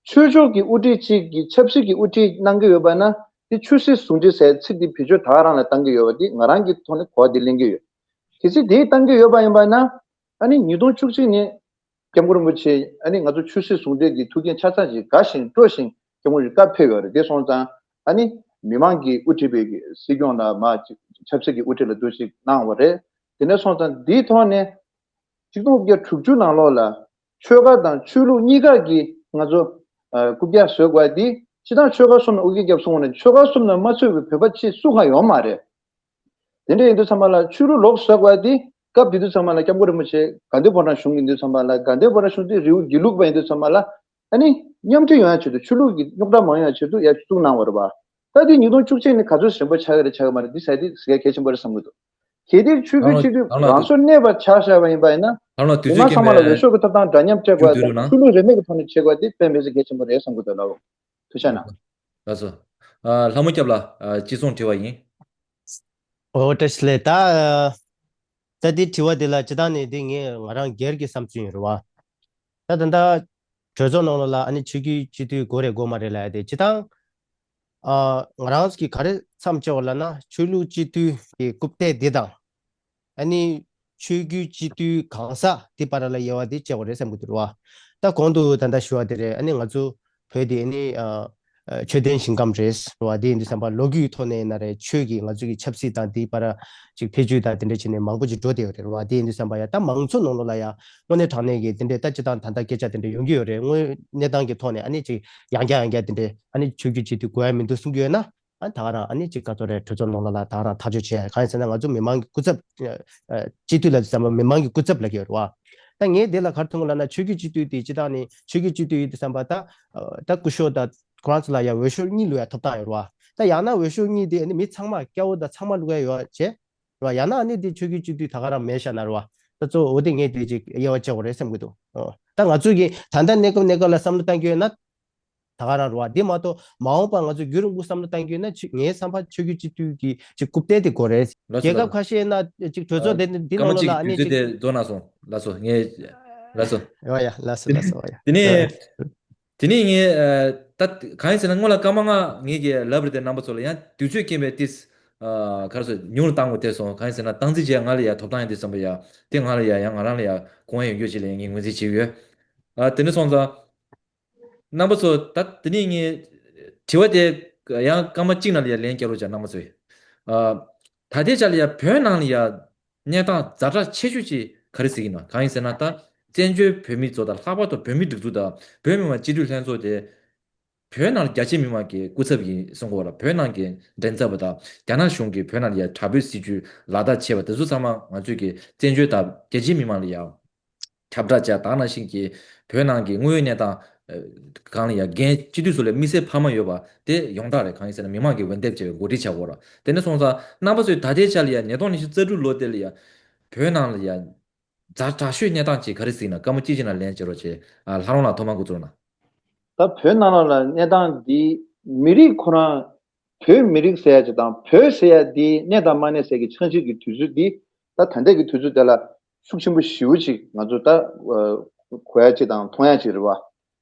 ཆོས་ཕྱོགས་ཀྱི་དབུ་ཁྲིད་ཅིག་གིས་ཆབ་སྲིད་ཀྱི་དབུ་ཁྲིད་གནང་གི་ཡོད་པ་ན་དེ་ཆོས་སྲིད་ཟུང་འབྲེལ་ཟེར་ཚིག་འདི་བེད་སྤྱོད་ད་ག་རང་ལ་བཏང་གི་ཡོད་པ་འདི་ང་རང་གི་ཐོག་ནས་གོ་བ་འདི་ལེན་གྱི་ཡོད། གལ་སྲིད་དེ་བཏང་གི་ཡོད་པ་ཡིན་པ་ན་ཨ་ནི་ཉིས་སྟོང་བཅུ་གཅིག་ནས་སྐྱབས་མགོན་རིན་པོ་ཆེ་ཨ་ནི་ང་ཚོ་ཆོས་སྲིད་ཟུང་འབྲེལ་གྱི་ཐུགས་འགན་ཆ་ཚང་ཞིག་དགའ་ཞིང་སྤྲོ་ཞིང་སྐྱབས་མགོན་རིན་པོ་ཆེ་བཀའ་ཕེབས་ཡོད་རེད། དེ་སོང་ཙང་ཨ་ནི་མི་མང་གིས་དབུ་ཁྲིད་པའི་སྲིད་སྐྱོང་ལ་མ་ཆབ་སྲིད་ཀྱི་དབུ་ཁྲིད་ལ་འདུག་ཞིག་གནང་བ་རེད། དེ་ནས་སོང་ཙང་འདིའི་ཐོག་ནས། ཆིག་སྟོང་དགུ་བརྒྱ་དྲུག་ཅུ་ནང་ལོགས་ལ་ཆོལ་ཁ་དང་ཆོས་ལུགས་གཉིས་ཀ་གིས་ང་ཚོ་ཨ་རྐུབ་བཀྱག་བཟོས་དགོས་པ་འདི་སྤྱིར་བཏང་ཆོལ་ཁ་གསུམ་ནང་ཨོ་རྒྱན་སྐྱབས་གསུངས་པ་ནས་ཆོལ་ཁ་གསུམ་ནང་མ་ཚུད་པའི་བོད་པ་ཅིག་སུ་གང་ཡོད་མ་རེད། དེ་འདྲ་ཡིན་དུས་ཚང་མ་ལ་ཆོས་ལུགས་ལོག་བཟོས་དགོས་པ་འདི་ སྐབས་དེ་དུས་ཚང་མ་ལ་སྐྱབས་མགོན་རིན་པོ་ཆེ་དགའ་ལྡན་ཕོ་བྲང་གཞུང་གི་དུས་ཚང་མ་ལ་དགའ་ལྡན་ཕོ་བྲང་གཞུང་དེ་རི་བོ་དགེ་ལུགས་པ་ཡིན་དུས་ཚང་མ་ལ་ཨ་ནི་མཉམ་འབྲེལ་ཡོང་ཡ་ཆེད་དུ་ཆོས་ལུགས་ཀྱི་རྙོག་དྲ་མ་ཡོང་ཡ་ཆེད་དུ་ཡ་བཙུགས་གནང་བ་རེད་བ། ད་དེ་ཉིས་སྟོང་བཅུ་གཅིག་ནས་ག་ཚོད་ཞན་པོ་ཆགས་ཀྱི་རེད་ཆགས་ཀྱི་མ་རེད་འདི་ཟེར་དེ་ཟེར་གལ་ཆེན་པོ་རེད་བསམ་གྱི་འདུག་གལ་ཏེ་ཆོས་བརྒྱུད་སྤྱི་འཐུས་རང་སོར་གནས་པ་ཆགས་བཞག་པ་ཡིན་པ་ཡིན་ན། ད་ལོ་དུས་མི་ཚོད་མང་ཚང་མ་ལ་འོས་ཤོག་གི་ཐོབ་ཐང་འདྲ་མཉམ་སྤྲད་དགོས་དང་ཆོས་ལུགས་རིས་མེད་ཀྱི་ཐོག་ནས་བྱེད་དགོས་དེ་དཔེ་མི་སྲིད་གལ་ཆེན་པོ་རེད་བསམ་གྱི་འདུག་ལགས། ཐུགས་རྗེ་གནང་། ལགས་སོ། ལྷ་མོ་སྐྱབས་ལགས་གཅིག་མཚུངས་དྲི་བ་ཡིན། ཨོ་བཀྲ་ཤིས་བདེ་ལེགས། ད་ད་འདི་དྲི་བ་འདི་ལ་སྤྱི་བཏང་ནས་འདི་ངས་ང་རང་སྒེར་གྱི་བསམ་ཚུལ་ཡིན་རེད་བ། ད་ད་ལྟ་གྲོས་ཚོགས་ནང་ལོགས་ལ་ཨ་ནི་ཆོས་བརྒྱུད་སྤྱི་འཐུས་དགོས་རེད་དགོས་མ་རེད་ལབ་ཡ་དེ་སྤྱི་བཏང་ཨ་ང་རང་གིས་ག་རེ་མཚམས་བཅད་པ་ལབ་ན་ཆོས་ལུགས་སྤྱི་འཐུས་ཀྱི་རྐུབ་སྟེགས་འདི་དང་ཨ་ནི་ཆོས་བརྒྱུད་སྤྱི་འཐུས་གང་ཟག་འདི་བར་ལ་དབྱེ་བ་འདི་བཅད་དགོས་རེད་བསམ་གྱི་འདུག་རེད་བ། ད་གོང་དུ་ད་ལྟ་ཞུ་བ་དེ་རེད། ཨ་ནི་ང་ཚོ་བོད་དེ་ཨ་ནི་ཨ། ཆོས་ལྡན་ཞིང་ཁམས་རེད་བ། དེ་ཡིན་དུས་ཙམ་པ་ལོ་རྒྱུས་ཐོག་ནས་ཡིན་ན་རེད། ཆོས་ཀྱི་ང་ཚོ་གི་ཆབ་སྲིད་དང་དེའི་བར་ཅིག་འཕེལ་འགྱུར་དང་དེ་འདྲ་བྱས་ནས་མང་པོ་ཅིག་འགྲོ་བསྡད་ཡོད་རེད་བ། དེ་ཡིན་དུས་ཙམ་པ་ཡ་ད་མང་ཚོགས་ནང་ལོགས་ལ་ཡ་དངོས་གནས་དྲང་གནས་ཀྱི་དེ་འདྲའི་ད་སྤྱི་བཏང་ད་ལྟ་སྐད་ཆ་དེ་འདྲ་ཡོང་གི་ཡོད་རེད། དངོས་གནས་སྟངས་ཀྱི་ཐོག་ནས་ཨ་ནི་ཅིག་ཡང་བསྐྱར་ཡང་བསྐྱར་དེ་འདྲའི་ཨ་ནི་ཆོས་བརྒྱུད་སྤྱི་འཐུས་དགོས་ཡ་མི་འདུག་གསུང་གི་ཡོད་ན། ཨ་ད་ག་རང་ཨ་ནི་ཅིག་ག་ཚོད་རེད། གྲོས་ཚོགས་ནང་ལོགས་ལ་ད་ག་རང་ཐག་གཅོད་བྱས། གང་ཡིན་ཟེར་ན་ང་ཚོ་མི་མང་གི་སྐུ་ཚབ་ཨ་སྤྱི་འཐུས་ལ་དུས་ཙམ་པ་མི་མང་གི་སྐུ་ཚབ་ལབ་ཀྱི་ཡོད་རེད་བ། ད་ངས་དེ་ལ་ག་རེ་མཐོང་གི་ལབ་ན་ཆོས་བརྒྱུད་སྤྱི་འཐུས་དེ་སྤྱི་བཏང་ནས་ཆོས་བརྒྱུད་སྤྱི་འཐུས་ཡིན་དུས་ཙམ་པ་ད་ཨ་ད་སྐུ་ཞབས་དང་ཁོ་རང་ཚོ་ལ་ཡང་འོས་ཤོག་གཉིས་བླུག་ཡ་ཐོབ་ཐང་ཡོད་རེད་བ། ད་ཡང་ན་འོས་ཤོག་གཉིས་དེ་ཨ་ནི་མི་ཚང་མ་སྐྱ་བོ་དང་ཚང་མ་བླུག་ཡ་ཡོད་བྱས་རེད་བ། ཡང་ན་ཨ་ནི་དེ་ཆོས་བརྒྱུད་སྤྱི་འཐུས་ད་ག་རང་མེད་བཞག་ན་རེད་བ། ད་གཙོ་བོ་དེ་ངས་དེ་ཅིག་དབྱེ་བ་ཕྱེ་དགོས་རེད་བསམ་གྱི་འདུག་ཨོ། ད་ང་ཚོས་ཀྱི་ད་ལྟ་གནས་སྐབས་གནས་སྐབས་ལ་བསམ་བློ་བཏང་གི་ཡོད་ན། ད་ག་རང་རེད་བ། དེ་མ་གཏོགས་མ་འོངས་པ་ང་ཚོ་རྒྱུན་རིང་པོ་བསམ་བློ་བཏང་གི་ཡོད་ན་ཅིག་ངའི་བསམ་པར་ཆོས་བརྒྱུད་སྤྱི་འཐུས་ཀྱི་ཅིག་རྐུབ་སྟེགས་དེ་དགོས་རེད། ལགས་སོ་རྒྱལ་ཁབ་ལགས་ཁ་ཤས་ན་ཅིག་གྲོས་ཚོགས་དེ་འདི་སྐར་མ་ནང་ལོགས་ལ་གཅིག་ཨ་ནི་དུས་ཚོད་ཅིག་དེ་རྫོགས་ན་སོང་། ལགས་སོ་ངས་ལགས་སོ། ཨོ་ཡ་ལགས་སོ་ལགས་སོ། ཨོ་ཡ། དེ་ནས་ཨོ་ཡ། དེ་ནས་ངས་ཨ་ད་གང་ཡིན་ཟེར་ན་སྔོན་ལ་སྐར་མ་ལྔ་ངེད་ཀྱིས་ལབ་རེད་དེ་རྣམ་པ་ཚོ་ལ་ཡང་དུས་ཚོད་རྐྱེན་པས་ཏིས་ཨ་ག་རེ་ཟེར་ཉུང་རུ་བཏང་དགོས་དེ་སོང་། གང་ཡིན་ཟེར་ན་སྟངས་འཛིན་བྱས་ང་ལ་ཡང་ཐོབ་ཐང་ཡོད་དུས་ཙམ་པ་ཡ་དེ་ང་ལ་ཡ་ཡང་ང་རང་ལ་ཡ་དགོངས་ཡ་ཡོད་རྒྱུ་ཅིག་ལ་ངས་ངོས་འཛིན་བྱེད་ཀྱི་ཡོད། ཨ་དེ་འདྲ་སོང་ཙང་། རྣམ་པ་ཚོ་ད་དེ་ནས་ངས་དྲི་བ་དེ་ཡང་སྐར་མ་གཅིག་ནང་ལ་ཡ་ལན་བསྐྱལ་རོགས་བྱ་རྣམ་པ་ཚོས། ཨ་ད་ལྟའི་ཆ་ལ་ཡ་བོད་ནང་ལ་ཡ་གནས་སྟངས་ཛ་དྲག་ཆེ་ཤོས་ཅིག་ག་རེ་ཟེར་གྱི་ཡིན་ན། གང་ཡིན་ཟེར་ན་ད་བཙན་བྱོལ་བོད་མི་ཚོ་དང་ལྷག་པར་དུ་བོད་མི་སྒྲིག་འཛུགས་དང་བོད་མི་མང་སྤྱི་འཐུས་ལྷན་ཚོགས་དེ་བོད་ནང་ལ་རྒྱ་ཆེ་མི་མང་གི་སྐུ་ཚབ་ཡིན་གསུང་གི་ཡོད་ར། བོད་ནང་གི་མགྲིན་ཚབ་པ་དང་རྒྱ་ནག་གཞུང་གིས་བོད་ནང་ལ་ཡ་དྲག་པོའི་སྲིད་བྱུས་ལག་བསྟར་བྱས་པ་དེ་ཚོ་ཚང་མ་ང་ཚོས་ཀྱི་བཙན་བྱོལ་དང་རྒྱ་ཆེ་མི་མང་ལ་ཡ་ཁྱབ་བསྒྲགས་བྱས། ད་ག་ནང་བཞིན་གྱི་བོད་ནང་གི་དངོས་ཡོད་གནས་སྟངས་ཨ་གང་ལ་ཡང་འགན་སྤྱི་འཐུས་ཚོ་ལ་དམིགས་བསལ་འཕར་མ་ཡོད་པ་དེ་ཡོངས་གྲགས་རེད། གང་ཡིན་ཟེར་ན་མི་མང་གིས་འོས་འདེམས་བྱས་པའི་འགོ་ཁྲིད་ཆགས་ཡོད་རེད། དེ་འདྲ་སོང་ཙང་རྣམ་པ་ཚོས་ད་ལྟའི་ཆ་ལ་ཡང་ཉིས་སྟོང་ཉི་ཤུ་རྩ་དྲུག་ལོ་དེ་ལ་ཡང་བོད་ནང་ལ་ཡང་ཛ་དྲག་ཤོས་གནས་སྟངས་ཅིག་ག་རེ་ཟེར་ན་སྐར་མ་གཅིག་གཅིག་ནང་ལན་བྱེད་རོགས་བྱེད། ཨ་ལྷ་རོང་ལགས་ཐོག་མར་འགོ་བཙུགས་ན། ད་བོད་ནང་ལོགས་ལ་གནས་སྟངས་འདི་མི་རིགས་ཁོ་རང་བོད་མི་རིགས་ཟེར་ཡ་ཅིག་དང་བོད་ཟེར་ཡ་འདི་གནས་དང་མ་གནས་ཟེར་གྱི་ཆགས་འཇིག་གི་དུས་ཚོད་འདི་ད་ད་ལྟའི་གི་དུས་ཚོད་དེ་ལ་ཤུགས་ཆེན་པོ་ཞེ་པོ་ཅིག་ང་ཚོ་ད་གོ་ཡ་ཅིག་དང་མཐོང་ཡ་ཅིག་རེད་བ།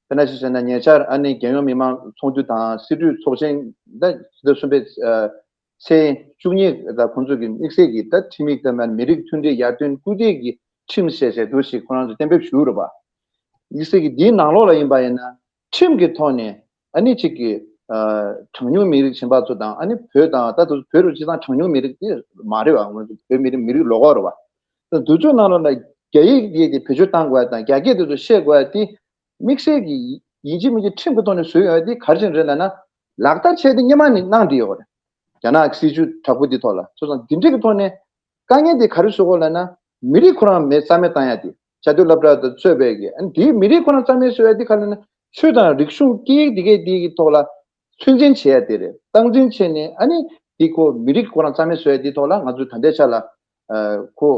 དཔེར་ན་ཅིག་བྱས་ན་ཉེ་ཆར་ཨ་ནི་རྒྱལ་ཡོངས་མི་མང་ཚོགས་འདུ་དང་སྲིད་གྲོས་ཚོགས་ཆེན་ད་ཕྱི་ཟླ་གསུམ་པའི་ཚེས་བཅུ་གཉིས་ད་ཁོང་ཚོ་གི་དམིགས་བསལ་གྱི་ད་ཁྲིམས་ཡིག་ད་མི་རིགས་མཐུན་སྒྲིལ་ཡར་ཐོན་སྐུལ་འདེད་ཀྱི་ཁྲིམས་ཞེས་ཟེར་འདུག་ཞིག་ཁོ་རང་ཚོ་གཏན་འབེབས་ཞུས་རེད་བ། དམིགས་བསལ་གྱི་འདིའི་ནང་ལོགས་ལ་ཡིན་པ་ཡིན་ན་ཁྲིམས་ཀྱི་ཐོག་ནས་ཨ་ནི་གཅིག་གི་གྲངས་ཉུང་མི་རིགས་གཞན་པ་ཚོ་དང་ཨ་ནི་བོད་དང་ད་དུ་བོད་རུ་སྤྱི་བཏང་གྲངས་ཉུང་མི་རིགས་དེ་མ་རེད་བ། ང་ཚོ་བོད་མི་རིགས་མི་རིགས་ལོགས་ཀ་རེད་བ། དུས་ཚོད་ནང་ལོགས་ལ་རྒྱ་ཡིག་དེ་དེ་བེད་སྤྱོད་བཏང་དགོས་ཡ་དང་རྒྱ་སྐད་དེ་ཚོ་ཤེས་དགོས་ཡ་དེ་དམིགས་བསལ་གྱི་ཡིན་གཅིག་མིན་གཅིག་ཁྲིམས་ཀྱི་ཐོག་ནས་བཟོས་ཡོད་དེ་ག་རེ་བྱས་རེད་ལབ་ན། ལག་བསྟར་བྱས་ཏེ་སྔོན་མ་ནས་གནང་བསྡད་ཡོད་རེད། རྒྱ་ནག་གི་སྲིད་བྱུས་དྲག་པོ་འདི་ཐོག་ལ་སོ་སོ་འདི་འདྲ་གི་ཐོག་ནས་དཀའ་ངལ་འདི་ག་རེ་བཟོ་དགོས་ལབ་ན། མི་རིགས་ཁོ་རང་མེད་རྩ་མེད་བཏང་ཡ་དེ་བཅའ་སྡོད་སློབ་གྲྭ་དང་གཙོས་པའི་གི་ཨ་ནི་དེའི་མི་རིགས་ཁོ་རང་རྩ་མེད་བཟོ་ཡ་དེ་ག་རེ་ལབ་ན། ཆོས་དང་རིག་གཞུང་སྐད་ཡིག་འདི་གའི་འདི་གི་ཐོག་ལ་ཚོད་འཛིན་བྱེད་ཡ་དེ་རེད། སྟངས་འཛིན་བྱས་ནས་ཨ་ནི་འདི་ཁོ་མི་རིགས་ཁོ་རང་རྩ་མེད་བཟོ་ཡ་དེའི་ཐོག་ལ་ང་ཚོས་ད་ལྟའི་ཆ་ལ་ཨ་ཁོ་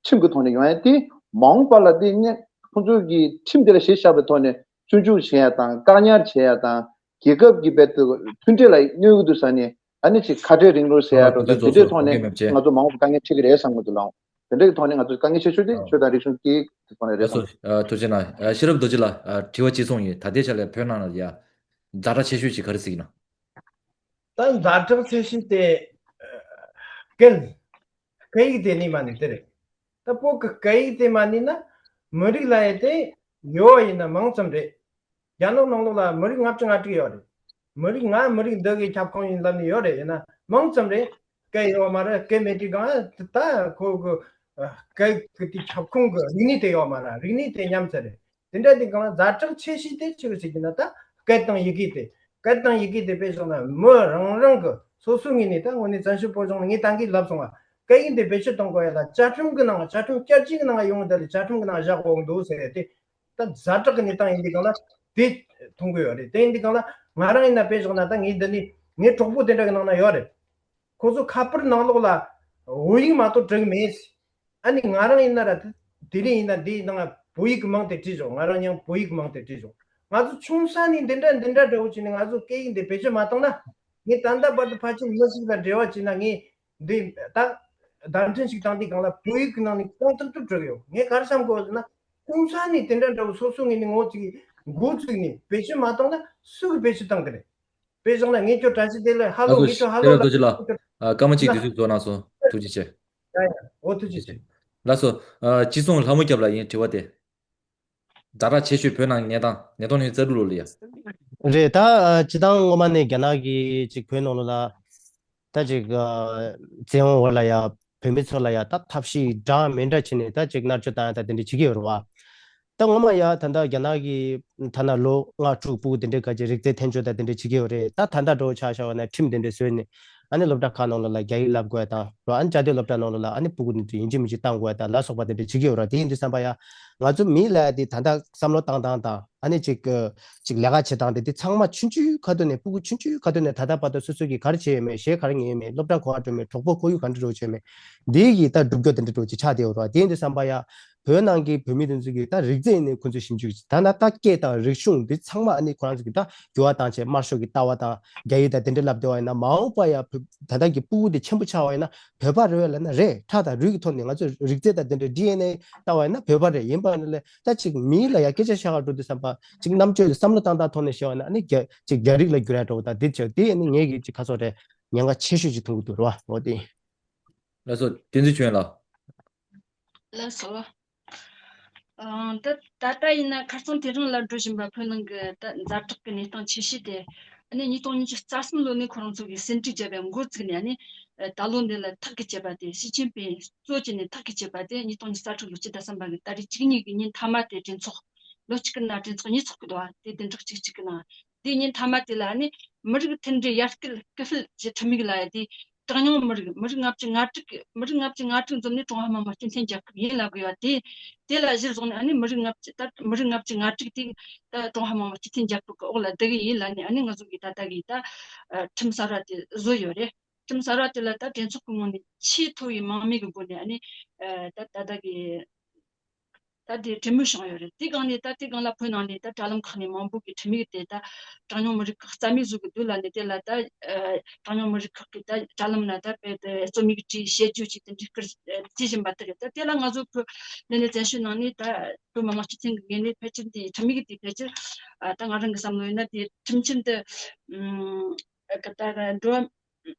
ཁྲིམས་ཀྱི་ཐོག་ནས་ཡོང་ཡ་དེ་མ་འོངས་པ་ལ་དེ་ནས་ཁོང་ཚོ་གི་ཁྲིམས་དེ་ལ་གཞི་བཞག་པའི་ཐོག་ནས་བཙོན་འཇུག་བྱེད་ཡ་དང་བཀག་ཉར་བྱེད་ཡ་དང་རྒྱལ་ཁབ་ཀྱི་རྦད་དེ་མཐུན་སྒྲིལ་ལ་གནོད་ཀྱི་འདུག་ཟེར་ནས་ཨ་ནི་ཅིག་ཁ་བྲལ་རིང་ལུགས་ཟེར་ཡ་འགྲོ་ད་དེ་འདྲའི་ཐོག་ནས་ང་ཚོ་མ་འོངས་པ་དཀའ་ངལ་འཕྲད་ཀྱི་རེད་བསམ་གྱི་འདུག་ལགས། དེ་འདྲའི་ཐོག་ནས་ང་ཚོ་དཀའ་ངལ་ཆེ་ཤོས་དེ་ཆོས་དང་རིག་གཞུང་སྐད་ཡིག་དེ་ཐོག་ནས་རེད་བསམ། ཐུགས་རྗེ་གནང་། ཤེས་རབ་རྡོ་རྗེ་ལགས་དྲི་བ་གཅིག་མཚུངས་ཡིན། ད་ལྟའི་ཆ་ལ་བོད་ནང་ལ་ཡ་ཛ་དྲག་ཆེ་ཤོས་ཅིག་ག་རེ་ཟེར་གྱི་ན། ད་ཛ་དྲག་ཆེ་ཤོས་དེ་སྐད་སྐད་ཡིག་དེ་ནི་མ་ནི་དེ་རེད། ད་བོད་ཀྱི་སྐད་ཡིག་དེ་མ་ནི་ན་མི་རིགས་ལ་ཡ་དེ་ཡོད་ཡིན་ན་མང་ཙམ་རེད། རྒྱ་ནག་ནང་ལོགས་ལ་མི་རིགས་ལྔ་བཅུ་ང་དྲུག་ཡོད་རེད། མི་རིགས་ང་མི་རིགས་འདི་གའི་ཁྱབ་ཁོངས་ཡིན་ལབ་ནས་ཡོད་རེད། ཡིན་ན་མང་ཙམ་རེད། སྐད་ཡོད་མ་རེད། སྐད་མེད་དུས་གང་ད་ཁོ་གི་སྐད་ཀྱི་དེ་ཁྱབ་ཁོངས་ཀྱི་རིག་གནས་དེ་ཡོད་མ་རེད། རིག་གནས་དེ་ཉམས་ཚར་རེད། དེ་འདྲ་དེ་གང་ཛ་དྲག་ཆེ་ཤོས་དེ་ཆི་གི་ཟེར་གྱི་ན་ད་སྐད་དང་ཡི་གེ་དེ། སྐད་དང་ཡི་གེ་དེ་དཔེ་བཞག་ན་མི་རང་རང་གི་སོ་སོའི་ངོས་ནས་ད་དངོས་གནས་བཙན་བྱོལ་བོད་གཞུང་ནས་ངས་ད་གིན་ལབ་སོང་ང་། སྐད་ཡིག་འདི་བེད་སྤྱོད་གཏོང་དགོས་ཡ་ལ་བཅའ་ཁྲིམས་ཀྱི་ནང་བཅའ་ཁྲིམས་བསྐྱར་བཅོས་ཀྱི་ནང་ཡོང་བ་དེ་ལ་བཅའ་ཁྲིམས་ཀྱི་ནང་བཞག་དགོས་འདུག་ཟེར་ཏེ། ད་ཛ་དྲག་གི་གནས་སྟངས་ཡིན་དུས་སྒང་ལ་དེ་མཐོང་གི་ཡོད་རེད། དེ་ཡིན་དུས་སྒང་ལ་ང་རང་ཡིན་ན་དཔེ་བཞག་ན་ད་ངའི་འདི་ནས་ངའི་གྲོགས་པོ་དེ་འདྲ་གི་ནང་ན་ཡོད་རེད། ཁོ་ཚོ་ཁ་པར་ནང་ལོགས་ལ་བོད་ཡིག་མ་གཏོགས་འབྲི་གི་མེད། ཨ་ནི་ང་རང་ཡིན་ན་ར་དེ་དེ་རིང་ཡིན་ན་འདིའི་ནང་བོད་ཡིག་གི་མིང་དེ་བྲིས་བཞག་ང་རང་ཡང་བོད་ཡིག་གི་མིང་དེ་བྲིས་བཞག་ང་ཚོ་ཆུང་ས་ནས་འདི་འདྲ་འདི་འདྲ་འདྲ་བོ་བྱས་ནས་ང་ཚོ་སྐད་ཡིག་འདི་བེད་སྤྱོད་མ་བཏང་ན། ངས་ད་ལྟ་བར་དུ་ཕལ་ཆེར་མི་ཞིག་དང་འབྲེལ་བ་བྱས་ན་ངས་འདི་ད་བརྡ་འཕྲིན་ཞིག་བཏང་དུས་སྒང་ལ་བོད་ཡིག་གི་ནང་ནས་གཏོང་ཐུབ་ཐུབ་འགྲོ་གི་ཡོད། ངས་ག་རེ་བསམ་དགོས་ཟེར་ན། ཆུང་ས་ནས་དེ་འདྲ་འདྲ་བོ་སོ་སོ་ངོས་ནས་ངོ་ཚ་གི་འགོ་བཙུགས་ནས་བེད་སྤྱོད་མ་བཏང་ན་སུ་གིས་བེད་སྤྱོད་བཏང་གི་རེད། དཔེ་བཞག་ན་ངས་ཁྱོད་བཀྲ་ཤིས་བདེ་ལེགས་ཧ་ལོ། ལགས་སོ། ངས་ཁྱོད་ཧ་ལོ་ལགས་སོ། ལགས་སོ། ཨ། སྐར་མ་གཅིག་དུས་ཚོད་རྫོགས་གནང་སོང་། ཐུགས་རྗེ་ཆེ། ཡ་ཡ། འོ་ཐུགས་རྗེ་ཆེ། ལགས་སོ། ཨ། ཅི་སོང་ལྷ་མོ་སྐྱབས་ལགས་ཡིན་དྲི་བ་དེ། ཛ་དྲག་ཆེ་ཤོས་བོད་ནང་གི་གནས་སྟངས་ཉིས་སྟོང་ཉི་ཤུ་རྩ་དྲུག་ལོ་ལ་ཡ། རེད། ད་ཨ། སྤྱི་བཏང་སྔོན་མ་ནས་རྒྱ་ནག་གི་ཅིག་བོད་ནང་ལོགས་ལ་ད་ཅིག་ཨ། བཙན་དབང་འོག་ལ་ཡ་བོད་མི་ཚོ་ལ་ཡ་ད་ཐབས་ཤེས་འདྲ་མི་འདྲ་བྱས་ནས་ད་ཅིག་མནར་གཅོད་བཏང་ཡ་ད་དེ་འདྲ་བྱེད་ཀྱི་ཡོད་རེད་བ། ད་སྔོན་མ་ཡ་ད་ལྟ་རྒྱ་ནག་གི་ཐ་ན་ལོ་ལྔ་དྲུག་སྤུ་གུ་དེ་འདྲའི་ཁ་ཅིག་རིགས་རྫས་འཐེན་འཇོག་དང་དེ་འདྲ་བྱེད་ཀྱི་ཡོད་རེད། ད་ད་ལྟ་འགྲོ་ཆ་བཞག་པ་ན་ཁྲིམས་དེ་འདྲ་བཟོས་ནས་ཨ་ནི་སློབ་གྲྭ་ཁག་ནང་ལོགས་ལ་རྒྱ་ཡིག་བསླབ་དགོས་དང་རོ། ཨ་ནི་བཅའ་སྡོད་སློབ་གྲྭ་ནང་ལོགས་ལ་ཨ་ནི་སྤུ་གུ་དེ་འདྲ་ཡིན་གཅིག་མིན་གཅིག་བཏང་དགོས་དང་ལ་སོགས་པ་དེ་འདྲ་བྱེད་ཀྱི་ཡོད་རེད། དེ་ཡིན་དུས་ཙམ་པ་ཡ་ང་ཚོ་མིའི་ལ་དེ་ད་ལྟ་བསམ་བློ་བཏང་སྟངས་དང་ཨ་ནི་ཅིག་ཅིག་ལས་ཀ་བྱེད་སྟངས་དེ་དེ་ཚང་མ་ཆུང་ཆུང་ཁ་ཐུག་ནས་སྤུ་གུ་ཆུང་ཆུང་ཁ་ཐུག་ནས་ད་ལྟ་བར་དུ་སོ་སོ་གིས་ག་རེ་བྱས་ཡོད་མེད། གཞས་ག་རེ་ཉན་ཡོད་མེད། སློབ་གྲྭ་ག་པར་འགྲོ་མེད། གྲོགས་པོ་ཁོར་ཡུག་ག་འདྲ་འགྲོ་བྱས་མེད། འདི་གིས་ད་སྒྲུབ་རྒྱུ་དེ་འདྲ་འགྲོ་ཅིག་ཆགས་བསྡད་ཡོད་རེད། དེ་ཡིན་དུས་ཙམ་པ་ཡ་བོད་ནང་གི་བོད་མི་དེ་ཚོ་གིས་ད་རིགས་རྫས་ནས་ཁོ་ཚོས་ཞིབ་འཇུག་ད་ན་ད་སྐད་དང་རིག་གཞུང་འདི་ཚང་མ་ཨ་ནི་ཁོ་རང་ཚོ་གིས་ད་འགྱུར་བ་བཏང་བྱས་དམར་ཤོག་གི་ལྟ་བ་དང་རྒྱ་ཡིག་དང་དེ་འདྲ་ལབ་བསྡད་པ་ཡིན་ན་མ་འོངས་པ་ཡ་བོད་ད་ལྟ་གི་སྤུ་གུ་དེ་ཆེན་པོ་ཆགས་པ་ཡིན་ན་བོད་པ་རེད་པས་ལབ་ན་རེད། ཁྲག་དང་རུས་ཀྱི་ཐོག་ནས་ང་ཚོས་རིགས་རྫས་དང་དེ་འདྲ་ཌི་ཨེན་ཨེ་ལྟ་བ་ཡིན་ན་བོད་པ་རེད། ཡིན་པ་ནི་ལས་ད་ཅིག་མིའི་ལ་ཡ་སྐད་ཆ་བཤད་ག་འགྲོ་དུས་ཙམ་པ་ཅིག་རྣམ་དཔྱོད་ཀྱི་བསམ་བློ་བཏང་སྟངས་ཐོག་ནས་བཤད་པ་ན་ཨ་ནི་རྒྱ་ཅིག་རྒྱ་རིགས་ལ་འགྱུར་ཡ་འགྲོ་བ་དང་དེ་ཅིག་དེ་ཨ་ནི་ངེད་ཀྱིས་ཅིག་ཁ་སོགས་རེད་ཉེན་ཁ་ཆེ་ཤོས་ཅིག་མཐོང་གི་འདུག་རེད་བ། འོ་དེ། ལགས་སོ། བསྟན་འཛིན་ཆོས་དབྱིངས་ལགས། ལགས་སོ། ཨང་། ད་ད་ལྟ་ཡིན་ན་ཁ་རྩང་དེ་རིང་ལ་འགྲོ་བཞིན་པ་བོད་ནང་གི་ད་ཛ་དྲག་གི་གནས་སྟངས་ཆེ་ཤོས་དེ། ཨ་ནི་ཉིས་སྟོང་ཉི་ཤུ་རྩ་གསུམ་ལོ་ནས་ཁོ་རང་ཚོ་གིས་ཟིན་བྲིས་བརྒྱབ་པའི་འགོ་བཙུགས་ནས་ཨ་ནི་ད་ལོ་འདི་ལ་ཐག་གིས་བཅད་པ་དེ་ཞི་ཅིན་ཕིང་གཙོ་བྱས་ནས་ཐག་གིས་བཅད་པ་དེ་ཉིས་སྟོང་ཉི་ཤུ་རྩ་དྲུག་ལོ་སྤྱི་ཟླ་གསུམ་པ་གི་ཏ་རིག་བཅུ་གཉིས་གི་ཉིན་མཐའ་མ་དེ་གྲོས་ཚོགས་ལོ་གཅིག་གི་ནང་གྲོས་ཚོགས་གཉིས་ཚོགས་ཀྱི་འདུག་བ། དེ་བདུན་ཕྲག་གཅིག་གཅིག་གི་ནང་། དེ་ཉིན་མཐའ་མ་དེ་ལ་ནི་མི་རིགས་མཐུན་སྒྲིལ་ཡར་སྐུལ་སྐུལ་སྤེལ་གྱི་ཁྲིམས་ཡིག་ལ་ཡ་དེ་གྲངས་ཉུང་མི་རིགས་མི་རིགས་ལྔ་བཅུ་ང་དྲུག་གི་མི་རིགས་ལྔ་བཅུ་ང་དྲུག་འཛོམས་ནས་ཀྲུང་ཧྭ་མི་དམངས་སྤྱི་མཐུན་རྒྱལ་ཁབ་ཡིན་ལབ་དགོས་པ་དེ། དེ་ལ་གཞིར་བཟུང་ནས་ཨ་ནི་མི་རིགས་ལྔ་བཅུ་ད་མི་རིགས་ལྔ་བཅུ་ང་དྲུག་དེ་ད་ཀྲུང་ཧྭ་མི་དམངས་སྤྱི་མཐུན་རྒྱལ་ཁབ་ཀྱི་འོག་ལ་བསྡུ་གི་ཡིན་ལབ་ནས་ཨ་ནི་ང་ཚོ་གི་ད་ལྟ་གི་ད་ཁྲིམས་གསར་བ་དེ་བཟོས་ཡོད་རེད། ཁྲིམས་གསར་བ་དེ་ལ་ད་གྲོས་ཚོགས་ཀྱི་ངོས་ནས་ཆེས་མཐོ་བའི་དམངས་མི་གི་སྒོ་ནས་ཨ་ནི་ད་ད་ལྟ་གི་ད་དེ་གྲོས་མོལ་བྱུང་ཡོད་རེད། དེ་སྒང་ནས་ད་དེ་སྒང་ལ་བོད་ནང་ནས་ད་དྲ་ལམ་ཁག་ནས་མང་པོ་གིས་ཁྲིམས་ཡིག་དེ་ད་གྲངས་ཉུང་མི་རིགས་ཁག་རྩ་མེད་བཟོ་གི་འདུག་ལབ་ནས་དེ་ལ་ད་གྲངས་ཉུང་མི་རིགས་ཁག་གིས་ད་དྲ་ལམ་ན་ད་དཔེ་དེ་རྩོམ་ཡིག་བྲིས་དཔྱད་བརྗོད་བྱས་དེ་འདྲའི་སྐོར་བྱེད་བཞིན་པ་དེ་རེད། ད་དེ་ལ་ང་ཚོ་བོད་ལས་སྣེ་བཙན་བྱོལ་ནང་ནས་ད་བོད་མི་མང་སྤྱི་མཐུན་གྱི་ངོས་ནས་ཕལ་ཆེར་དེ་ཁྲིམས་ཡིག་དེ་ཕལ་ཆེར་ད་ང་རང་གི་བསམ་བློ་ཡིན་ན་དེ་ཁྲིམས་ཆེན་དུ་ད་འགྲོ་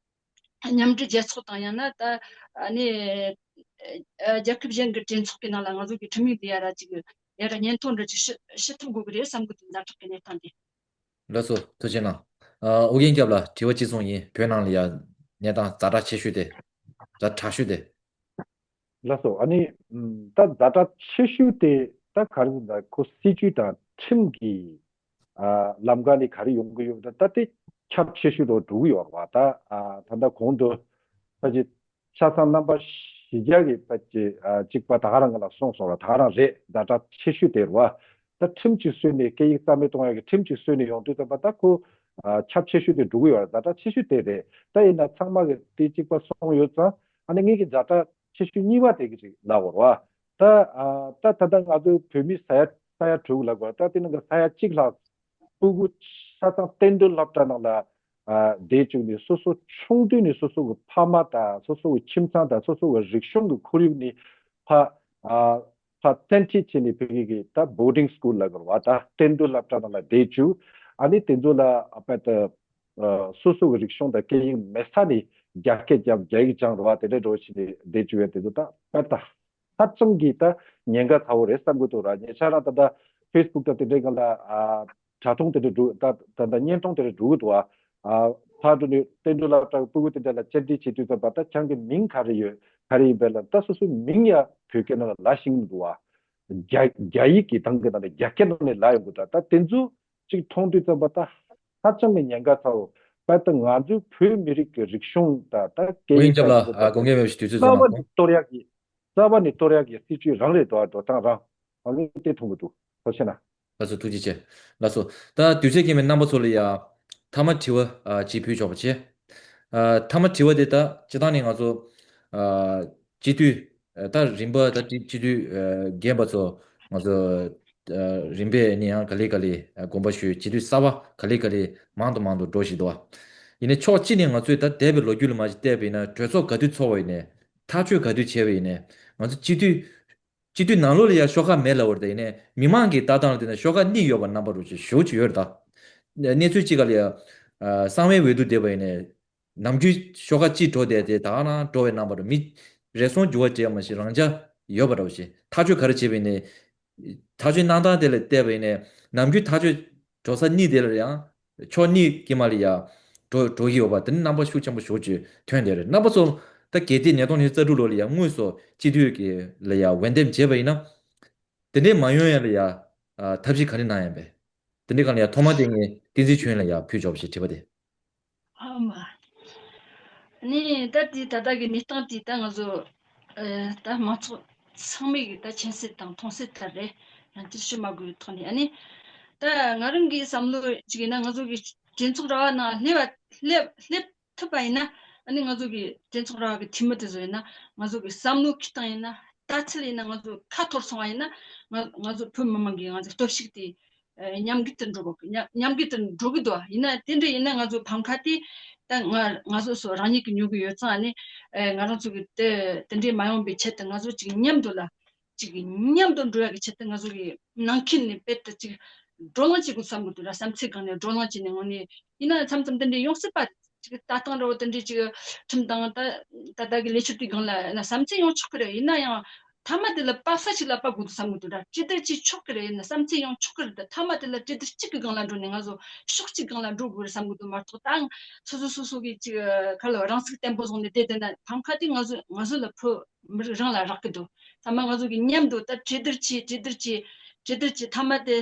མཉམ་འབྲེལ་རྒྱལ་ཚོགས་དང་ཡང་ན་ད་ནི་རྒྱལ་ཁབ་གཞན་གྱི་གྲོས་ཚོགས་ཀྱི་ནང་ལ་ང་ཚོ་གི་ཁྲིམས་ཡིག་འདི་ཡ་ར་ཅིག་ཡ་ར་སྙན་ཐོ་འདྲ་ཅིག་ཞུ་ཞུ་ཐུབ་དགོས་ཀྱི་རེད་བསམ་གི་འདུག་ཛ་དྲག་གི་གནས་སྟངས་འདི། ལགས་སོ། ཐུགས་རྗེ་གནང་། ཨོ་རྒྱན་སྐྱབས་ལགས་དྲི་བ་གཅིག་གསུངས་ཡིན། བོད་ནང་ལ་ཡ་གནས་སྟངས་ཛ་དྲག་ཆེ་ཤོས་དེ། ཛ་དྲག་ཤོས་དེ། ལགས་སོ། ཨ་ནི་ད་ཛ་དྲག་ཆེ་ཤོས་དེ་ད་ག་རེ་ཟེར་ན་ཁོ་སྲིད་ཇུས་དང་ཁྲིམས་ཀྱི་ལམ་ཁ་ནས་ག་རེ་ཡོང་གི་ཡོད་ད་ད་དེ་ཁྱབ་ཆེ་ཤོས་དུ་འགྲོ་གི་ཡོད་རེད་བ། ད་ད་ལྟ་གོང་དུ་ཕལ་ཆེར་ཆ་ཚང་རྣམ་པ་བཞི་བརྒྱ་གི་ཕལ་ཆེར་གཅིག་པ་ད་ག་རང་ག་ལ་གསུངས་སོང་ར། ད་ག་རང་རེད། ཛ་དྲག་ཆེ་ཤོས་དེ་རེད་བ། ད་ཁྲིམས་གཅིག་བཟོས་ནས་སྐད་ཡིག་རྩ་མེད་གཏོང་ཡག་གི་ཁྲིམས་གཅིག་བཟོས་ནས་ཡོང་དུས་ཙམ་པ་ད་ཁོ་ཁྱབ་ཆེ་ཤོས་དེ་འགྲོ་གི་ཡོད་རེད། ཛ་དྲག་ཆེ་ཤོས་དེ་རེད། ད་ཡིན་ན་ཚང་མ་གི་དེ་གཅིག་པ་གསུངས་ཡོད་ཙང་ཨ་ནི་ངེད་ཀྱི་ཛ་དྲག་ཆེ་ཤོས་གཉིས་པ་དེ་གི་ཅིག་ལབ་དགོས་རེད་བ། ད་ཨ་ད་ད་ལྟ་ང་ཚོའི་བོད་མི་ས་ཡ་ས་ཡ་དྲུག་ལབ་དགོས་རེད། ད་དེ་ནང་གི་ས་ཡ་གཅིག་ལྷག་སྤུ་གུ་ཆ་ཚང་གཏན་སྡོད་སློབ་གྲྭ་ནང་ལ་ཨ་བསྡད་བཅུག་ནས་སོ་སོ་ཆུང་དུས་ནས་སོ་སོ་གི་ཕ་མ་དང་སོ་སོ་གི་ཁྱིམ་ཚང་དང་སོ་སོ་གི་རིག་གཞུང་གི་ཁོར་ཡུག་ནས་ཕ་ཨ་ཕ་བཙན་ཁྲིད་བྱས་ནས་ཕ་གི་གི་ད་boarding school་ལབ་དགོས་རེད་བ། ད་གཏན་སྡོད་སློབ་གྲྭ་ནང་ལ་བསྡད་བཅུག་ཨ་ནི་དེ་ཚོ་ལ་ཨ་ཕ་ད། ཨ་སོ་སོ་གི་རིག་གཞུང་དང་སྐད་ཡིག་མེད་ས་ནས་རྒྱ་སྐད་རྒྱབ་རྒྱ་ཡིག་སྦྱང་རོགས་དེ་འདྲ་འགྲོ་བྱས་ནས་བསྡད་བཅུག་ཡ་དེ་ཚོ་ད་དཔེ་ད་ཧ་ཅང་གི་ད་ཉེན་ཁ་ཚ་བོ་རེད་བསམ་གི་འདུག་ར། ཉེ་ཆར་རང་ད་ད་Facebook་དང་དེ་འདྲའི་སྒང་ལ་ཨ་དྲ་ཐུང་དེ་འདྲ་འགྲོ་ད་ད་ད་བརྙན་ཐུང་དེ་འདྲ་འགྲོ་གི་འདུག་ཨ་ཕར་འགྲོ་ནས་གཏན་སྡོད་སློབ་གྲྭ་གི་སྤུ་གུ་དེ་འདྲ་ལ་བཅར་འདྲི་བྱེད་དུས་ཙམ་པ་ད་ཁྱེད་ཀྱི་མིང་ག་རེ་ཡོད་ག་རེ་ཡིན་པས་ལབ་ད་སོ་སོའི་མིང་ཡ་བོད་སྐད་ནང་ལ་ལབ་ཤེས་ཀྱི་མི་འདུག་ཨ། རྒྱ་རྒྱ་ཡིག་གི་སྟེང་གི་ནང་ནས་རྒྱ་སྐད་ནང་ནས་ལབ་ཡོང་གི་འདུག་ད་དེ་ཚོ་གཅིག་མཐོང་དུས་ཙམ་པ་ད་ཧ་ཅང་གི་ཉེན་ཁ་ཚ་བོ། པ་ད་ང་ཚོའི་བོད་མི་རིགས་ཀྱི་རིག་གཞུང་དང་ད་སྐད་ཡིག་དང་། ཨ། དགོངས་འགལ་མེད་པ་ཞིག་དུས་ཚོད་རྩ་བ་ནས་གཏོར་ཡག་གི་རྩ་བ་ནས་གཏོར་ཡག་གི་སྲིད་ཇུས་རང་རེད་འདུག་ཨ། འགྲོ་སྟངས་རང་ང་ཚོ་བལྟས་ཐུབ་ཀྱི་འདུག་ཐུགས་རྗེ་ཆེ། ལགས་སོ། ཐུགས་རྗེ་ཆེ། ལགས་སོ། ད་དུས་ཚོད་ཀྱིས་མི་རྣམ་པ་ཚོ་ལ་ཡ་མཐའ་མ་དྲི་བ་ཨ་ཅིག་ཕུལ་ཆོག་པ་བྱེད། ཨ་མཐའ་མ་དྲི་བ་དེ་ད་སྤྱིར་བཏང་ནས་ང་ཚོ་ཨ་སྤྱི་འཐུས་ཨ་ད་རིམ་པ་ད་སྤྱི་སྤྱི་འཐུས་ཨ་རྒན་པ་ཚོ་ང་ཚོ་ཨ་རིམ་པས་ནི་ཡང་ག་ལེ་ག་ལེ་ཨ་དགོངས་པ་ཞུས། སྤྱི་འཐུས་གསར་པ་ག་ལེ་ག་ལེ་མང་དུ་མང་དུ་འགྲོ་བཞིན་འདུག་བ། ཡིན་ནའི་ཕྱོགས་གཅིག་ནས་ང་ཚོས་ད་འདས་པའི་ལོ་རྒྱུས་ལ་མ་ཞིག་བལྟས་པ་ཡིན་ན། གྲོས་ཚོགས་ག་དུས་ཚོགས་པ་ཡིན་ནའི། ཐག་གཅོད་ག་དུས་བྱས་པ་ཡིན་ནའི། ང་ཚོ་སྤྱི་འཐུས་སྤྱི་འཐུས་ནང་ལོགས་ལ་ཡ་ཤོག་ཁག་མེད་ལབ་པ་རེད། ད་ཡིན་ནའི་མི་མང་གི་ལྟ་སྟངས་ལ་བལྟས་ན་ཤོག་ཁག་གཉིས་ཡོད་པ་རྣམ་པ་རུ་ཅིག་ཞེ་པོ་ཅིག་ཡོད་རེད་ད། གནས་ཚུལ་གཅིག་ག་ལ་ཡ་ཨ་གསང་བའི་འོས་བསྡུ་བསྡད་པ་ཡིན་ནའི་ནམ་རྒྱུན་ཤོག་ཁག་གཅིག་འགྲོ་བསྡད་དེ་ད་ག་རང་འགྲོ་བའི་རྣམ་པ་རུ་མི་རེ་ཟུང་འགྱུར་བ་འགྲོ་ཡ་མ་གཞི་རང་འཇགས་ཡོད་པ་འདྲ་བོ་ཞིག་ཐག་གཅོད་ག་རེ་བྱས་པ་ཡིན་ནའི། ཐག་གཅོད་གནང་སྟངས་དེ་ལ་བལྟས་པ་ཡིན་ནའི་ནམ་རྒྱུན་ཐག་གཅོད་འགྲོ་ས་གཉིས་དེ་ལ་ཡང་ཕྱོགས་གཉིས་ཀྱི་མ་ལ་ཡ་འགྲོ་འགྲོ་གི་ཡོད་པ་དེ་ནི་རྣམ་པ་ཤུགས་ཆེན་པོ་ཞེ་པོ་ཅིག་ཐོན་བསྡད་རེད། རྣམ་པ་ཚོ་ད་གལ་ཏེ་ཉིས་སྟོང་ཉི་ཤུ་རྩ་དྲུག་ལོ་ལ་ཡ་དངོས་སུ་སྤྱི་འཐུས་ཀྱི་ལ་ཡ་འོས་འདེམས་བྱས་པ་ཡིན་ན། དེ་འདྲའི་མ་ཡོང་ཡ་ལ་ཡ་ཨ་ཐབས་ཤེས་ག་རེ་གནང་ཡ་པས། དེ་འདྲའི་སྒང་ལ་ཡ་ཐོག་མ་དེ་ངས་བསྟན་འཛིན་ཆོས་དབྱིངས་ལ་ཡ་ཕུལ་ཆོག་པ་ཞིག་དྲི་བ་དེ། ཨ་མ། ནི་ད་དེ་ད་ལྟ་གི་གནས་སྟངས་དེ་ད་ང་ཚོ་ཨ་ད་མང་ཚོགས་ཚང་མས་གི་ད་མཁྱེན་གསལ་དང་མཐོང་གསལ་ལྟར་རེད། ཡང་བསྐྱར་ཞུ་མ་དགོས་ཐོག་ནས། ཨ་ནི་ད་ང་རང་གི་བསམ་བློ་ཅིག་ཡིན་ན། ང་ཚོ་གི་གྲོས་ཚོགས་ར་བ་ནང་སླེབས་པ་སླེབས་སླེབས་ཐུབ་པ་ཡིན་ན། ཨ་ནི་ང་ཚོ་གི་གྲོས་ཚོགས་ར་བ་གི་འཐུས་མི་དེ་ཚོ་ཡིན་ན། ང་ཚོ་གི་བསམ་བློ་འཁྱེར་སྟངས་ཡིན་ན། ལྟ་ཚུལ་ཡིན་ན། ང་ཚོ་ཁ་འཐོར་སོང་བ་ཡིན་ན། ང་ང་ཚོ་བོད་མི་མང་གི་ང་ཚོ་སྟོབས་ཤུགས་དེ་ཨ་མཉམ་འགུལ་དུ་འགྲོ་དགོས། མཉམ་མཉམ་འགུལ་དུ་འགྲོ་གི་འདུག་བ། ཡིན་ན་དེ་འདྲ་ཡིན་ན་ང་ཚོ་ཕམ་ཁ་དེ་ད་ང་ང་ཚོ་སོ་རང་ཉིད་ཀྱིས་ཉོ་གི་ཡོད་ཙང་། ཨ་ནི་ཨ་ང་རང་ཚོ་གི་དེ་དེ་འདྲའི་མ་ཡོང་པའི་ཆེད་དུ། ང་ཚོ་གཅིག་མཉམ་དུ་ལ་གཅིག་མཉམ་དུ་འགྲོ་ཡ་གི་ཆེད་དུ། ང་ཚོ་གི་ནང་ཁུལ་ནས་དཔེ་དེ་གཅིག་བགྲོ་གླེང་བྱེད་དགོས་བསམ་གི་འདུག་ར། བསམ་ཚུལ་སྒང་ནས་བགྲོ་གླེང་བྱས་ནས། དངོས་གནས་ཡིན་ན་མཚམས་མཚམས་དེ་འདྲའི་ཡོང་སྲིད་པ། ཅིག་ལྟ་སྟངས་འདྲ་བོ་དེ་འདྲའི་ཅིག་ཁྲིམས་དང་ད་ད་ལྟ་གི་ལས་འཆར་དེའི་སྒང་ལ་ཡིན་ན་བསམ་ཚུལ་ཡོང་ཆོག་གི་རེད། ཡིན་ན་ཡང་མཐའ་མ་དེ་ལ་པ་ས་ཞིག་ལ་པ་དགོས་འདུག་བསམ་གི་འདུག་ར། གྲོས་བསྡུར་བྱེད་ཆོག་གི་རེད། ཡིན་ན་བསམ་ཚུལ་ཡོང་ཆོག་གི་རེད། ད་མཐའ་མ་དེ་ལ་གྲོས་བསྡུར་གཅིག་གི་སྒང་ལ་འགྲོ་ནས་ང་ཚོ་ཕྱོགས་གཅིག་སྒང་ལ་འགྲོ་དགོས་རེད་བསམ་གི་འདུག་མ་གཏོགས། ད་སོ་སོ་སོ་སོ་གི་ཅིག་ཁ་ལ་རང་ཚུགས་བརྟན་པོ་བཟུང་ནས་བསྡད་བསྡད་ན་ཕམ་ཁ་དེ་ང་ཚོ་ང་ཚོ་ལ་ཕོག་མི་རིགས་རང་ལ་རག་གི་འདུག་མཐའ་མ་ང་ཚོ་གི་མཉམ་དུ་ད་གྲོས་བསྡུར་བྱེད། གྲོས་བསྡུར་བྱེད། གྲོས་བསྡུར་བྱེད། མཐའ་མ་དེ་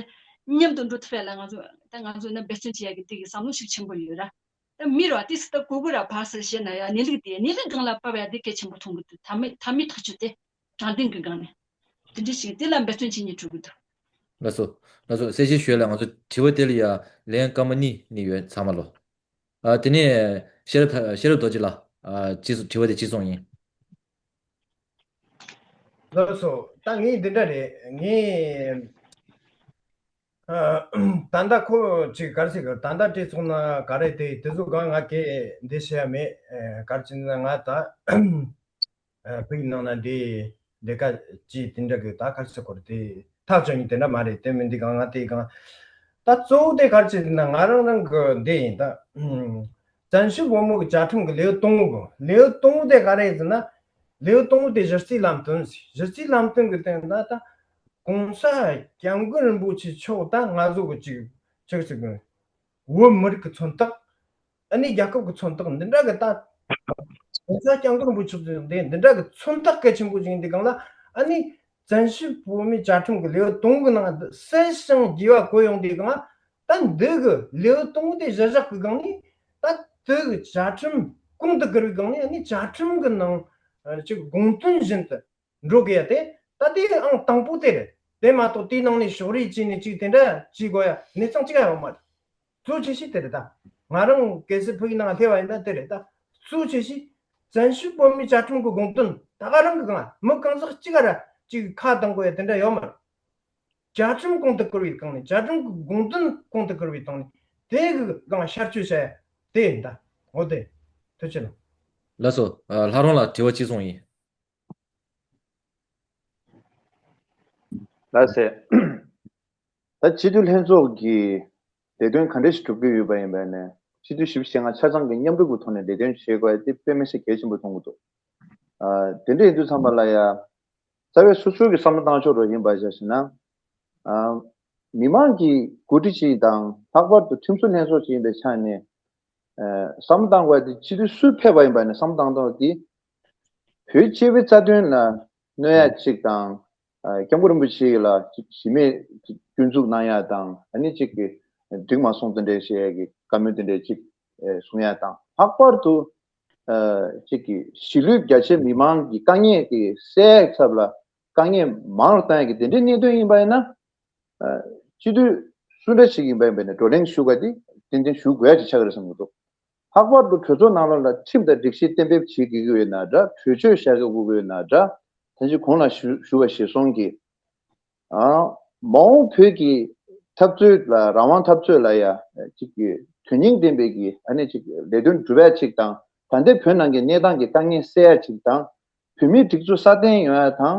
མཉམ་དུ་འགྲོ་ཐུབ་ཡ་ལ་ང་ཚོ་ད་ང་ཚོ་ནི་འབད་བརྩོན་བྱེད་ཡ་གི་དེ་གི་བསམ་བློ་ཞིག་ཆེན་པོ་ཡོད་ར། ད་མི་ར་དེ་སི་ད་གོ་གོ་ར་ཕར་སི་བཤད་ན་ཡ། གནས་ལུགས་དེ་གནས་ལུགས་སྒང་ལ་ཕབ་ཡ་དེ་གལ་ཆེན་པོ་མཐོང་གི་འདུག་མཐའ་མའི་མཐའ་མའི་ཐག་གཅོད་དེ་དྲང་བདེན་གི་སྒང་ནས་དེ་འདྲ་ཞིག་དེ་ལ་འབད་བརྩོན་བྱེད་སྙིང་བྲོ་གི་འདུག་ལགས་སོ། ལགས་སོ། གསལ་བཤད་ཞུ་ཡ་ལ་ང་ཚོ་དྲི་བ་དེ་ལ་ཡ་ལན་སྐར་མ་གཉིས་གཉིས་ཡོད་ཚང་མ་ལོ། ཨ་དེ་ནས་ཤེས་རབ་ཤེས་རབ་རྡོ་རྗེ་ལགས། ཨ་ཅི་སོ་དྲི་བ་དེ་ཅི་སོང་ཡིན། ལགས་སོ། ད་ངས་འདི་འདྲ་རེད། ངས་ཨ་ད་ལྟ་ཁོ་ཅིག་ག་རེ་ཟེར་གི། ད་ལྟ་བྲིས་སོང་ན་ག་རེ་དེ་དེ་ཚོ་གང་ང་གས་འདི་བཤད་ཡ་མེད། ཨ་ག་རེ་བྱས་ན་ང་ད་ཨ་བོད་ནང་ན་འདི་འདི་ག་ཅི་དེ་འདྲ་གི་ད་ག་རེ་ཟེར་གོ་རེད། དེ་ཐག་ཆོད་ནི་དེ་འདྲ་མ་རེད། དེ་མིན་འདི་གང་ང་དེ་གང་། ད་གཙོ་བོ་དེ་ག་རེ་བྱས་ན་ང་རང་རང་གི་འདི་ཡིན་ད། བཙན་བྱོལ་བོད་མི་གི་བཅའ་ཁྲིམས་ཀྱི་ལེའུ་དང་པོ་གི། ལེའུ་དང་པོ་དེ་ག་རེ་ཡིན་ཟེར་ན། ལེའུ་དང་པོ་དེ་གཞི་རྩའི་ལམ་སྟོན་ཟེར། གཞི་རྩའི་ལམ་སྟོན་གི་སྟེང་ན་ད་༸གོང་ས་༸སྐྱབས་མགོན་རིན་པོ་ཆེ་མཆོག་ད་ང་ཚོ་གི་ཅིག་ཅིག་ཟེར་གི་བོད་མི་རིགས་ཀྱི་མཚོན་རྟགས། ཨ་ནི་རྒྱལ་ཁབ་ཀྱི་མཚོན་རྟགས་འདི་འདྲ་གི་ད།༸གོང་ས་༸སྐྱབས་མགོན་རིན་པོ་ཆེ་མཆོག་འདི་འདི་འདྲ་གི་མཚོན་རྟགས་གལ་ཆེན་པོ་ཞིག་ཡིན་དུས་སྒང་ལ། ཨ་ནི་བཙན་བྱོལ་བོད་མིའི་བཅའ་ཁྲིམས་ཀྱི་ལེའུ་དང་པོ་གི་ནང་དུ་གསལ་ཞིང་རྒྱས་པ་བཀོད་ཡོང་དུས་སྒང་ལ། ད་འདི་གི་ལེའུ་དང་པོ་དེ་གཞི་བཞག་གི་སྒང་ནས། ད་དེ་གི་བཅའ་ཁྲིམས་གོང་དུ་བཀུར་བའི་སྒང་ནས། ཨ་ནི་བཅའ་ཁྲིམས་ཀྱི་ནང་ཨ་ཅིག་དགོངས་དོན་བཞིན་དུ་འགྲོ་དགོས་ཡ་དེ་ད་དེ་ཨང་དང་པོ་དེ་རེད། དེ་མ་གཏོགས་དེའི་ནང་ནས་ཕྱོགས་རིས་བྱས་ནས་ཅིག་དེ་འདྲ་བྱེད་དགོས་ཡ་གནས་སྟངས་གཅིག་ཡང་ཡོད་མ་རེད། གཙོ་ཆེ་ཤོས་དེ་རེད་ད། ང་རང་གལ་སྲིད་བོད་ཡིག་ནང་སླེབས་པ་ཡིན་ན་དེ་རེད་ད། གཙོ་ཆེ་ཤོས་བཙན་བྱོལ་བོད་མིའི་བཅའ་ཁྲིམས་ཀྱི་དགོངས་དོན་ད་ག་རང་གི་སྒང་མི་གང་ཟག་གཅིག་ག་ར་ཅིག་ཁ་གདངས་དགོས་ཡ་དེ་འདྲ་ཡོད་མ་རེད། བཅའ་ཁྲིམས་གོང་དུ་བཀུར་བའི་སྒང་ནས། བཅའ་ཁྲིམས་ཀྱི་དགོངས་དོན་གོང་དུ་བཀུར་བའི་སྟེང་ནས་དེ་གི་སྒང་ཤར་བསྐྱོད་བྱ་ཡ་དེ་ཡིན་ད། འོ་དེ། ཐུགས་རྗེ་ཆེ་གནང་། ལགས་སོ། ཨ་ལྷ་རོང་ལགས་དྲི་བ་གཅིག་སོང་ཡིན། ལགས་སེ། ད་སྤྱི་འཐུས་ལྷན་ཚོགས་ཀྱི་ལས་དོན་ག་འདྲ་ཞིག་སྒྲུབ་ཀྱི་ཡོད་པ་ཡིན་པ་ནས། སྤྱི་འཐུས་བཞི་བཅུ་ཞེ་ལྔ་ཆ་ཚང་གི་མཉམ་རུབ་ཀྱི་ཐོག་ནས་ལས་དོན་བྱེད་དགོས་ཡ་དེ་དཔེ་མི་སྲིད་གལ་ཆེན་པོ་མཐོང་གི་འདུག་ཨ་དེ་འདྲ་ཡིན་དུས་ཙམ་པ་ལ་ཡ། རྩ་བའི་སོ་སོའི་གི་བསམ་བློ་བཏང་ཕྱོགས་རོ་ཡིན་པ་བྱས་ན། ཨ་མི་མང་གི་འགོ་ཁྲིད་ཅིག་དང་། ལྷག་པར་དུ་ཁྲིམས་བཟོ་ལྷན་ཚོགས་ཅིག་ཡིན་པའི་ཆ་ནས། ཨ་བསམ་བློ་བཏང་དགོས་ཡ་དེ། སྤྱི་འཐུས་སུ་ཕེབས་པ་ཡིན་པ་ནས་བསམ་བློ་བཏང་སྟངས་དེ། བོད་སྤྱི་པའི་རྩ་དོན་ལ་གནོད་ཡ་ཅིག་དང་། ཨ་སྐྱབས་མགོན་རིན་པོ་ཆེ་ལ་ཅིག་གཞི་མེད་ཅིག་སྐྱོན་འཛུགས་གནང་ཡ་དང་། ཨ་ནི་ཅིག་གི་འགྲིག་མ་སོང་དེ་འདྲ་བཤད་ཡ་གི་བཀའ་མོལ་དེ་འདྲ་ཅིག་ ཨེ་གསུང་ཡ་དང་། ལྷག་པར་དུ་ཨ་གཅིག་གི་གཞིས་ལུས་རྒྱ་ཆེ་མི་མང་གི་དཀའ་ངལ་གྱི་སེལ་ཡའི་ཚབ་ལ་དཀའ་ངལ་མང་རུ་བཏང་ཡ་གི་དེ་འདྲའི་གནད་དོན་ཡིན་པ་ཡིན་ན། ཨ་སྤྱི་འཐུས་སུ་འདྲ་ཞིག་ཡིན་པ་ཡིན་པ་ཡིན་ན་བགྲོ་གླེང་ཞུ་ག་དེ་ཏན་ཏན་ཞུ་དགོས་ཡ་ཅིག་ཆགས་ཀྱི་རེད་བསམ་གྱི་འདུག། ལྷག་པར་དུ་གྲོས་ཚོགས་ནང་ལོགས་ལ་ཁྲིམས་དང་སྒྲིག་གཞི་གཏན་འབེབས་བྱེད་དགོས་ཀྱི་ཡོད་ན་འདྲ། གྲོས་ཆོད་བཞག་དགོས་ཀྱི་ཡོད་ན་འདྲ། ད་ཅི་གོང་ལ་ཞུ་ཞུ་བ་གཞིར་བཟུང་གིས། ཨ་མ་འོངས་བོད་ཀྱི་འཐབ་རྩོད་ལ་རང་དབང་འཐབ་རྩོད་ལ་ཡ་གཅིག་གི་དོན་སྙིང་ལྡན་པའི་གི་ཨ་ནི་གཅིག་ལས་དོན་སྒྲུབ་ཡ་གཅིག་དང་། ད་ལྟའི་བོད་ནང་གི་གནས་སྟངས་ཀྱི་དཀའ་ངལ་སེལ་ཡ་གཅིག་དང་། བོད་མིའི་སྒྲིག་འཛུགས་སྲ་བརྟན་ཡོང་ཡ་དང་།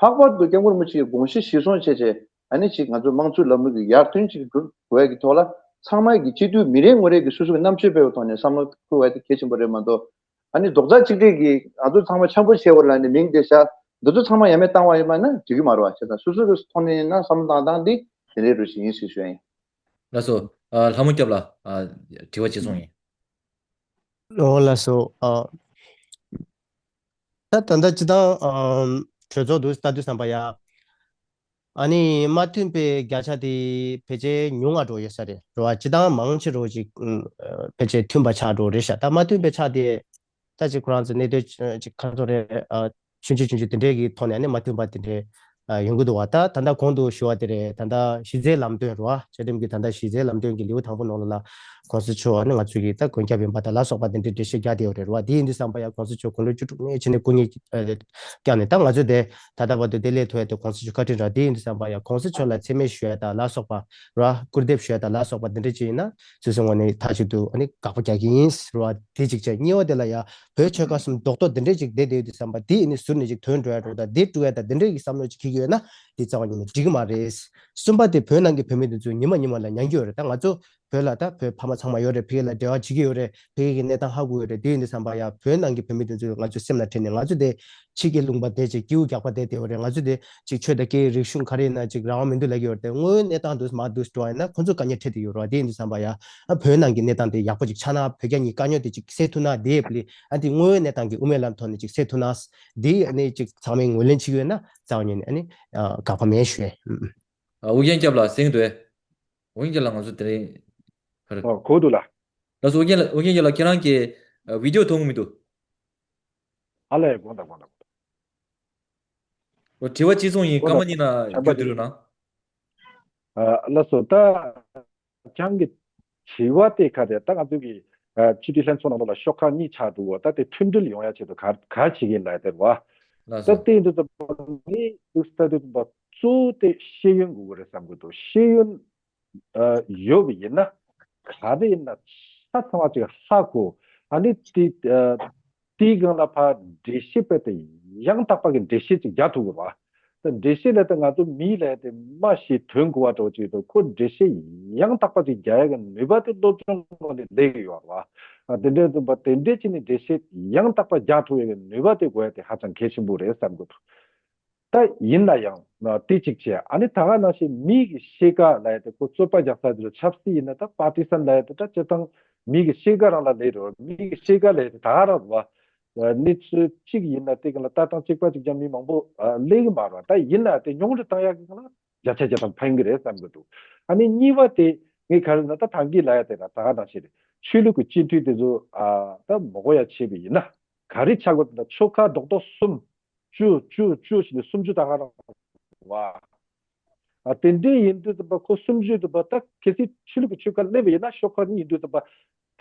ལྷག་པར་དུ་སྐྱབས་མགོན་རིན་པོ་ཆེའི་དགོངས་གཞི་གཞིར་བཟུང་བྱས་བྱས། ཨ་ནི་ཅིག་ང་ཚོ་དམངས་གཙོའི་ལམ་ལུགས་ཀྱི་ཡར་ཐོན་ཅིག་སྒྲུབ་དགོས་ཡ་གི་ཐོག་ལ། ཚང་མ་གི་སྤྱི་འཐུས་མི་རེ་ངོ་རེ་གི་སོ་སོ་གི་རྣམ་དཔྱོད་སྤེལ་བའི་ཐོག་ནས་བསམ་བློ་འཁོར་བ་དེ་གལ་ཆེན་པོ་རེད་མ་གཏོགས། ཨ་ནི་རྡོག་རྩ་གཅིག་སྒྲིལ་གྱིས་ང་ཚོ་ཚང་མ་འཆམ་པོ་བྱས་པ་ལ་ནི་མིང་དེ་བཞག། འདི་ཚོ་ཚང་མ་ཡ་མེད་བཏང་བ་ཡིན་པ་ན་འགྲིག་གི་མ་རེད་བ། བྱས་ཙང་སོ་སོ་གི་ཐོག་ནས་ཡིན་ན་བསམ་བློ་བཏང་སྟངས་འདི་དེ་འདྲའི་རུ་ཞིག་ཡིན་ཞེས་ཞུ་ཡ་ཡིན། ལགས་སོ། ཨ་ལྷ་མོ་སྐྱབས་ལགས། ཨ་དྲི་བ་གཅིག་གསུང་ཡིན། ཨོ་ལགས་སོ། ཨ་ད་ད་ལྟ་སྤྱི་བཏང་ཨམ་གྲོས་ཚོགས་འདུ་ལྟ་དུས་ཙམ་པ་ཡ། ཨ་ནི་མ་མཐུན་པའི་བརྒྱ་ཆ་དེ་ཕལ་ཆེར་ཉུང་བ་འགྲོ་ཡོད་ས་རེད། རེད་བ། སྤྱི་བཏང་མང་ཆེ་རོ་ཅིག་ཨམ་ཕལ་ཆེར་མཐུན་པ་ཆགས་འགྲོ་རེད་ཤག། ད་མ་མཐུན་པའི་ཆ་དེ་ད་ཅིག་ཁོ་རང་ཚོ་གནད་དོན་ཅིག་ཁ་ཚོ་རེད། ཨ་ཆུང་ཆུང་ཆུང་ཆུང་དེ་འདྲས་ཀྱི་ཐོག་ནས་ཨ་ནི་མ་མཐུན་པ་དེ་འདྲས་ཨ་ཡོང་གི་འདུག་བ། ད་ད་ལྟ་གོང་དུ་ཞུ་བ་དེ་རེད། ད་ལྟ་གཞི་རྩའི་ལམ་སྟོན་རེད་བ། བཅའ་ཁྲིམས་ཀྱི་ད་ལྟ་གཞི་རྩའི་ལམ་སྟོན་གྱི་ལེའུ་དང་པོ་ནང་ལ་ལ་གོང་ས་མཆོག་ཨ་ནི་ང་ཚོ་གི་ད་མགོན་སྐྱབས་ཡིན་པ་དང་ལ་སོགས་པ་དེ་འདྲའི་འགྲེལ་བཤད་རྒྱག་བསྡད་ཡོད་རེད་བ། དེ་ཡིན་དུས་ཙམ་པ་ཡ་གོང་ས་མཆོག་དགུང་ལོ་བཅུ་དྲུག་ནས་ཕྱི་ནས་སྐུ་ཉིད་ཨ་བསྐྱངས་ནས། ད་ང་ཚོ་དེ་ད་ལྟ་བར་དུ་དེ་སླེབས་ཐུབ་ཡ་དེ་གོང་ས་མཆོག་བཀའ་དྲིན་རེད། དེ་ཡིན་དུས་ཙམ་པ་ཡ་གོང་ས་མཆོག་ལ་མཚན་སྨད་ཞུ་ཡ་དང་ལ་སོགས་པ་ར། སྐུར་འདེབས་ཞུ་ཡ་དང་ལ་སོགས་པ་དེ་འདྲ་ཅིག་ཡིན་ན་སོ་སོའི་ངོས་ནས་མཐའ་གཅིག་ཏུ་ཨ་ནི་དགག་པ་རྒྱག་གི་ཡིན་ར། དེ་གཅིག་བྱས། གཉིས་པ་དེ་ལ་ཡ་བོད་ཆོལ་ཁ་གསུམ་རྡོག་རྡོག་དེ་འདྲ་ཅིག་བསྡད་བསྡད་ཡོད་དུས་ཙམ་པ། དེ་ཨ་ནི་ཟུར་ནས་ཅིག་དོན་འགྲོ་ཡ་འགྲོ་དང་དེ་དཀྲུག་ཡ་དང་དེ་འདྲ་གི་བསམ་བློ་ཅིག་འཁྱེར་གྱི་ཡོད་ན་དེ་རྩ་བ་ཉིད་ནས་འགྲིག་གི་མ་རེད། གསུམ་པ་དེ་བོད་ནང་གི་བོད་མི་དེ་ཚོ་ཉི་མ་ཉི་མ་ལ་མྱང་གི་ཡོད་རེད། ད་ང་ཚོ་བོད་ལ་ད་བོད་ཕ་མ་ཚང་མ་ཡོད་རེད། ཕ་གི་ལ་འབྲེལ་བ་བྱེད་ཀྱི་ཡོད་རེད། ཕ་གི་གི་གནས་སྟངས་ཧ་གོ་ཡོད་རེད། དེ་ཡིན་དུས་ཙམ་པ་ཡ་བོད་ནང་གི་བོད་མི་དེ་ཚོས་ང་ཚོའི་སེམས་ལ་དྲན་ནས་ང་ཚོ་དེ་ཕྱི་རྒྱལ་ལུང་པ་དེ་ཅིག་སྐྱིད་པོ་རྒྱག་པ་དེ་དེ་ཡོད་རེད། ང་ཚོ་དེ་ཅིག་ཆོས་དང་སྐད་ཡིག་རིག་གཞུང་ག་རེ་ཡིན་ན་ཅིག་རང་དབང་མི་འདུག་ལབ་ཀྱི་ཡོད་རེད། དེ་དངོས་ཡོད་གནས་སྟངས་འདུག་མ་འདུག་འགྲོ་བ་ཡིན་ན་ཁོ་ཚོ་དཀའ་ངལ་འཕྲད་དེ་ཡོད་རེད། དེ་ཡིན་དུས་ཙམ་པ་ཡ་ཨ་བོད་ནང་གི་གནས་སྟངས་དེ་ཡག་པོ་ཅིག་ཆགས་ན། བོད་རྒྱ་གཉིས་དཀའ་རྙོག་དེ་ཅིག་སེལ་ཐུབ་ན། དེ་ཡབ་ལི་ཨ་དེ་དངོས་ཡོད་གནས་སྟངས་ཀྱི་དབུ་མའི་ལམ་ཐོག་ནས་ཅིག་སེལ་ཐུབ་ན། དེ་ཨ་ནི་ཅིག་ཚང་མས་ངོས་ལེན་བྱེད་ཀྱི་ཡོད་ན་རྩ་བ་ཉིད་ནས་ཨ་ནི་ཨ་དགག་པ་མེད་ཞུ་ཡས། ཨ་ཨུ་རྒྱན་སྐྱབས་ལགས་གསན་གྱི་འདུག་ཨེ། ཨུ་རྒྱན་སྐྱབས་ལགས་ང་ཚོ་དེ་རིང་ཧར། ཨོ་གོ་འདུག་ལགས། ལགས་སོ། ཨུ་རྒྱན་ལགས། ཨུ་རྒྱན་སྐྱབས་ལགས་ཁྱེད་རང་གི་ཨ་བི་ཌིའོ་མཐོང་གི་མི་འདུག། ཨ་ལས་དགོངས་དག་དགོངས་དག། ཨོ་དྲི་བ་གཅིག་གསུང་ཡིན། སྐར་མ་གཉིས་ན་བསྐྱར་ཞུ་རོགས་གནང་། ཨ་ལགས་སོ། ད་ཁྱེད་རང་གི་དྲི་བ་དེ་ག་རེ། ད་ང་ཚོ་གི་ཨ་སྤྱི་འཐུས་ལྷན་ཚོགས་ནང་ལོགས་ལ་ཤོག་ཁག་གཉིས་ཆགས་འདུག་བ། ད་དེ་མཐུན་སྒྲིལ་ཡོང་ཡ་ཆེད་དུ་ག་ག་བྱེད་ཀྱི་ཡིན་ལབ་དེ་རེད་བ། ལགས་ད་སོ། དེ་ཡིན་དུས་ད་ངས་དུས་ད་དུས་ད་གཙོ་བོ་དེ་ཤེས་ཡོན་དགོས་ཀྱི་རེད་བསམ་གྱི་འདུག། ཤེས་ཡོན་ཨ་ཡོད་པ་ཡིན་ན། ག་རེ་ཡིན་ན་ཆ་ཚང་བ་ཅིག་ཧ་གོ། ཨ་ནི་དེ་ཨ་དེའི་སྒང་ལ་ཕར་འགྲེལ་བཤད་དཔེ་དེ་ཡང་དག་པ་གི་འགྲེལ་བཤད་ཅིག་རྒྱག་ཐུབ་དགོས་པ། ད་འགྲེལ་བཤད་ལ་ད་ང་ཚོ་མིའི་ལ་དེ་སྨྲ་ཤེས་དོན་གོ་བ་འདྲ་བོ་ཅིག་ཡོད་དུས། ཁོ་འགྲེལ་བཤད་ཡང་དག་པ་ཅིག་རྒྱག་ཡ་གི་ནུས་པ་དེ་སློབ་སྦྱོང་ངོས་ནས་སླེབས་ཀྱི་ཡོད་རེད་བ། ཨ་དེ་འདྲའི་དུས་པ་དེ་འདྲའི་ཅིག་ནས་འགྲེལ་བཤད་ཡང་དག་པ་རྒྱག་ཐུབ་ཡ་གི་ནུས་པ་དེ་དགོས་ཡ་དེ་ཧ་ཅང་གལ་ཆེན་པོ་རེད་བསམ་གྱི་འདུག། ད་ཡིན་ན་ཡང་ན་དེ་གཅིག་བྱས། ཨ་ནི་ད་ག་ནང་བཞིན་མི་གི་ཤེས་ཀ་ལབ་ཡ་དེ་ཁོ་རྩོད་པ་རྒྱག་ས་དེ་ལ་ཆབ་སྲིད་ཡིན་ན་ད་པར་ཊི་སན་ལབ་ཡ་དེ་ད་སྤྱིར་བཏང་མི་གི་ཤེས་ཀ་རང་ལ་སླེབས་རེད། མི་གི་ཤེས་ཀ་ལབ་ཡ་དེ་ད་ག་རང་རེད་བ། གནས་ཚུལ་གཅིག་ཡིན་ན་དེ་ག་ལ་ལྟ་སྟངས་གཅིག་པ་གཅིག་རྐྱང་མི་མང་པོ་ཨ་སླེབས་གི་མ་རེད་བ། ད་ཡིན་ན་དེ་ཉུང་རུ་བཏང་ཡག་གི་སྒང་ལ་བརྒྱ་ཆ་བརྒྱ་ཐམ་ཕན་གི་རེད་བསམ་གི་འདུག། ཨ་ནི་གཉིས་པ་དེ་ངས་ག་རེ་ཟེར་ན། ད་ད་གིན་ལབ་ཡ་དེ་ལ་ད་ག་ནང་བཞིན་རེད། ཆོས་ལུགས་ཀྱི་སྤྱི་འཐུས་དེ་ཚོ་ཨ་ད་མི་དགོས་ཡ་བྱས་པ་ཡིན་ན་ག་རེ་ཆགས་དགོས་ཟེར་ན། ཆོལ་ཁ་རྡོག་རྡོག་གསུམ། བཅུ་བཅུ་བཅུ་བྱས་ནས་སུམ་ཅུ་ད་ག་རང་བ། ཨ་དེ་འདྲའི་ཡིན་དུས་ཙམ་པ་ཁོ་སུམ་ཅུ་ཙམ་པ་ད་གལ་སྲིད་ཆོས་ལུགས་ཀྱི་ཆོལ་ཁ་སླེབས་པ་ཡིན་ན། ཤོག་ཁག་གཉིས་ཡིན་དུས་ཙམ་པ་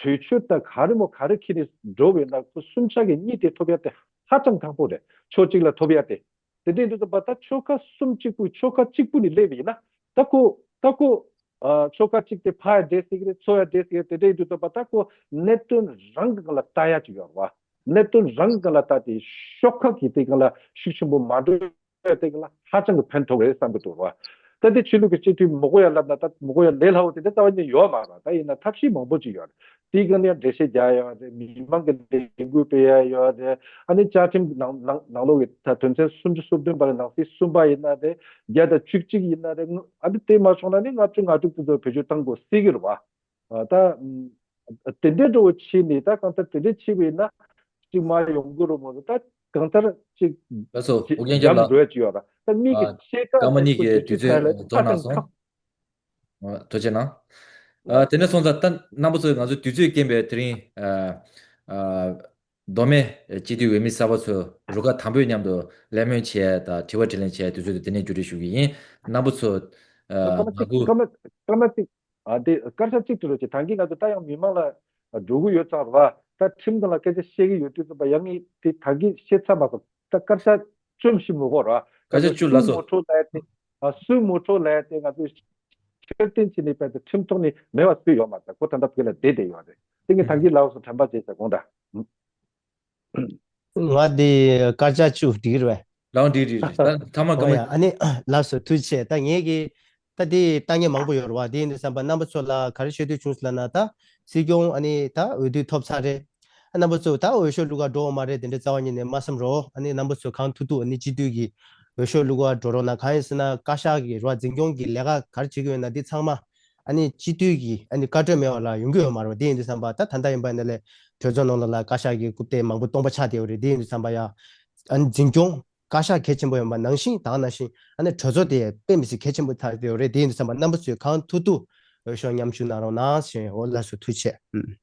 གྲོས་ཆོད་ད་ག་རེ་མོ་ག་རེ་འཁྱེར་ནས་འགྲོ་བ་ཡིན་ན། ཁོ་གསུམ་ཆ་གི་གཉིས་དེ་ཐོབ་ཡ་དེ་ཧ་ཅང་ཁག་པོ་རེད། ཕྱོགས་གཅིག་ལ་ཐོབ་ཡ་དེ། དེ་འདྲའི་ཡིན་དུས་ཙམ་པ་ད་ཆོལ་ཁ་གསུམ་གཅིག་པུ་ཆོལ་ཁ་གཅིག་པུ་ནས་སླེབས་པ་ཡིན་ན། ད་ཁོ་ད་ཁོ་ཨ་ཆོལ་ཁ་གཅིག་དེ་ཕར་ཡ་འདྲེས་སྲིད་ཀྱི་རེད། ཚུར་ཡ་འདྲེས་སྲིད་ཀྱི་རེད། དེ་འདྲའི་ཡིན་དུས་ཙམ་པ་ད་ཁོ་གནད་དོན་རང་གི་སྒང་ལ་ལྟ་ཡ་ཅིག་ཡོད་རེད་བ། གནད་དོན་རང་གི་སྒང་ལ་ལྟ་སྟེ་ཤོག་ཁག་གི་དེ་སྒང་ལ་ཤུགས་ཆེན་པོ་མ་འགྲོ་ཡ་དེ་སྒང་ལ་ཧ་ཅང་གི་ཕན་ཐོགས་རེད་བསམ་གྱི་འདུག་རེད་བ། ད་དེ་ཆོས་ལུགས་ཀྱི་སྤྱི་འཐུས་མི་དགོས་ཡ་ལབ་ན་ད་མི་དགོས་ཡ་ལས་སླ་བོ་དེ་འདྲ་རྩ་བ་ཉིད་ཡོད་མ་རེད། ད་ཡིན་ན་ཐབས་ཤེས་མང་པོ་ཅིག་ཡོད་རེད། དེའི་སྒང་ནས་འགྲེལ་བཤད་རྒྱག་ཡ་ཡོད་རེད། མི་མང་གི་ལས་འགུལ་སྤེལ་ཡ་ཡོད་རེད། ཨ་ནི་བཅའ་ཁྲིམས་ནང་ནང་ནང་ལོགས་ཀྱི་ད་དོན་ཚན་སུམ་ཅུ་སོ་བདུན་པ་ལ་ནང་གསེས་གསུམ་པ་ཡིན་ན་རེད། བརྒྱ་དང་བཅུ་གཅིག་ཡིན་ན་རེད། ཨ་ནི་དེ་མ་བྱུང་ན་ནི་ལྔ་བཅུ་ང་དྲུག་དེ་ཚོ་བེད་སྤྱོད་བཏང་དགོས་སྲིད་ཀྱི་རེད་བ། ཨ་ད་ཨམ་དེ་འདྲའི་འགྲོ་བ་ཕྱིན་ནས་ད་གང་ལྟར་དེ་འདྲའི་ཕྱིན་པ་ཡིན་ན་གཅིག་མ་ཡོང་གི་རེད་མོད། ད་གང་ལྟར་གཅིག་ལགས་སོ། ཨོ་རྒྱན་རྒྱབ་རྒྱབ་ལ་ལ་འགྲོ་ཡ་ཅིག་ཡོད་ར། ད་མི་གི་ཨ་ཤེས་ཀ་སྐར་མ་གཉིས་ཀྱི་དུས་ཚོད་རྫོགས་གནང་སོང་། ཨ་ཐུགས་རྗེ་གནང་། ཨ། དེ་འདྲ་སོང་ཙང་ད་རྣམ་པ་ཚོས་ང་ཚོ་དུས་ཚོད་རྐྱེན་པས་དེ་རིང་ཨ་ཨ་མདོ་སྨད་སྤྱི་འཐུས་འོས་མི་གསར་པ་ཚོ་རུ་ཁག་དང་པོའི་མཉམ་དུ་གླེང་མོལ་བྱས་དང་དྲི་བ་དྲིས་ལན་བྱས་དུས་ཚོད་དེ་ནས་བརྒྱུད་སྤྲོད་ཞུ་གི་ཡིན། རྣམ་པ་ཚོ་ཨ་སྐར་མ་ང་གཅིག་ཁུ། སྐར་མ་སྐར་མ་གཅིག་ཨ་དེ་སྐར་ཆ་གཅིག་ཏུ་རོགས་ཀྱི་ད་གིན་ང་ཚོ་ད་ཡང་མི་མང་ལ་འགྲོ་གི་ཡོད་ཙང་ར་ད་ཁྲིམས་དང་ལ་སྐད་ཆ་བཤད་གི་ཡོད་དུས་ཙམ་པ་ཡང་ངས་དེ་ད་གིན་བཤད་ཚར་མ་སོང་། ད་སྐར་ཆ་བཅུ་བཞི་མི་དགོས་ར། སྐར་ཆ་བཅུ་ལ་སུ་སོ། མོ་ཊ་ལ་དེ་ཨ་སུ་མོ་ཊ་ལ་དེ་ང་ཚོས་ཕྱིར་འཐེན་བྱས་ནས་བས་ཏེ་ཁྲིམས་ཐོག་ནས་མེད་པ་སུ་ཡོད་མ་རེད། ཁོ་ད་ལྟ་བོད་ལ་བསྡད་བསྡད་ཡོད་རེད། དེ་ངས་ད་གིན་ལའོ་སུ་དྲན་པ་བརྗེད་ས་དགོངས་དག་ང་དེ་སྐར་ཆ་བཅུ་འགྲིག་རེད། ལའོ་འགྲིག་འགྲིག་རེད། ད་ཐ་མ་ཀ་ཨོ་མ། ཡ་ཨ་ནི་ལགས་སོ་ཐུགས་རྗེ་ཆེ། ད་ངས་ཀྱི་ད་དེ་ལྟ་ངན་མང་པོ་ཡོད་རེད་བ། དེ་ཡིན་དུས་ཙམ་པ་རྣམ་པ་ཚོ་ལ་ག་རེ་ཤོད་འདོད་བྱུང་ཟེར་ལབ་ན་ད་སྲིད་སྐྱོང་ཨ་ནི་ད་འོས་བསྡུ་ཐོབ་ཚར་རེད། རྣམ་པ་ཚོ་ད་འོས་ཤོག་བླུག་ག་འགྲོ་བ་མ་རེད། དེ་འདྲ་རྩ་བ་ཉིད་ནས་མ་བསམ་རོགས། ཨ་ནི་རྣམ་པ་ཚོ་གང་ཐུབ་ཐུབ་ཨ་ནི་སྤྱི་འཐུས་ཀྱི་འོས་ཤོག་བླུག་ག་འགྲོ་རོགས་གནང་། གང་ཡིན་ཟེར་ན་བཀའ་ཤག་གི་རོགས་འཛིན་སྐྱོང་གི་ལས་ཀ་ག་རེ་བྱེད་ཀྱི་ཡོད་ན་འདི་ཚང་མ་ཨ་ནི་སྤྱི་འཐུས་ཀྱི་ཨ་ནི་བཀའ་འཁྲོལ་མེད་པ་ལ་ཡོང་གི་ཡོད་མ་རེད་བ། དེ་ཡིན་དུས་ཙམ་པ་ད་ད་ལྟ་ཡིན་པ་ཡིན་ན་ལས་གྲོས་ཚོགས་ནང་ལོགས་ལ་བཀའ་ཤག་གི་རྐུབ་སྟེགས་མང་པོ་སྟོང་པ་ཆགས་བསྡད་ཡོད་རེད། དེ་ཡིན་དུས་ཙམ་པ་ཡ་ཨ་ནི་འཛིན་སྐྱོང་བཀའ་ཤག་གལ་ཆེན་པོ་ཡིན་པ་ནང་བཞིན་ད་ག་ནང་བཞིན་ཨ་ནི་གྲོས་ཚོགས་དེ་དཔེ་མི་སྲིད་གལ་ཆེན་པོ་ཆགས་བསྡད་ཡོད་རེད། དེ་ཡིན་དུས་ཙམ་པ་རྣམ་པ་ཚོས་གང་ཐུབ་ཐུབ་འོས་ཤོག་མཉམ་ཞུགས་གནང་རོགས་གནང་ཞེས། འོ་ལགས་སོ་ཐུགས་རྗེ་ཆེ། ཨུམ།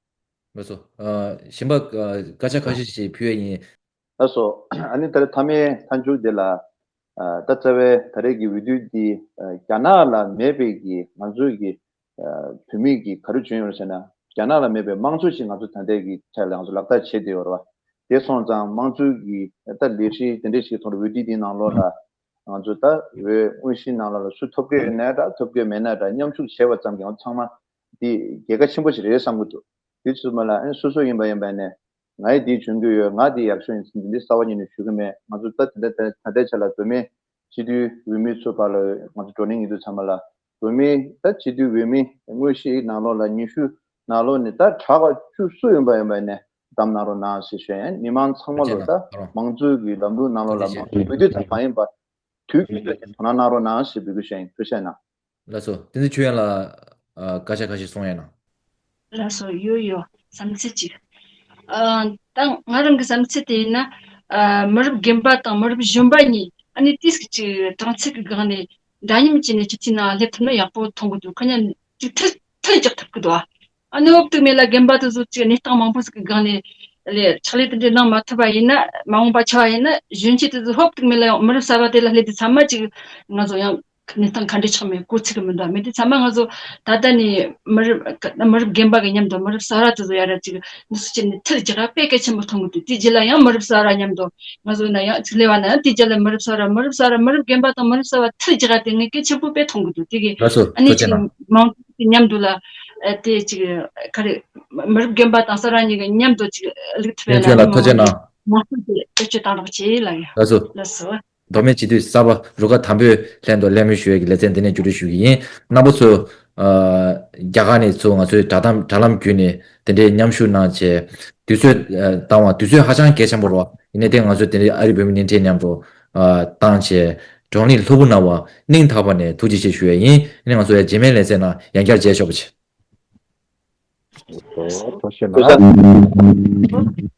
ལགས་སོ། ཨ་གཞན་པ་ཨ་སྐད་ཆ་ཁ་ཤས་ཤིག་ཕུལ་ཡ་ཡིན། ལགས་སོ། ཨ་ནི་ད་རེས་མཐའ་མའི་མཐའ་མཇུག་དེ་ལ་ཨ་ད་རྩ་བའི་ད་རེས་ཀྱི་འོས་བསྡུ་འདི་ཨ་རྒྱ་ནག་ལ་མེད་པའི་གི་ང་ཚོའི་གི་ཨ་བོད་མི་གི་ག་རེ་བྱུང་ཡོད་ཟེར་ན་རྒྱ་ནག་ལ་མེད་པའི་དམངས་གཙོ་ཞིག་ང་ཚོ་ད་ལྟའི་གི་ཆ་ལ་ང་ཚོ་ལག་བསྟར་བྱེད་བསྡད་ཡོད་རེད་བ། དེ་སོང་ཙང་དམངས་གཙོའི་གི་ད་ལས་གཞི་དེ་འདྲ་ཞིག་ཐོག་ལ་འོས་བསྡུ་འདིའི་ནང་ལོགས་ལ་ང་ཚོ་ད་འོས་དངོས་གཞིའི་ནང་ལོགས་ལ་སུ་ཐོབ་ཀྱི་ཡོད་ན་འདྲ་ཐོབ་ཀྱི་མེད་ན་འདྲ་མཉམ་ཞུགས་བྱས་པ་ཙམ་གྱིས་ང་ཚོ་ཚང་མ་འདི་རྒྱལ་ཁ་ཆེན་པོ་ཞིག་རེད་བསམ་གྱི་འདུག་དེ་ཚོ་མ་ལ་ཨ་ནི་སོ་སོ་ཡིན་པ་ཡིན་པ་ནས་ང་ཡི་འདི་འཇོན་གྱི་ཡོད། ང་འདི་ཡག་ཤོས་ཡིན་ཟེར་འདི་རྩ་བ་ཉིད་ནས་ཞུ་གི་མེད། ང་ཚོ་ད་དེ་འདྲ་ད་ད་ལྟའི་ཆ་ལ་བོད་མི་སྤྱི་འཐུས་འོས་མི་ཚོ་བར་ལ་ང་ཚོ་བགྲོ་གླེང་ཡིན་དུས་ཚང་མ་ལ་བོད་མི་ད་སྤྱི་འཐུས་འོས་མི་དངོས་གཞིའི་ནང་ལོགས་ལ་ཉི་ཤུ་ནང་ལོགས་ནས་ད་དྲག་པ་བཅུ་སུ་ཡིན་པ་ཡིན་པ་ནས་བདམས་གནང་རོགས་གནང་ཞེས་ཞུ་ཡ་ཡིན། མི་མང་ཚང་མ་ལོ་ད་མང་གཙོའི་གི་ལམ་ལུགས་ནང་ལོགས་ལ་མང་གཙོའི་འོས་བསྡུ་ཙམ་མ་ཡིན་པར་དུས་རྒྱུན་དུ་དོ་སྣང་གནང་རོགས་གནང་ཞེས་འབོད་སྐུལ་ཞུ་ཡ་ཡིན། ཐུགས་རྗེ་གནང་། ལགས་སོ། བསྟན་འཛིན་ཆོས་དབྱངས་ལགས། ཨ་བཀའ་ཤག་ཁ་ཤས་གསུང་ཡ་གནང་། ལགས་སོ། ཡོད་ཡོད། བསམ་ཚུལ་གཅིག་ཨ་ད་ང་རང་གི་བསམ་ཚུལ་དེ་ཡིན་ན། ཨ་མི་རབས་རྒན་པ་དང་མི་རབས་གཞོན་པ་གཉིས་ཨ་ནི་ཏིས་ཀྱི་གྲངས་ཚད་ཀྱི་སྒང་ནས་འདྲ་མཉམ་བྱས་ནས་སྤྱི་འཐུས་ནང་སླེབས་ཐུབ་ན་ཡག་པོ་མཐོང་གི་འདུག་ཁ་ཉིན་ཅིག་ཐལ་ཐལ་རྒྱག་ཐུབ་ཀྱི་འདུག་ཨ་ནི་འོབ་ཏུ་མེད་ལ་རྒན་པ་དེ་ཚོ་ཅིག་གནས་སྟངས་མང་པོ་ཟིག་གི་སྒང་ནས་ལས་ཕྱག་ལས་དེ་འདྲ་གནང་མ་ཐུབ་པ་ཡིན་ན། མ་འོངས་པ་ཆ་བ་ཡིན་ན་གཞོན་སྐྱེས་དེ་ཚོ་འོབ་ཏུ་མེད་ལ་ཡང་མི་རབས་གསར་པ་དེ་ལ་སླེབས་དུས་ཚང་མ་ཅིག་ང་ཚོ་ཡང་གནས་སྟངས་ག་འདྲ་ཆགས་མེད་གོ་ཚིག་གི་མི་འདུག་མི་དེ་ཚང་མ་ང་ཚོ་ད་ལྟ་ནས་མི་རབས་མི་རབས་རྒན་པ་གི་མཉམ་དུ་མི་རབས་གསར་པ་དེ་ཚོ་ཡ་ར་ཅིག་འདི་སུ་ཅིག་ནས་ཐལ་རྒྱག་དཔེ་གལ་ཆེན་པོ་མཐོང་གི་འདུག་དེ་རྗེས་ལ་ཡང་མི་རབས་གསར་པ་མཉམ་དུ་ང་ཚོ་ན་ཡང་ཅིག་སླེབས་པ་ན་ཡང་དེ་རྗེས་ལ་མི་རབས་གསར་པ་མི་རབས་གསར་པ་མི་རབས་རྒན་པ་དང་མི་རབས་གསར་པ་ཐལ་རྒྱག་དེ་ངས་གལ་ཆེན་པོ་དཔེ་མཐོང་གི་འདུག་དེ་གི་ལགས་སོ། ཨ་ནི་ཐུགས་རྗེ་ཅིག་གནང་། མང་ཚོགས་ཀྱི་མཉམ་དུ་ལ་ཨ་དེ་ཅིག་ག་རེ་མི་རབས་རྒན་པ་དང་གསར་པ་གཉིས་ཀྱི་མཉམ་དུ་ཅིག་བླུག་ཐུབ་པའི་ལ་ནི་མང་ཚོགས་ཀྱི་བེད་སྤྱོད་བཏང་རོགས་བྱེད་ལ་ཡ། ལགས་སོ། ལགས་སོ། མདོ་སྨད་སྤྱི་འཐུས་གསར་པ་རུ་ཁག་དང་པོའི་ལྷན་དུ་གླེང་མོལ་ཞུ་ཡས་ཀྱི་ལེ་ཚན་འདི་ནས་མཇུག་སྒྲིལ་ཞུ་གི་ཡིན། རྣམ་པ་ཚོ། ཨ་རྒྱ་གར་ནས་ཚུར་ང་ཚོའི་དྲ་དམ་དྲ་ལམ་བརྒྱུད་ནས་དེ་འདྲའི་མཉམ་ཞུགས་གནང་བྱས། དུས་ཚོད་ཨ་བཏང་བ་དུས་ཚོད་ཧ་ཅང་གལ་ཆེན་པོ་རེད་བ། ཡིན་ནའི་དེ་ང་ཚོས་དེ་འདྲའི་ཨ་རི་བོད་མི་བརྙན་འཕྲིན་མཉམ་དུ་ཨ་བཏང་བྱས་བགྲོ་གླེང་ལྷུག་པོ་གནང་བ་སྙིང་ཐག་པ་ནས་ཐུགས་རྗེ་ཆེ་ཞུ་ཡས་ཡིན། ཡིན་ནའི་ང་ཚོ་ཡ་རྗེས་མའི་ལེ་ཚན་ནང་ཡང་བསྐྱར་མཇལ་ཆོག་པ་བྱེད། ཐུགས་རྗེ་གནང་།